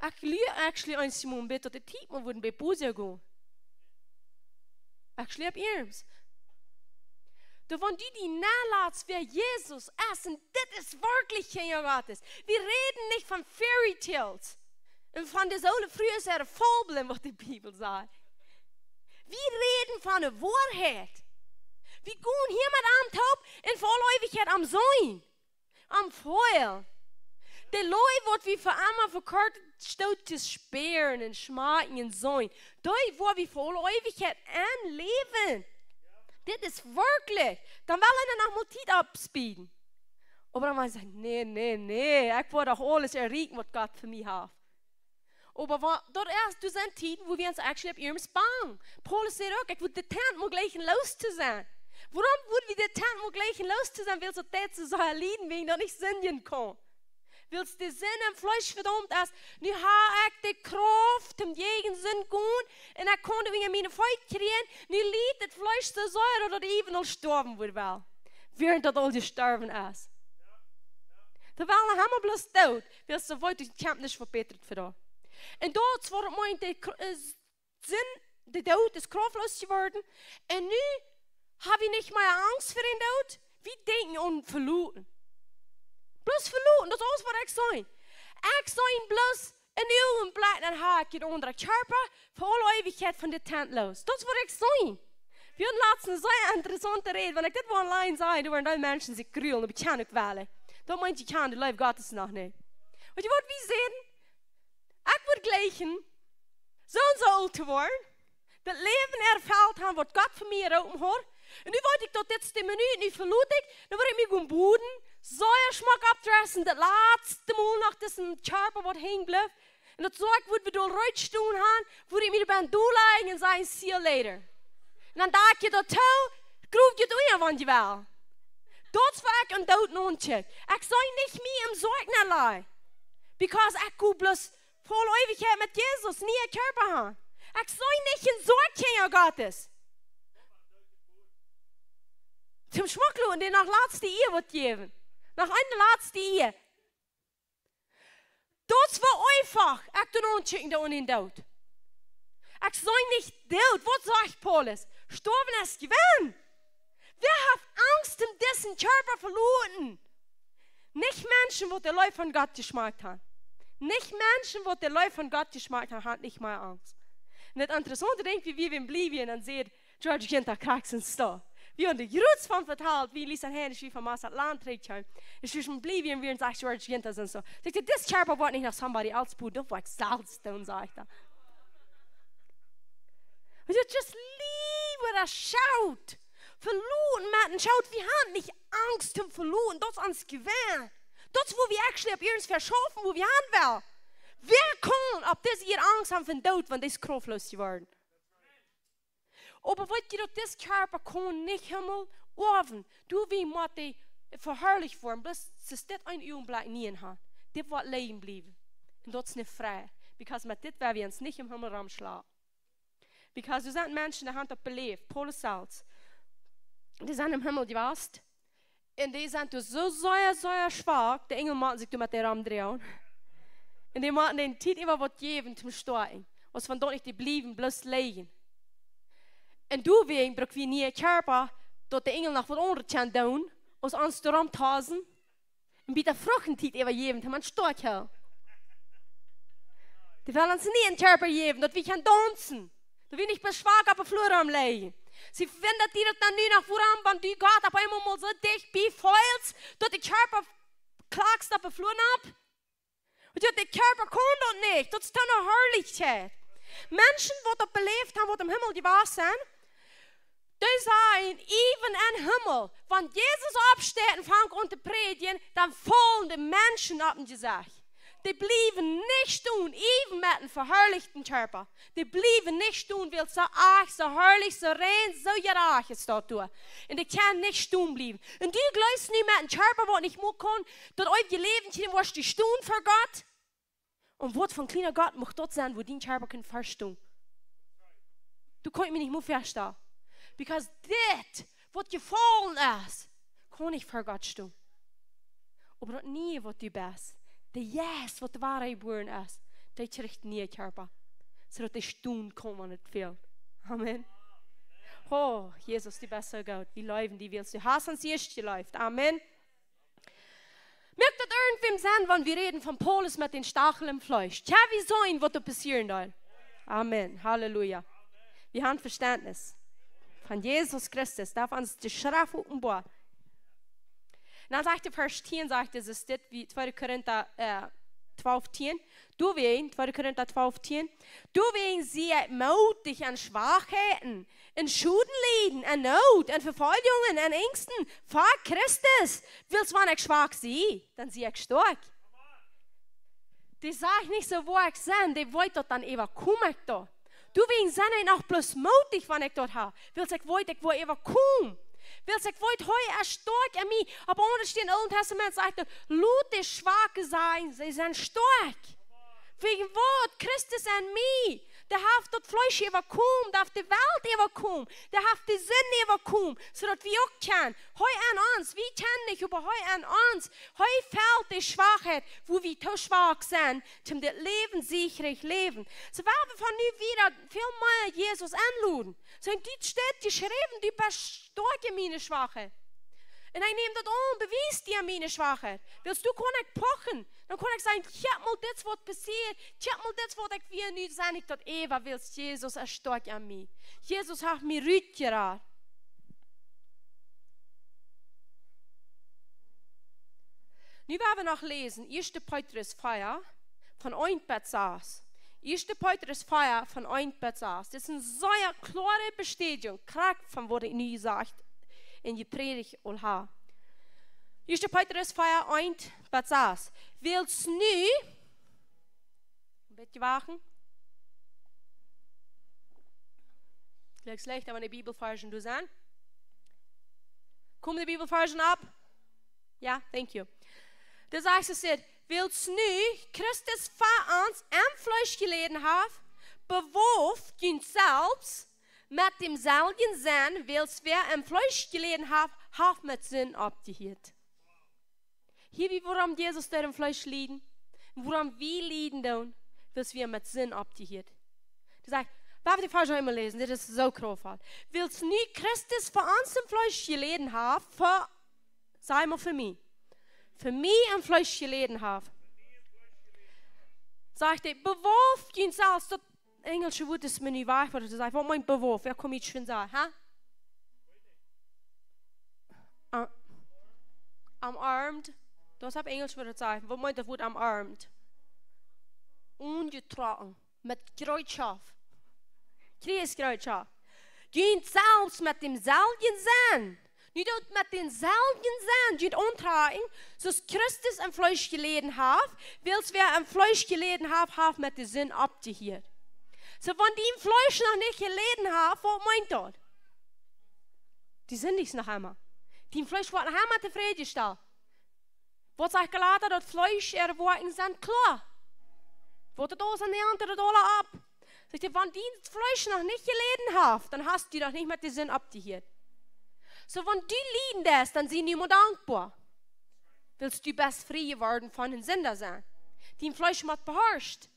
Ekj lia actually eenjemol een bät daut de Tiet mol wudd een bät bäta gonen. Actually, opp iernst. Doa, wan du die nalatst, wäa Jesus es, un dit es werkjlich Kjinja Gottes. Wie räden nich von fairy tales un von de oole Frues äare Fabeln, waut de Bibel sajcht. Wie räden von de Woarheit. Wie gonen hia met am toop un fa aule Eewichkjeit am sennen. Am Fia. De Leew, waut wie fa emma fa korte Stootjes spieren un schmakjen un seenen. Doa woa wie fa aule Eewichkjeit aun läwen. Dit es werkjlich. Dan well eena noch mol Tiet aufspeeden. Oba dan woa wie sajen: "Nä, nä, nä. Ekj woa doch aules erreichen, waut Gott fa mie haft." Oba wa-, daut es, doa sent Tieden, wua wie ons actually opp iernst bangen. Paulus säd uk: "Ekj wudd de Tent mol jleichen loos to sennen." Wuarom wudd wie de Tent mol jleichen loos to sennen? Wiels daut deit soo sea lieden, wiels daut nich sindjen kaun. Wiels de Sind em Fleesch vedaumt es. Nu hab ekj de Krauft, om jäajen Sind gonen, un ekj kaun daut unja miene Feet kjrieen. Nu liet daut Fleesch soo sea, daut daut eventuell stoawen wudd well. Wäarent daut aul jestorwen es. Daut well noch emma bloos doot. Wiels soo wiet, ekj hab nuscht vebätret fa daut. Un daut es wuarom ekj de Kr-, äh, Sind, de Doot es krauftloos jeworden. Un nu hab wie nich mea Angst fa dän Doot. Wie denkjen aun veloten. Bloos veloten, daut es aules, waut ekj see. Ekj see bloos een Uagenblikj, dan hab ekj een aundren Kjarpa, fa aule Eewichkjeit von de Tent loos. Daut es, waut ekj see. Wie hauden latst eene sea interessaunte Räd, wan ekj dit woa online sajen, dan woaren dee Menschen sikj grulen, oba ekj kjan uk woll. Daut meent, ekj kjan de Leew Gottes noch nich. Weetst du, waut wie säden? Ekj wudd jleichen soo un soo oolt to woaren, daut Läwen erfelt haben, waut Gott fa mie jeroopen haud. Un nu weet ekj, daut dit es de Minut, nu velot ekj, dan woa ekj mie gonen booden, sea schmock oppdressen, daut latste Mol noch disen Kjarpa, waut henjen blift. Un daut soo, ekj wudd wada reed stonen haben, wudd ekj mie doa bie dol lajen un sajen: "See you later." Un dan denkj ekj daut too, jleew ekj daut uk, wan jie wellen. Daut es, waut ekj aun Doot nonkjikj. Ekj see nich mie em Soakj nenlajen. Because ekj go bloos fa aule Eewichkjeit met Jesus, nieen Kjarpa haben. Ekj see nich em Soakj, Kjinja Gottes. Toom schmock loten, dee noch latste Ea woat jäwen. Noch eene latste Ea. Daut es, woo eefach ekj daut aunkjikj, daut aun dän Doot. Ekj see nich Doot. Waut sajcht Paulus? Stoawen es Jewenn. Wäa haft Angst om disen Kjarpa veloten? Nich Menschen, waut de Leew von Gott jeschmakjt haben. Nich Menschen, waut de Leew von Gott jeschmakjt haben, haben nich mea Angst. Un daut interessaunte Dinkj, wie wie em Bolivien, dan säd George Ginter krakjt soo: Wie hauden de Jroots von vetalt, wie Lisa un ekj, aus wie von Mazatlan trigjkjeemen. Un aus wie em Bolivien wieren, sajcht George Ginter soo: "Dit Kjarpa woat nich no somebody else booden, daut woa ekj selfst doonen," sajcht hee. Just leave with a shout. Veloten met een Shout. Wie haben nich Angst om veloten. Daut es ons Jewenn. Daut es, woo wie actually opp iernst veschaufen, woo wie haben wellen. Wäa kaun opp dise Ieed Angst haben von Doot, wan dee es krauftloos jeworden? Oba weetst du, daut dis Kjarpa kaun nich Himmel oawen. Du, wie motten veharlicht woaren, bloos daut dit een Uagenblikj nich enn haft. Dit woat läajen bliewen. Un daut es nich frei. Because met dit woa wie ons nich em Himmel romschlagen. Because doa sent Menschen, dee haben daut beläft. Paulus selfst. Dee sent em Himmel jewast. Un dee sent doa soo sea, sea schwak, de Enjel motten sikj doa met dee romdreien. Un dee motten dän Tiet äwa waut jäwen toom stoakjen. Aus wan daut nich, dee bliewen bloos läajen. Un doawäajen bruck wie niee Kjarpa, daut de Enjel noch waut aundret kjennen doonen, aus ons doa romtossen. Un bie de Fruchtentiet äwa jäwen, daut maun stoakj hält. Dee wellen ons nieen Kjarpa jäwen, daut wie kjennen daunzen. Daut wie nich bloos schwak opp de Flua romläajen. See, wan daut die daut dan nu noch, wuarom, wan du Gott opp eemol mol soo dicht bie feelst, daut de Kjarpa klakjst opp de Flua opp? Un daut de Kjarpa kaun daut nich, daut es dan ne Harlichkjeit. Menschen, waut daut beläft haben, waut em Himmel jewast sent, dee sajen, even em Himmel, wan Jesus oppsteit un fangt aun to prädjen, dan faulen de Menschen opp äa Jesecht. Dee bliewen nich stonen, even met een veharlichten Kjarpa. Dee bliewen nich stonen, wiels soo ach, soo harlich, soo rein, soo jerajcht es daut doa. Un dee kjennen nich stonen bliewen. Un du jleefst nu met een Kjarpa, waut nich mea kaun, daut eewje Läwen kjrieen, woascht du stonen ver Gott? Un waut fa een kjliena Gott mucht daut sennen, wua dien Kjarpa kaun vestonen? Du kaust mie nich mea vestalen. Because dit, waut jefaulen es, kaun nich ver Gott stonen. Oba daut niee, waut du best, de Jeist, waut de Woarheit jebuaren es, Dee kjricht een nieen Kjarpa. Soo daut dee stonen kaun, wan et fält. Amen. Oh, Jesus, du best soo goot. Wie leewen die, wiels du hast ons ieescht jeleeft. Amen. Moakt daut irjentwäm Senn, wan wie räden von Paulus met dän Stachel em Fleesch? Tja, wie seenen, waut doa passieren deed. Amen. Halleluja. Wie haben Verständnis von Jesus Christus. Doa es de Schreft openboa. Un dan sajcht de Varsch tieen, sajcht et, es dit, wie tweede Korinta, äh, twalf tieen. Doawäajen, tweede Korinta twalf tieen. Doawäajen sie ekj mootich en Schwakheiten, en Schodenlieden, en Noot, en Vefoljungen, en Enjsten, fa Christus. Wiels wan ekj schwak sie, dan sie ekj stoakj. Dee sajcht nich soo, woo ekj sie, dee weet daut dan äwakom ekj daut. Doawäajen sie ekj noch bloos mootich, wan ekj daut hab. Wiels ekj weet, ekj woa äwakomen. Wiels ekj weet, hee es stoakj en mie. Oba aundasch em Oolen Tastament sajcht et, lot de Schwake sajen, see sent stoakj. Wäajen waut? Christus en mie. Dee haft daut Fleesch äwakomen, dee haft de Welt äwakomen, dee haft de Sind äwakomen, soo daut wie uk kjennen. Hee en ons, wie kjennen nich, oba hee en ons. Hee felt de Schwakheit, wua wie too schwak sent, toom dit Läwen siechrich läwen. Soo woa wie von nu wieda väl mea Jesus enloden. Soo, dit steit jeschräwen, du best stoakj en miene Schwakheit. Un hee nemt daut aun, bewiest die miene Schwakheit. Wiels du kaust nich pochen. Dan kaun ekj sajen, kjikj mol, dit es waut passieet. Kjikj mol, dit es waut ekj wia, nu sie ekj daut äwa, wiels Jesus es stoakj en mie. Jesus haft mie rutjerat. Nu woa wie noch läsen, Ieeschte Petrus vea, von eent bat sas. Ieeschte Petrus vea, von eent bat sas. Dit es eene sea kloare Bestätigung, krakjt von waut ekj nu jesajcht un jeprädicht aul hab. Ieeschte Petrus vea, eent bat sas. Wiels nu, een bät wachten. Kjikj, schlajcht, oba de Bibelvarsch doa sent. Komen de Bibelvarsch opp? Jo, thank you. De sajcht, et sajcht, wiels nu Christus fa ons em Fleesch jeläden haft, bewoft junt selfst met dämselwjen Senn, wiels wäa em Fleesch jeläden haft, haft met Sind oppjehieet. Hia wie, wuarom Jesus deed em Fleesch lieden, wuarom wie lieden doonen, wiels wie met Sind oppjehieet. Dee sajcht, woa wie de Varsch eemol läsen, dit es soo kraftvoll. Wiels nu Christus fa ons em Fleesch jeläden haft, fa, saj mol, fa mie. Fa mie em Fleesch jeläden haft. Sajcht hee, bewoft junt selfst, daut enjelsche Wuat es mie nu wajch, waut et sajcht, waut meent bewoft? Wäa kaun mie daut sajen, ha? A-, omarmt. Daut es opp Enjelsch, waut et sajcht. Waut meent daut Wuat omarmt? Aunjetrocken. Met Jereetschoft. Kjrichsjereetschoft. Junt selfst met dämselwjen Senn. Nu daut met dänselwjen Senn, junt auntrakjen, soo aus Christus em Fleesch jeläden haft, wiels wäa em Fleesch jeläden haft, haft met de Sind oppjehieet. Soo, wan dien Fleesch noch nich jeläden haft, waut meent daut? Dee sindjen noch emma. Dien Fleesch woat noch emma tofräd jestalt. Waut sajcht Galata, daut Fleesch äare Woakjen sent kloa. Waut daut aules aun de aundre daut aula opp. Sajcht hee, wan dien Fleesch noch nich jeläden haft, dan hast du noch nich met de Sind oppjehieet. Soo, wan du lieden deist, dan sie nu mol dankboa. Wiels du best frie jeworden von een Sinda sennen. Dien Fleesch mott beharcht.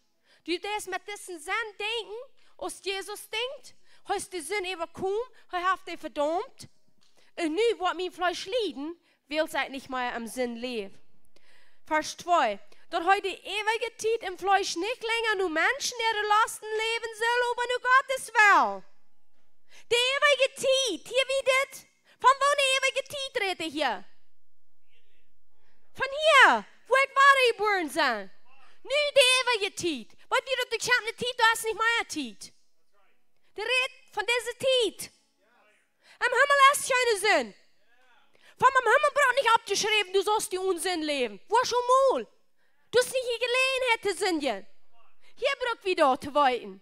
Du deist met disen Senn denkjen, aus Jesus denkjt. Hee es de Sind äwakomen, hee haft dee vedaumt. Un nu woat mien Fleesch lieden, wiels ekj nich mea em Sind läw. Varsch twee. Daut hee de eewje Tiet em Fleesch nich lenja no Menschen äare Losten läwen sull, oba no Gottes Well. De eewje Tiet, hia wie dit. Von woone eewje Tiet rät hee hia? Von hia, wua ekj wadajebuaren sie. Nu de eewje Tiet. Waut wia daut, de kjemt ne Tiet, doa es nich mea Tiet. Dee rät von dise Tiet. Em Himmel es kjeene Sind. Von em Himmel brukt nich oppjeschräwen, du saust dee one Sind läwen. Wua schon mol? Du hast nich de Jeläajenheit to sindjen. Hia bruck wie daut to weeten.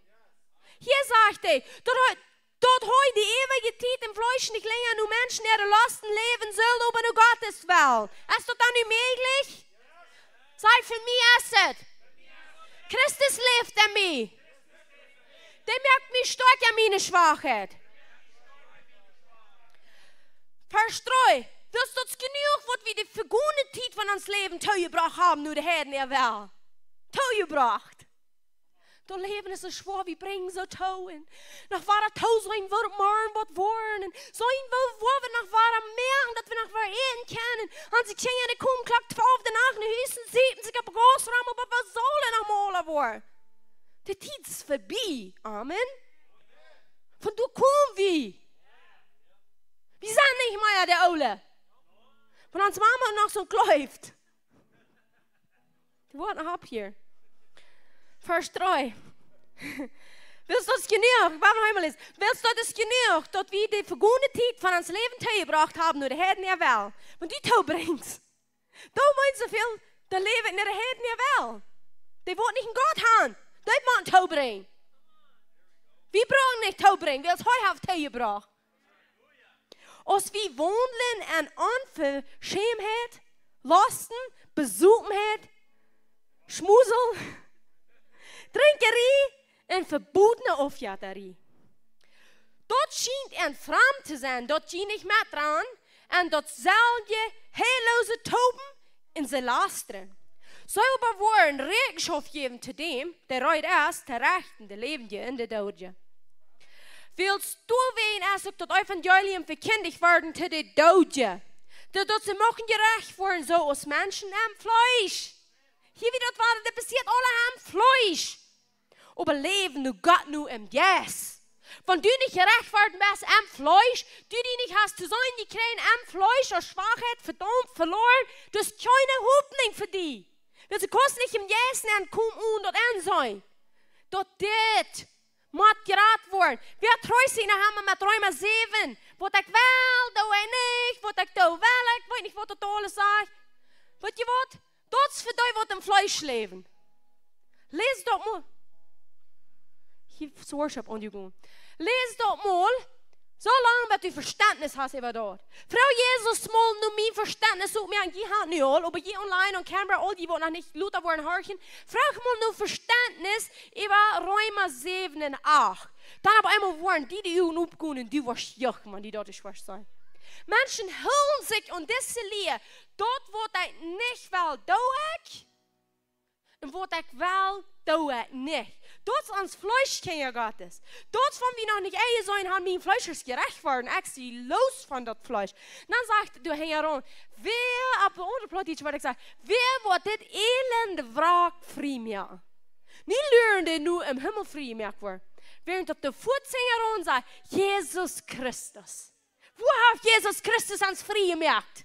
Hia sajcht hee, daut hee, daut hee de eewje Tiet em Fleesch nich lenja no Menschen äare Losten läwen sull, oba no Gottes Well. Es daut dan nu mäajlich? Saj, fa mie es et. Christus läft en mie. Dee moakt mie stoakj en miene Schwakheit. Varsch dree. Daut es jenuach, waut wie de vegone Tiet von ons Läwen toojebrocht haben, no de Heiden äa Well. Toojebrocht. Daut Läwen es soo schwoa, wie brinjen soo too un noch wada too sennen, waut morjen woat woaren. Un sennen, woo, woo wie noch wada moaken, daut wie noch wada äten kjennen. Un onse Kjinja, dee komen Klock twalf de Nacht no Hus un sitten sikj opp de Gauss rom, oba waut saul noch mol woaren? De Tiet es verbie. Amen. Von doa komen wie. Wie sent nich mea de Oole. Von ons Mama noch soo kjleft. Dee woat noch opp hia. Varsch dree. Wiels daut es jenuach, ekj woa noch eemol läsen. Wiels daut es jenuach, daut wie de vegonne Tiet von ons Läwen toojebrocht haben no de Heiden äa Well. Wan du toobrinjst, dan meenst du väl, daut Läwen no de Heiden äa Well. Dee woaren nich en Gott haben. Dee motten toobrinjen. Wie brucken nich toobrinjen, wiels hee haft toojebrocht. Aus wie waundlen en Onveschämtheit, Losten, Besopenheit, Schmusel, Drinkjerie un vebodne Aufjettarie. Daut schient an framd to sennen, daut jie nich met dran, un daut selwje heilloose Topen un see lastren. See oba woaren Räakjenschoft jäwen to däm, dee reed es to rechten de Läwendje un de Doodje. Wiels doawäajen es uk daut Evangelium vekjindicht worden to de Doodje, daut, daut see muchten jerecht woaren, soo aus Menschen em Fleesch. Hia wada daut, waut doa passieet, aule em Fleesch. Oba läwen no Gott nu em Jeist. Wan du nich jerecht worden best em Fleesch, du die nich hast to seenen jekjräajen em Fleesch, aus Schwakheit, vedaumt, veloaren, daut es kjeene Hopninj fa die. Wiels du kaust nich em Jeist nenn komen un daut enseenen. Daut dit mott jerat woaren. Wäa treest sikj noch emma met Reema säwen? Waut ekj well, doo ekj nich. Waut ekj doo well, ekj weet nich, waut daut aules sajcht. Weet jie waut? Daut es fa dee, waut em Fleesch läwen. Läs daut mol. Hia es worship aunjegonen. Läs daut mol. Soo lang, bat du Vestentnis hast äwa daut. Froag Jesus mol no mien Vestentnis, soo mea, jie haben nu aul, oba jie online, on camera, aul dee, waut noch nich luda woaren horchen. Froag mol no Vestentnis äwa Reema säwen un acht. Dan opp eemol woaren die de Uagen opgonen un du woascht juchen, wan die daut es, woascht seenen. Menschen hoolen sikj aun dise Lia. Daut, waut ekj nich well, doo ekj. Un waut ekj well, doo ekj nich. Daut es ons Fleesch, Kjinja Gottes. Daut es, wan wie noch nich enjeseenen haben, mien Fleesch es jerecht worden, ekj sie loos von daut Fleesch. Dan sajcht hee doa hinjaraun, wäa, opp de aundre Plautdietsch, waut ekj saj, wäa woat dit elende Wrack frie moaken? Nu luaren dee nu em Himmel frie jemoakt woaren. Wäarent daut doa fuaz hinjaraun sajcht, Jesus Christus. Wua haft Jesus Christus ons frie jemoakt?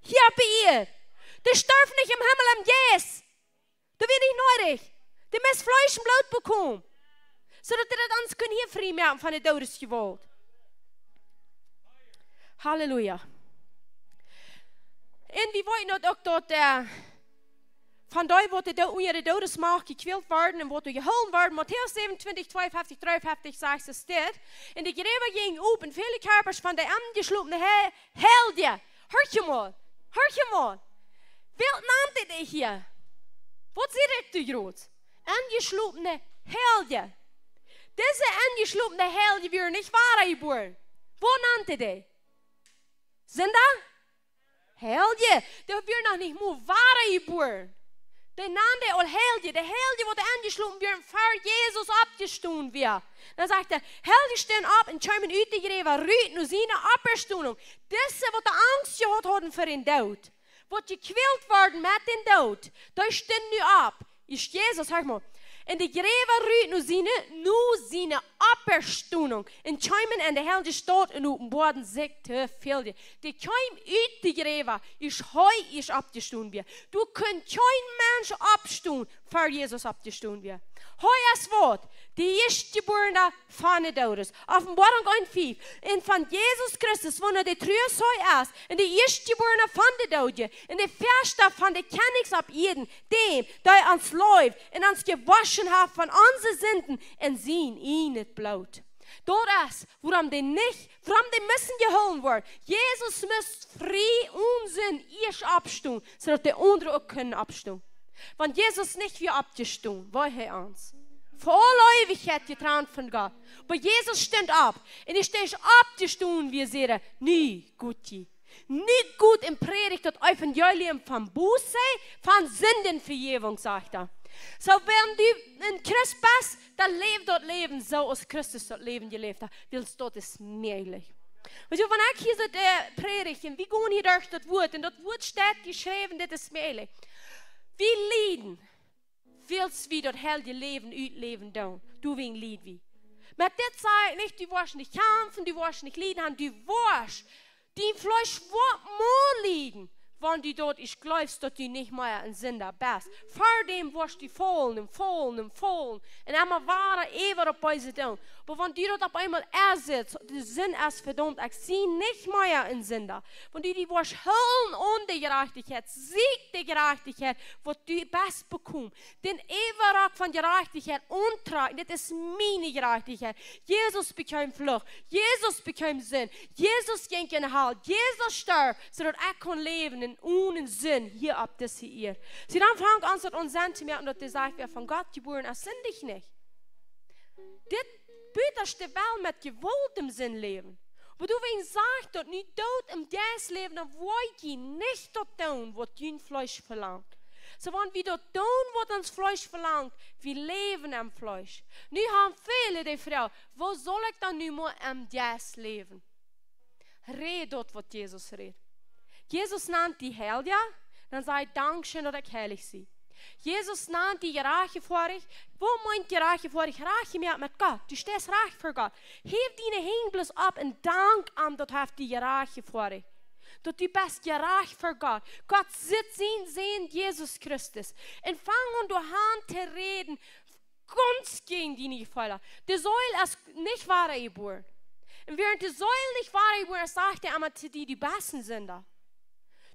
Hia opp de Ieed. Dee storf nich em Himmel em Jeist. Daut wia nich needich. Dee musst Fleesch un Bloot bekomen, soo daut hee daut ons kunn hia frie moaken von de Doodesjewault. Halleluja. Un wie weeten daut uk, daut, äh, von dee, waut doa unja de Doodesmacht jekjwält worden un waut doa jehoolen worden. Matäus säwen un twintich, twee un fefftich, dree un fefftich sajcht et dit. Un de Jräwa jinjen op un väle Kjarpasch von de enjeschlopne He-, Heilje. Horch mol, horch mol. Waut nant dee hia? Waut sie dit, du Jrots? Enjeschlopne Heilje. Dise enjeschlopne Heilje wieren nich wada jebuaren. Waut nant dee? Sinda? Heilje. Dee wieren noch nich mol wada jebuaren. Dee nant dee aul Heilje. De Heilje, waut doa enjeschlopen wieren, ver Jesus oppjestonen wia. Dan sajcht hee, Heilje stunden opp un kjeemen ut de Jräwa rut no siene Oppstonunk. Dise, waut de Angst jehaut hauden fa dän Doot, waut jekjwält worden met dän Doot, dee stunden nu opp. Es Jesus, horch mol. Un de Jräwa rut no siene, no siene Oppstonunk. Un kjeemen en de Heilje Staut un openboarden sikj to väle. Dee kjeemen ut de Jräwa, es hee es oppjestonen wia. Doa kunn kjeen Mensch oppstonen, ver Jesus oppjestonen wia. Hee es waut? De Ieeschtjebuarna von de Doodes. Openboarunk eent fief. Un von Jesus Christus, waut de Truas es, un de Ieeschtjebuarna von de Doodje, un de Väaschof von de Kjennichs opp Ieed, däm, dee ons leeft un ons jewoschen haft von onse Sinden en sien ieejnet Bloot. Daut es, wuarom dee nich, wuarom dee musten jehoolen woaren. Jesus must fa onse Sind ieescht oppstonen, soo daut de aundre uk kunnen oppstonen. Wan Jesus nich wia oppjestonen, wia hee ons fa aule Eewichkjeit jetrant von Gott. Oba Jesus stunt opp, un hee es oppjestonen, wia sea, nu goot hia. Nu goot un prädicht daut Evangelium von Buße, von Sindenvejäwunk, sajcht hee. So, wan du een Christ best, dan läw daut Läwen soo aus Christus daut Läwen jeläft haft, wiels daut es mäajlich. Weetst du, wan ekj hia soo, äh, prädich un wie gonen hia derch daut Wuat un daut Wuat steit jeschräwen, dit es mäajlich. Wie lieden, wiels wie daut heilje Läwen utläwen doonen. Doawäajen lied wie. Met dit saj ekj nich, du woascht nich kjamfen, du woascht nich Lieden haben, du woascht. Dien Fleesch woat mau lieden, wan du daut ieescht jleefst, daut du nich mea een Sinda best. Verdäm woascht du faulen un faulen un faulen un emma wada äwa opp beese doonen. Oba wan du daut opp eemol ensitst, de Sind es vedaumt, ekj sie nich mea een Sinda. Wan du die woascht hoolen aun de Jerajchtichkjeit, sieekj de Jerajchtichkjeit, waut du best bekomen. Dän Äwarock von Jerajchtichkjeit auntrakjen, dit es miene Jerajchtichkjeit. Jesus bekjeem Fluch, Jesus bekjeem Sind, Jesus jinkj enne Hal, Jesus storf, soo daut ekj kunn läwen en onen Sind hia opp dise Ieed. See, dan fangt aun daut ons Senn to moaken, daut dee sajcht, wäa von Gott jebuaren es, sindicht nich. Dit butaschte well met Jewault em Sind läwen. Oba doawäajen sajcht daut, nu doot em Jeist läwen, dan woa jie nich daut doonen, waut jun Fleesch velangt. So, wan wie daut doonen, waut ons Fleesch velangt, wie läwen em Fleesch. Nu haben väle de Froag, woo saul ekj dan nu mau em Jeist läwen? Räd daut, waut Jesus räd. Jesus nant die Heilja, dan saj: Dankscheen, daut ekj heilich sie. Jesus nant die jerajcht jefoadich. Waut meent jerajcht jefoadich? Rajcht jemoakt met Gott. Du steist rajcht ver Gott. Häw diene Henj bloos opp un dank am, daut hee die jerajcht jefoadich. Daut du best jerajcht ver Gott. Gott sitt sienen Sän Jesus Christus. Un fang aun doa han to räden, gaunz jäajen diene Jefeelen. De Seel es nich wada jebuaren. Un wäarent de Seel nich wada jebuaren es, sajcht hee emma to die, du best een Sinda.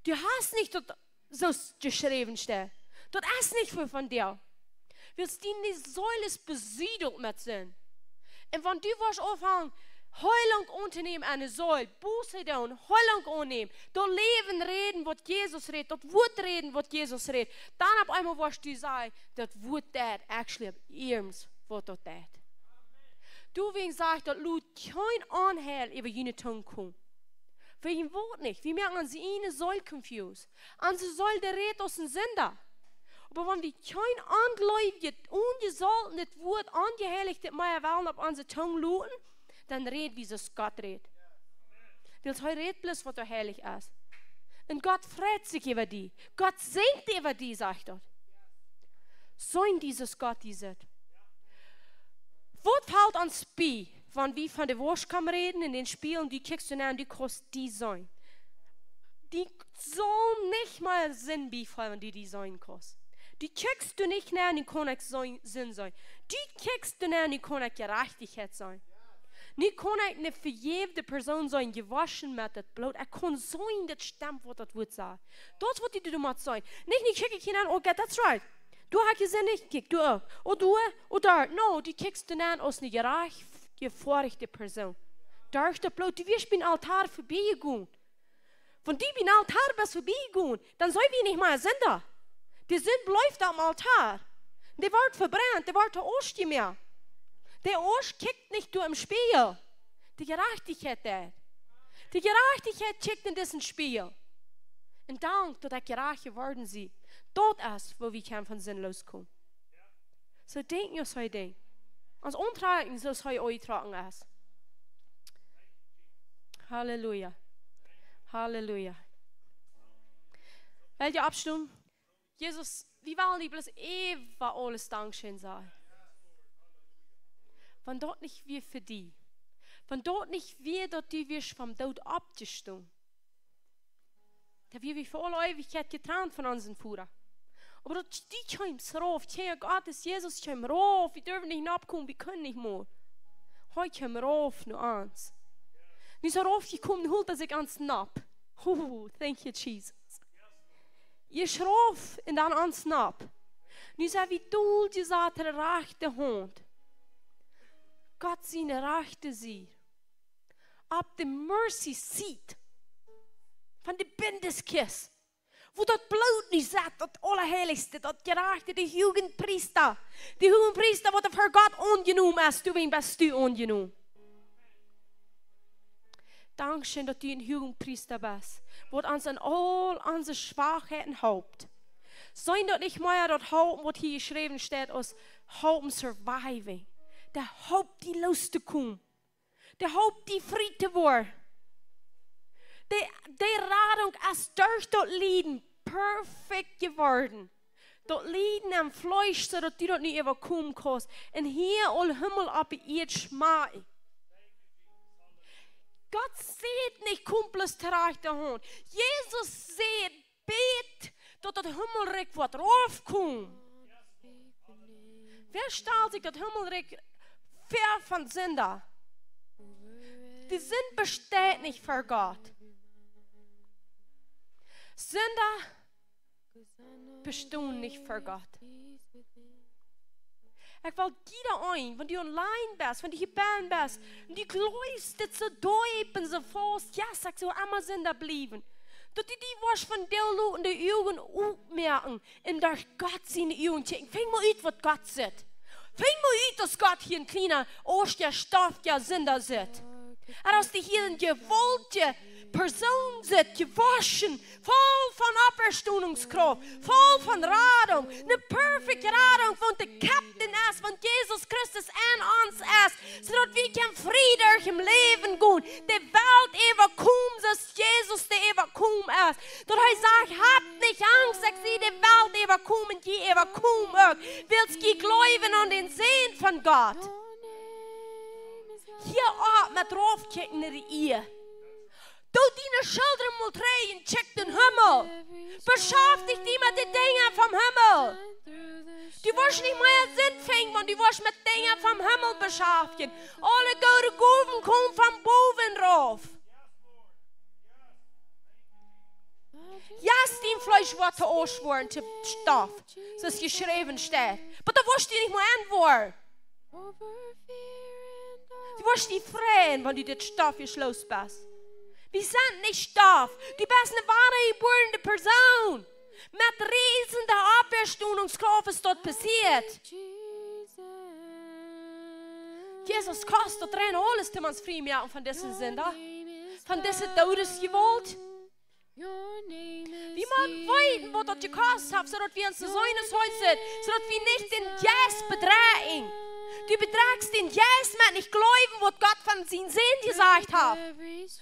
Du hast nich daut soo jeschräwen steit. Daut es nich fa von die. Wiels diene Seel es besiedelt met Sind. Un wan du woascht aunfangen, Heilunk auntonämen enne Seel, Buße doonen, Heilunk aunnämen, daut Läwen räden, waut Jesus rät, daut Wuat räden, waut Jesus rät, dan opp eemol woascht du sajen, daut Wuat deit actually irjent waut daut deit. Doawäajen sajcht daut, lot kjeen Onheil äwa june Tung komen. Wäajen waut nich? Wie moaken onse ieejne Seel confused. Onse Seel, dee rät aus een Sinda. Oba wan wie kjeen onjleewjet, onjesoltenet Wuat, onjeheilichtet mea wellen opp onse Tung loten, dan räd wie soo aus Gott rät. Wiels hee rät bloos, waut doa heilich es. Un Gott freit sikj äwa die. Gott sinjt äwa die, sajcht daut. Soo een, dise Gott, dee sitt. Waut felt ons bie, wan wie von de Woaschkam räden un dän Spieejel, du kjikjst doa nenn, du kaust die seenen? Die saul nich mol Sind biefaulen, wan du die seenen kaust. Du kjikjst doa nich nenn, nu kaun ekj seenen, Sind seenen. Du kjikjst doa nenn, nu kaun ekj Jerajchtichkjeit seenen. Nu kaun ekj eene vejäwde Persoon seenen, jewoschen met daut Bloot. Ekj kaun seenen, daut stemt, waut daut Wuat sajcht. Daut es, waut du doa motst seenen. Nich, nu kjikj ekj hia nenn, okay, that's right. Du hast jeseenen, nich, kjikj, du uk. Ooda du, ooda doa. No, du kjikjst doa nenn aus eene jerajcht jefoadchte Persoon. Derch daut Bloot, du best biem Altoa verbie jegonen. Wan du biem Altoa best verbie jegonen, dan sent wie nich mea Sinda. De Sind blift aum Altoa. Dee woat vebrent, dee woat to Asch jemoakt. De Asch kjikjt nich doa em Spieejel. De Jerajchtichkjeit deit. De Jerajchtichkjeit kjikjt en disen Spieejel. Un dankt, daut ekj jerajcht jeworden sie. Daut es, woo wie kjennen von Sind loskomen. Soo denkjen aus hee denkjt. Ons auntrakjen soo aus hee aunjetrocken es. Halleluja. Halleluja. Well jie oppstonen? Jesus, wie wellen die bloos äwa aules Dankscheen sajen. Wan daut nich wia fa die. Wan daut nich wia, daut du wieescht vom Doot oppjestonen. Dan wia wie fa aule Eewichkjeit jetrant von onsen Voda. Oba daut du kjeemst rauf, Kjinja Gottes, Jesus kjeem rauf, wie durwen nich noppkomen, wie kunnen nich mea. Hee kjeem rauf no ons. Nu es hee raufjekomen, nu hilt hee sikj ons nopp. Oh, thank you, Jesus. Hee es rauf un dan ons nopp. Nu sent wie dol jesat aun de rajchte Haunt. Gott siene rajchte Sied. Opp de mercy seat von de Bundeskjist. Wua daut Bloot nu sett, daut Aulaheilichste, daut Jerajchte, de Huagepriesta. De Huagepriesta, waut ver Gott aunjenomen es, doawäajen best du aunjenomen. Dankscheen, daut du een Huagepriesta best, waut ons en aul onse Schwakheiten halpt. Sent daut nich mea daut Hopen, waut hia jeschräwen steit, aus Hopen surviving? De Hopninj die loos to komen. De Hopninj die frie to woaren. De, de Radunk es derch daut Lieden perfekt jeworden. Daut Lieden aum Fleesch, soo daut du daut nu äwakomen kaust. Un hia aul Himmel opp de Ieed schmakjen. Gott sajcht nich: "Komm bloos trigj no Hus." Jesus sajcht: "Bät, daut daut Himmelrikj woat raufkomen." Wäa stalt sikj daut Himmelrikj väa von Sinda? De Sind besteit nich ver Gott. Sinda bestonen nich ver Gott. Ekj well jieda een, wan du online best, wan du hia bennen best, un du jleefst dit soo deep un soo faust, yes, ekj saul emma Sinda bliewen. Daut du die woascht vondoag loten de Uagen opmoaken un derch Gott siene Uagen kjikjen. Finj mol ut, waut Gott sitt. Finj mol ut, daut Gott hia een kjliena, oostja, stoftja Sinda sitt. Un aus du hia een jewaultja Persoon sitt, jewoschen, voll von Oppstonungskrauft, voll von Radunk, eene perfekte Radunk, waut de Captain es, waut Jesus Christus en ons es, soo daut wie kjennen frie derch daut Läwen gonen, de Welt äwakomen, soo aus Jesus de äwakomen es. Daut hee sajcht: "Hab nich Angst, ekj sie de Welt äwakomen, jie äwakomen uk, wiels jie jleewen aun dän Sän von Gott." Hia opp met raufkjikjen no de Ieed. Doo diene Schullren mol trigj un kjikj dän Himmel. Beschaftich die met de Dinja vom Himmel. Du woascht nich mea Sind finjen, wan du woascht met Dinja vom Himmel beschaftjen. Aule goode Gowen komen von bowen rauf. Yes, dien Fleesch woat to Ausch woaren, to Stoff, soo aus jeschräwen steit. Oba doa woascht du nich mea aun woaren. Du woascht die freien, wan du dit Stoff jeschloten best. Wie sent nich Stoff. Du best eene woare jebuarne Persoon. Met riesende Oppstonungskrauft es daut passieet. Jesus kost daut rein aules, om ons frie moaken von dise Sind, von dise Doodesjewault. Wie motten weeten, waut daut jekost haft, soo daut wie ons soo aus hee sent, soo daut wie nich dän Jeist bedreien. Du bedreist dän Jeist met nich jleewen, waut Gott von sienen Sän jesajcht haft.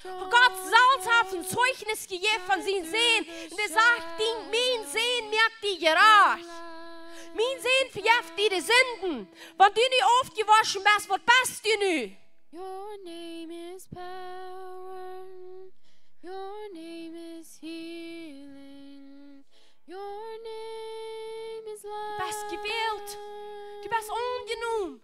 Gott selfst haft een Zeichnis jejäft von sienen Sän. Un hee sajcht: "Dien, mien Sän moakt die jerajcht. Mien Sän vejeft die de Sinden." Wan du nu aufjewoschen best, waut best du nu? Your name is power. Your name is healing. Your name is love. Du best jewält. Du best aunjenomen.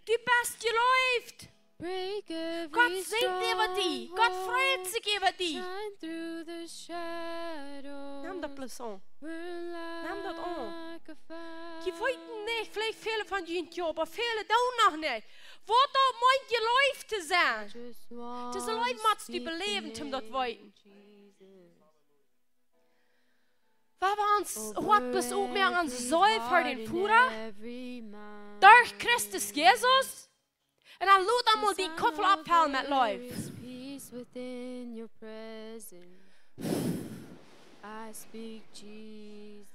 Du best jeleeft. Break every Gott sinjt äwa die. Gott freit sikj äwa die. Shine through the shadows. Nemm daut bloos aun. Nemm daut aun. Jie weeten nich, veleicht väle von junt jo, oba väle doonen noch nich. Waut daut meent, jeleeft to sennen. Dise Leew motst du beläwen, om daut weeten. Wan wie ons Hoat bloos opmoaken, onse Seel fa dän Voda, derch Christus Jesus, un dan lot dan mol dien Kuffel oppfellen met Leew. Peace within your presence. I speak Jesus.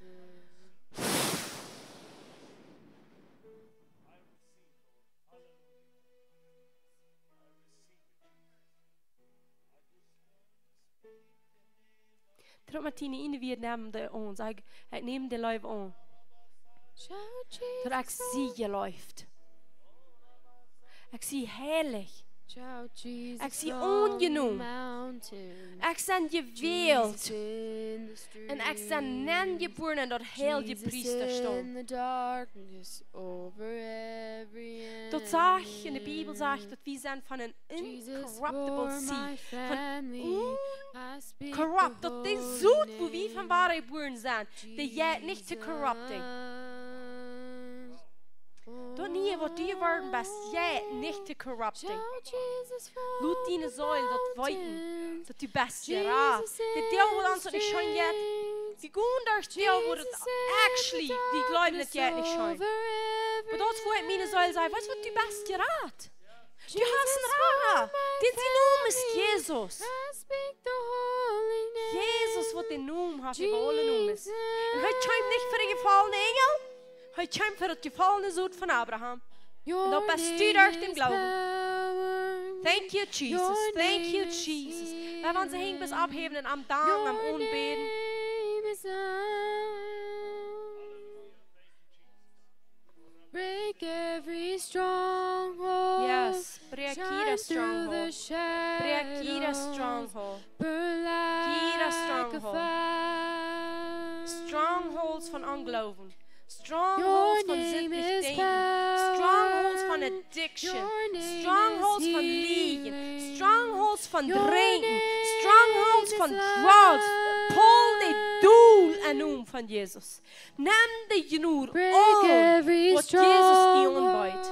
Drop met diene ieejne Wieed, nemm dee aun. Saj: "Ekj näm de Leew aun. Daut ekj sie jeleeft. Ekj sie heilich. Ekj sie aunjenomen. Ekj sie jewält. Un ekj sie nenjebuaren en daut heilje Priestastool." Daut sajcht, en de Bibel sajcht, daut wie sent von een incorruptible seed. Von incorrupt, daut dee Sot, wua wie von wada jebuaren sent, dee jeit nich to corrupting. Daut niee, waut du jeworden best, jeit nich to corrupting. Lot diene Seel daut weeten, daut du best jerat. De Diewel well ons daut nich scheen jeit. Wie gonen derch Diewel, wua daut actually, wie jleewen, daut jeit nich scheen. Oba daut es, wua miene Seel sajcht: "Weetst waut, du best jerat. Du hast een Rara. Dän sien Nomen es Jesus." Jesus, Waut de Nomen haft äwa aule Nomes. Un hee kjeem nich fa de jefollne Enjel, hee kjeem fa daut jefollne Sot von Abraham. Un daut best du derch dän Gloowen. Thank you, Jesus. Thank you, Jesus. Wie wellen onse Henj bloos opphäwen un am danken, am aunbäden. Break every stronghold. Yes, break jede Stronghold. Break jede Stronghold. Jede Stronghold. Strongholds von Ongloowen. Strongholds von sindlichet Denkjen. Strongholds von addiction. Strongholds von Liejen. Strongholds von Drinkjen. Strongholds von drugs. Pull dee dol em Nomen von Jesus. Nem de Jnod aun, waut Jesus die aunbeet.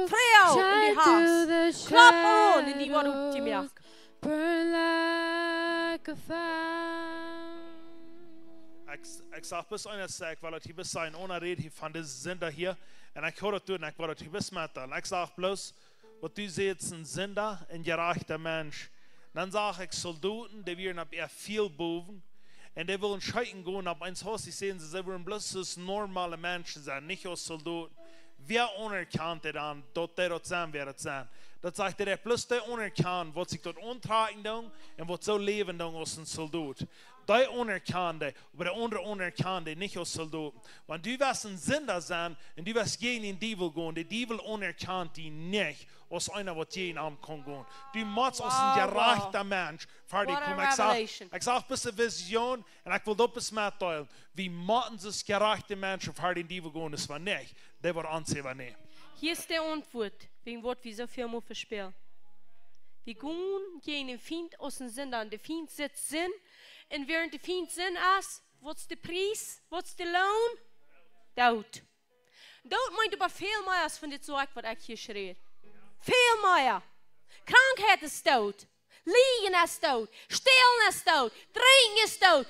Froag un du hast. Klopp aun un die woat opjemoakt. Ekj, ekj sach bloos eent, ekj well daut hia bloos sajen, onen räd hia von dise Sinda hia. Un ekj hia daut doonen, ekj well daut hia bloos metdeelen. Ekj sach bloos, waut du sajchst, een Sinda, een jerajchta Mensch. Dan sach ekj Soldoten, dee wieren opp äa väl bowen. Un dee wullen schekjen gonen, opp eemol haud ekj jeseenen, see wullen bloos aus normale Menschen sennen, nich aus Soldoten. Wäa aunerkjant dee dan, daut dee daut sent, wäa daut sent? Daut sajcht, dee haft bloos dee aunerkjant, waut sikj daut auntrakjen doonen un waut soo läwen doonen aus een Soldot. Dee aunerkjant dee, oba de aundre aunerkjant dee nich aus Soldot. Wan du west een Sinda sennen un du west jäajen dän Diewel gonen, de Diewel aunerkjant die nich aus eena, waut jäajen am kaun gonen. Du motst aus een jerajchta Mensch ver dän komen. Ekj sach, ekj sach bloos ne Vision un ekj well daut bloos metdeelen. Wie motten aus jerajchte Menschen ver dän Diewel gonen, es wan nich, dee woat ons äwanämen. Hia es de Auntwuat, wäajen waut wie soo väl mol vespälen. Wie gonen jäajen dän Fient aus een Sinda, un de Fient sitt Sind, un wäarent de Fient Sind es, waut es de Pries? Waut es de Loon? Doot. Doot meent oba väl mea aus von dit Sach, waut ekj hia schriew. Väl mea. Krankheit es doot. Liejen es doot. Stälen es doot. Drinkjen es doot.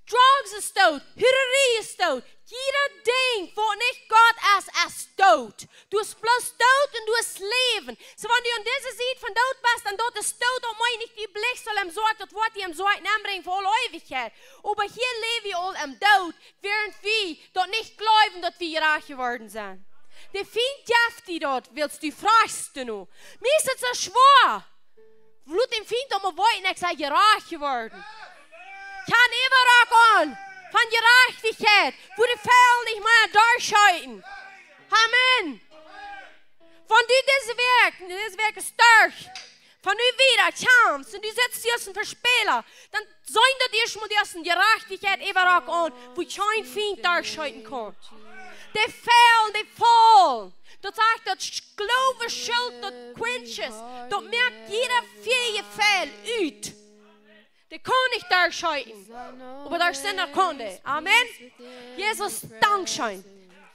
Drugs es doot. Huararie es doot. Jieda Dinkj, waut nich Gott es, es doot. Du best bloos doot un du best läwen. Soo, wan du aun dise Sied von doot best, dan daut es doot, daut meent nich, dien Licht saul em Sach, daut woat die em Sach nenbrinjen fa aule Eewichkjeit. Oba hia läw wie aul em Doot, wäarent wie daut nich jleewen, daut wie jerajcht jeworden sent. De Fient jeft die daut, wiels du frajchst doano. Mie es et soo schwoa. Lot dän Fient om mie weeten, ekj sie jerajcht jeworden. Ekj hab een Äwarock aun von Jerajchtichkjeit, wua de Fäl nich mea derchscheeten. Amen. Wan du dise Wäakj, dise Wäakj es derch, von nu wieda kjamfst un du sittst hia aus een Vespäla, dan sie daut ieescht mol, du hast een Jerajchtichkjeit Äwarock aun, wua kjeen Fient derchscheeten kaun. De Fäl, de Fäl. Daut sajcht, daut Sch-, Gloowen schilt daut Quinches. Daut moakt jieda Fäl ut. Dee kaun nich derchscheeten. Oba derch Sind kaun dee. Amen. Jesus, dankscheen.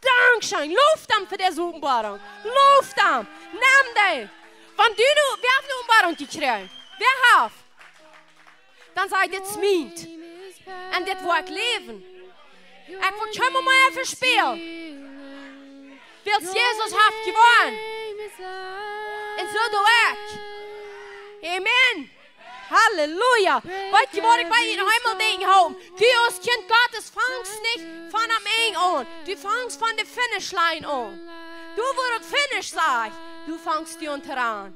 Dankscheen. Low am fa dise Openboarunk. Low am. Nem dee. Wan du nu, wäa haft ne Openboarunk jekjräajen? Wäa haft? Dan saj: Dit es mient. Un dit woa ekj läwen. Ekj woa kjeenmol mea vespälen. Wiels Jesus haft jewonnen. Un soo doo ekj. Amen. Halleluja. Weetst du waut, ekj well die noch eemol denkjen hoolen. Du aus Kjint Gottes fangst nich von aum Enj aun. Du fangst von de Finish Line aun. Du, wua daut Finish sajcht, du fangst die unja aun.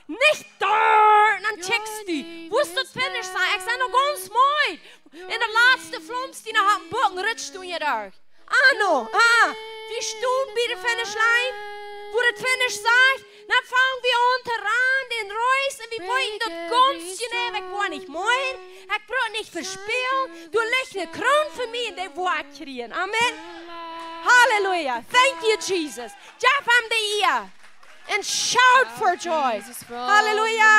Nich doa, dan checkst du. Wua es daut Finish Line? Ekj sie noch gaunz meed. Un de latste Flumps, dee noch oppem Buak, rutst du hia derch. Ah, no, ah. Wie stonen bie de Finish Line, wua daut Finish sajcht, dan fang wie aun to rannen, dän Race, un wie weeten daut gaunz jeneiw, ekj woa nich moaken, ekj bruck nich vespälen, doa licht ne Kroon fa mie un dee woa ekj kjrieen. Amen. Halleluja. Thank you, Jesus. Jeff am de Ea. And shout for joy. Halleluja.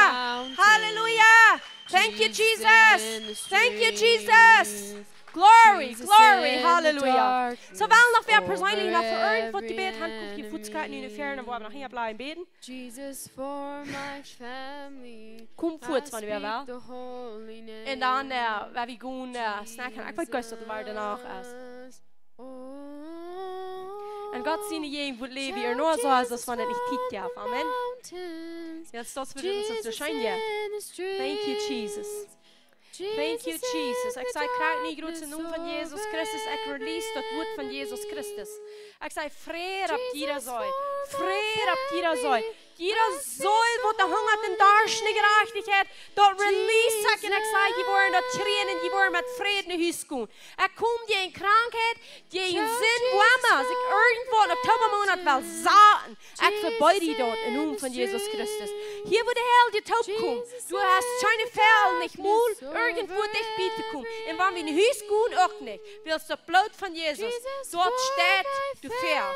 Halleluja. Thank you, Jesus. Thank you, Jesus. Glory, glory, halleluja. Soo, well noch wäa perseenlich noch fa irjentwaut jebät haft, kjemt hia fuaz krakjt no väaren, dan woa wie noch hia bliewen bäden. Kjemt fuaz, wan wäa well. Un dan, äh, woa wie gonen, äh, snacken. Ekj weet nich, waut doa doano es. Un Gott siene Jäajenwoat läwen hia noch soo, aus wan et nich Tiet jeef. Amen. Wiels daut woat ons soo scheen, jo. Thank you, Jesus. Thank you, Jesus. Ekj saj krakjt nu, en dän Nomen von Jesus Christus, ekj release daut Wuat von Jesus Christus. Ekj saj, Fräd opp jieda Seel. Fräd opp jieda Seel. Jieda Seel, waut hungat un darscht no Jerajchtichkjeit, daut release ekj. Un ekj saj, jie woaren daut kjrieen un jie woaren met Fräd no Hus gonen. Ekj kom jäajen Krankheit, jäajen Sind, wua emma, aus irjentwaut en Oktoba Moonat well saten. Ekj vebieed daut en dän Nomen von Jesus Christus. Hia, wua de Heilja toopkomen. Du hast kjeene Fäl, nich mol, irjentwua dicht bie to komen. Un wan wie no Hus gonen, uk nich. Wiels daut Bloot von Jesus, daut steit doafäa.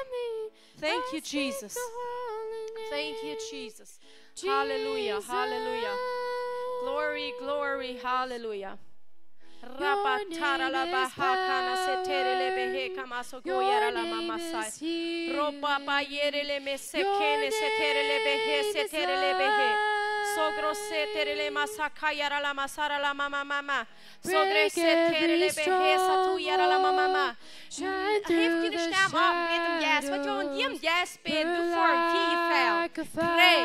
Thank you, Jesus. Thank you, Jesus. Hallelujah, hallelujah. Glory, glory, hallelujah. Rabatara la baha kana setere le behe kamaso koyara la mamasai. Roba bayere le mesekene setere le behe, setere le behe. Sogro setere le masakayara la masara la mama mama. Sogre setere le behe satuyara la mama mama. Heft june Stemm opp, bät em Jeist. Waut jie en june Jeist bäden, du form fia Fäl. Dree,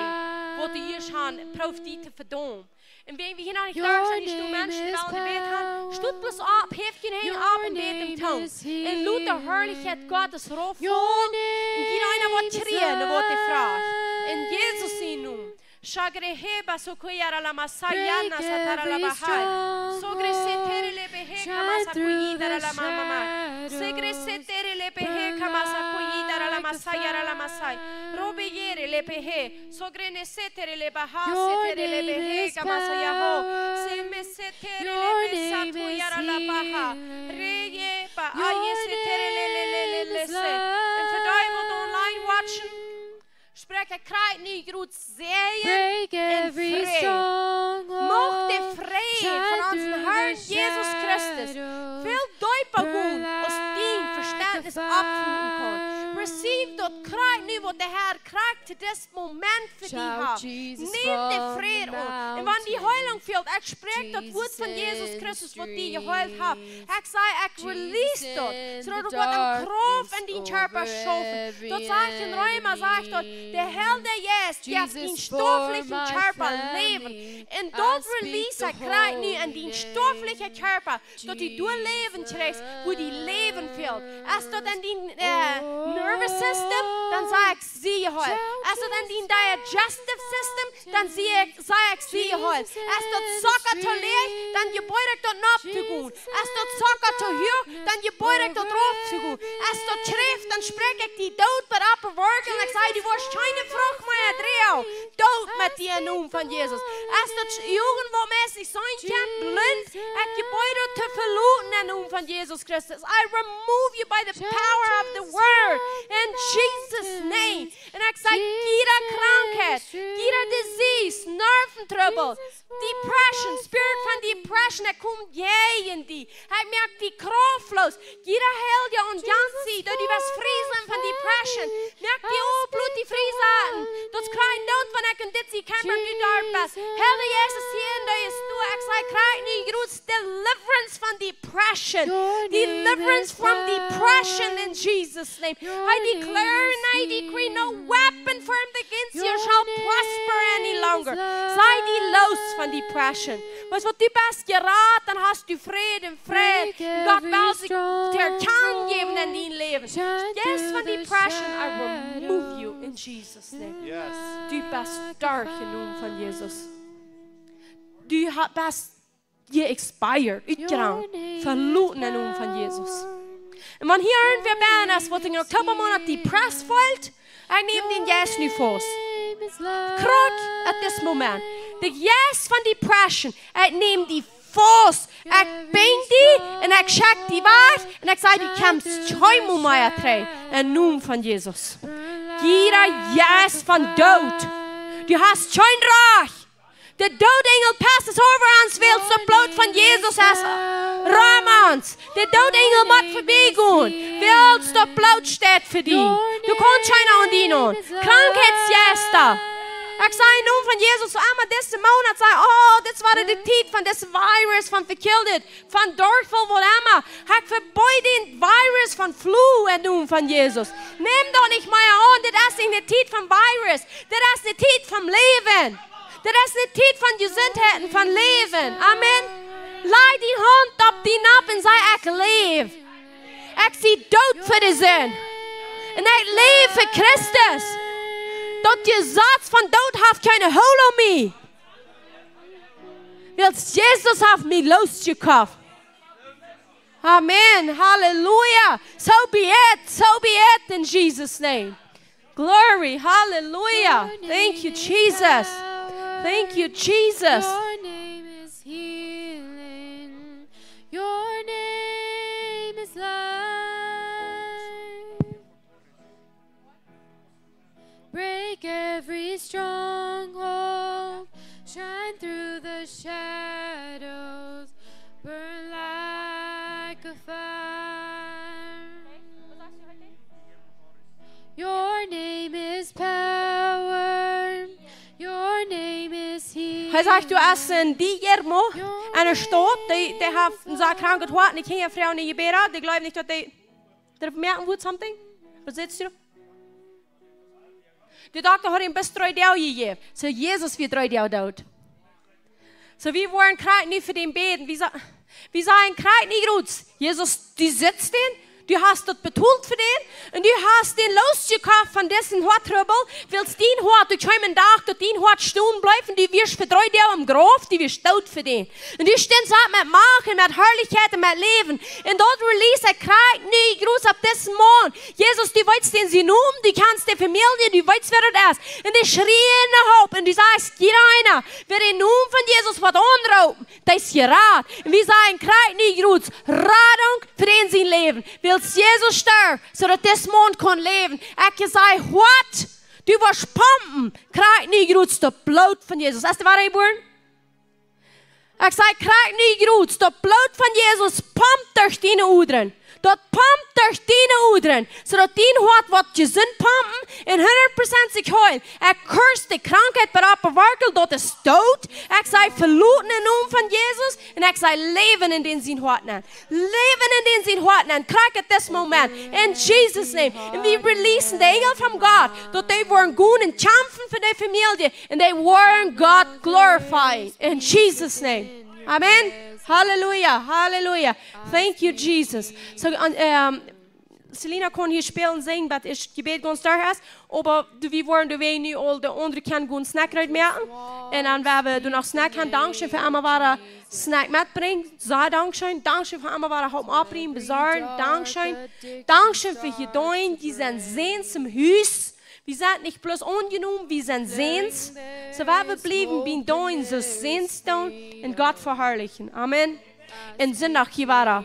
waut de Iesch han, prooft die to vedaumen. Un wan wie hia noch nich doa sent, dee Menschen, dee wellen Jebäd han, stot bloos opp, heft june Henj opp un bät em Tongues. Un lot de Harlichkjeit Gottes rauffaulen. Un jieda eena woat kjrieen, waut hee froagt. En Jesus sienen Nomen. Shagre heba sukuyara la masayana satara la bahai. Sogre setere le behe kamasa kuyidara la mama. Segre setere le behe kamasa kuyidara la masayara la masai. Robe yere le behe. Sogre ne setere le baha, setere le behe kamasa yaho. Se me setere le besa tuyara la baha. Reye ba aye setere le le le le le se. Un fa dee waut online watchen, sprakj ekj krakjt nu Gott säajen un Fräd. Mucht de Fräd von onsen Harn Jesus Christus väl deepa gonen aus dien Vestentnis oppfoten kaun. Receive daut krakjt nu, waut de Herr krakjt to dis Moment fa die haft. Nemm de Fräd aun. Un wan die Heilunk fält, ekj spräakj daut Wuat von Jesus Christus, waut die jeheelt haft. Ekj saj, ekj release daut. Soo daut daut woat aun Krauft en dien Kjarpa schaufen. Daut sajcht en Reema, sajcht daut, de Heilja Jeist jeft dien stofflichen Kjarpa Läwen. Un daut release ekj krakjt nu en dien stofflichen Kjarpa, daut du doa Läwen kjrichst, wua die Läwen fält. Es daut en dien, äh, nervous system, dan saj ekj, sie jeheelt. Es daut en dien digestive system, dan sie ekj, saj ekj, sie jeheelt. Es daut Zocka to läach, dan jebäd ekj daut nopp to gonen. Es daut Zocka to huach, dan jebäd ekj daut rauf to gonen. Es daut Kjräft, dan spräakj ekj dee doot, but opp de Wurzel, un ekj saj, du woascht kjeene Frucht mea droagen. Doot met die en Nomen von Jesus. Es daut Uagen, waut mässig sennen kjennen, blint, ekj jebäd daut to veloten en Nomen von Jesus Christus. I remove you by the power of the word in Jesus' name. Un ekj saj, jieda Krankheit, jieda disease, Nerventrubbel, depression, spirit von depression, ekj kom jäajen die. Ekj moak die kraftlos. Jieda Heilja aun jant Sied, daut du woascht frie sennen von depression. Moak die opp, lot die frie sennen. Daut kjrieen doot, wan ekj en dit sie, kjeen Mensch, du doa best. Heilja Jesus, hia en dee es du, ekj saj, krakjt nu, Gott, deliverance from depression. Deliverance from depression in Jesus' name. I declare and I decree no weapon formed against you shall prosper any longer. Saj die loos von depression. Weetst waut, du best jerat, dan hast du Fräd un Fräd. Gott well sikj to erkjanen jäwen en dien Läwen. Jeist von depression, I remove you in Jesus' name. Yes. Du best stoakj en Nomen von Jesus. Du ha-, best je expired, utjerankt, veloten en Nomen von Jesus. Un wan hia irjentwäa benn es, waut en Oktoba Moonat depressed feelt, ekj näm dän Jeist nu faust. Krakjt at this moment. De Jeist von depression, ekj näm die faust. Ekj bind die un ekj schekj die wajch un ekj saj, du kjemst kjeenmol mea trigj. En Nomen von Jesus. Jieda Jeist von Doot. Du hast kjeen Rajcht. De Doodenjel passes over ons, wiels daut Bloot von Jesus es rom ons. De Doodenjel mott vebie gonen, wiels daut Bloot steit fa die. Du kaust kjeena aun die nämen. Krankheitsjeista. Ekj saj en Nomen von Jesus, emma disen Moonat saj, oh, dit es wada de Tiet von disen Virus, von Verkjiltheit, von Durchfall, waut emma. Ekj vebie dän Virus von flu en Nomen von Jesus. Nemm daut nich mea aun, dit es nich ne Tiet von Virus. Dit es ne Tiet von Läwen. Dit es ne Tiet von Jesuntheit un von Läwen. Amen. Laj diene Haunt opp diene Nopp un saj: Ekj läw. Ekj sie doot fa de Sind. Un ekj läw fa Christus. Daut Jesaz von Doot haft kjeene Holt opp mie. Wiels Jesus haft mie loosjekoft. Amen. Hallelujah. So be it. So be it in Jesus' name. Glory. Hallelujah. Thank you, Jesus. Thank you, Jesus. Your name is healing. Your name is life. Break every stronghold, shine through the shadows, burn like a fire. Your name is power, your name is healing. Hee sajcht, doa es een Diezjom enne Staut, dee, dee haft een sea krankhet Hoat, un ekj hia froag no Jebäd, dee jleewen nich, daut dee, dee moaken woat something. Waut sajchst du? De Dokta haud am bloos dree Doag jejäft. So, Jesus wia dree Doag doot. So, wie woaren krakjt nu fa dän bäden. Wie sa-, wie sajen krakjt nu: Gott, Jesus, du sitst doa, du hast daut betolt fa dän, un du hast dän loosjekoft von disen Hoattrubbel, wiels dien Hoat, du kjeemst een Dach, daut dien Hoat stonen bleef, un du wiascht fa dree Doag em Grauf, du wiascht doot fa dän. Un du stundst opp met Macht un met Harlichkjeit un met Läwen. Un daut release ekj krakjt nu, Gott, opp disen Maun. Jesus, du weetst dän sien Nomen, du kjanst de Famielje, du weetst, wäa daut es. Un dee schrieen no Help. Un du sajchst: Jieda eena, wäa dän Nomen von Jesus woat aunroopen, dee es jerat. Un wie sajen krakjt nu, Gott, Radunk fa dän sien Läwen. Wiels Jesus storf, soo daut dis Maun kunn läwen. Ekj saj: Hoat, du woascht pumpen, krakjt nu, Gott, daut Bloot von Jesus. Es dee wada jebuaren? Ekj saj krakjt nu, Gott, daut Bloot von Jesus pumpt derch diene Odren. Daut pumpt derch diene Odren, soo daut dien Hoat woat jesunt pumpen un hundat Prozent sikj heelen. Ekj curse de Krankheit bat opp de Wortel, daut es doot. Ekj saj veloten em Nomen von Jesus un ekj saj Läwen en dän sien Hoat nenn. Läwen en dän sien Hoat nenn. Krakjt en dis Moment. In Jesus' name. Un wie releasen de Enjel von Gott, daut dee woaren gonen un kjamfen fa de Famielje. And they weren't God glorifying in Jesus' name. Amen. Hallelujah. Hallelujah. Thank you, Jesus. So, um, Selina kaun hia spälen, sinjen, bat daut Jebäd gaunz derch es. Oba du, wie woaren doawäajen nu aul de aundre kjennen gonen Snack rutmoaken. Un dan woa wie doano Snack haben. Dankscheen fa emma wada Snack metbrinjen. Saj Dankscheen. Dankscheen fa emma wada halpen opriemen, besorjen. Dankscheen. Dankscheen fa Jedeon. Wie sent Säns em Hus. Wie sent nich bloos aunjenomen, wie sent Säns. So woa wie bliewen bie dän Dach, soo Säns doonen un Gott veharlichen. Amen. Un Sindach hia wada.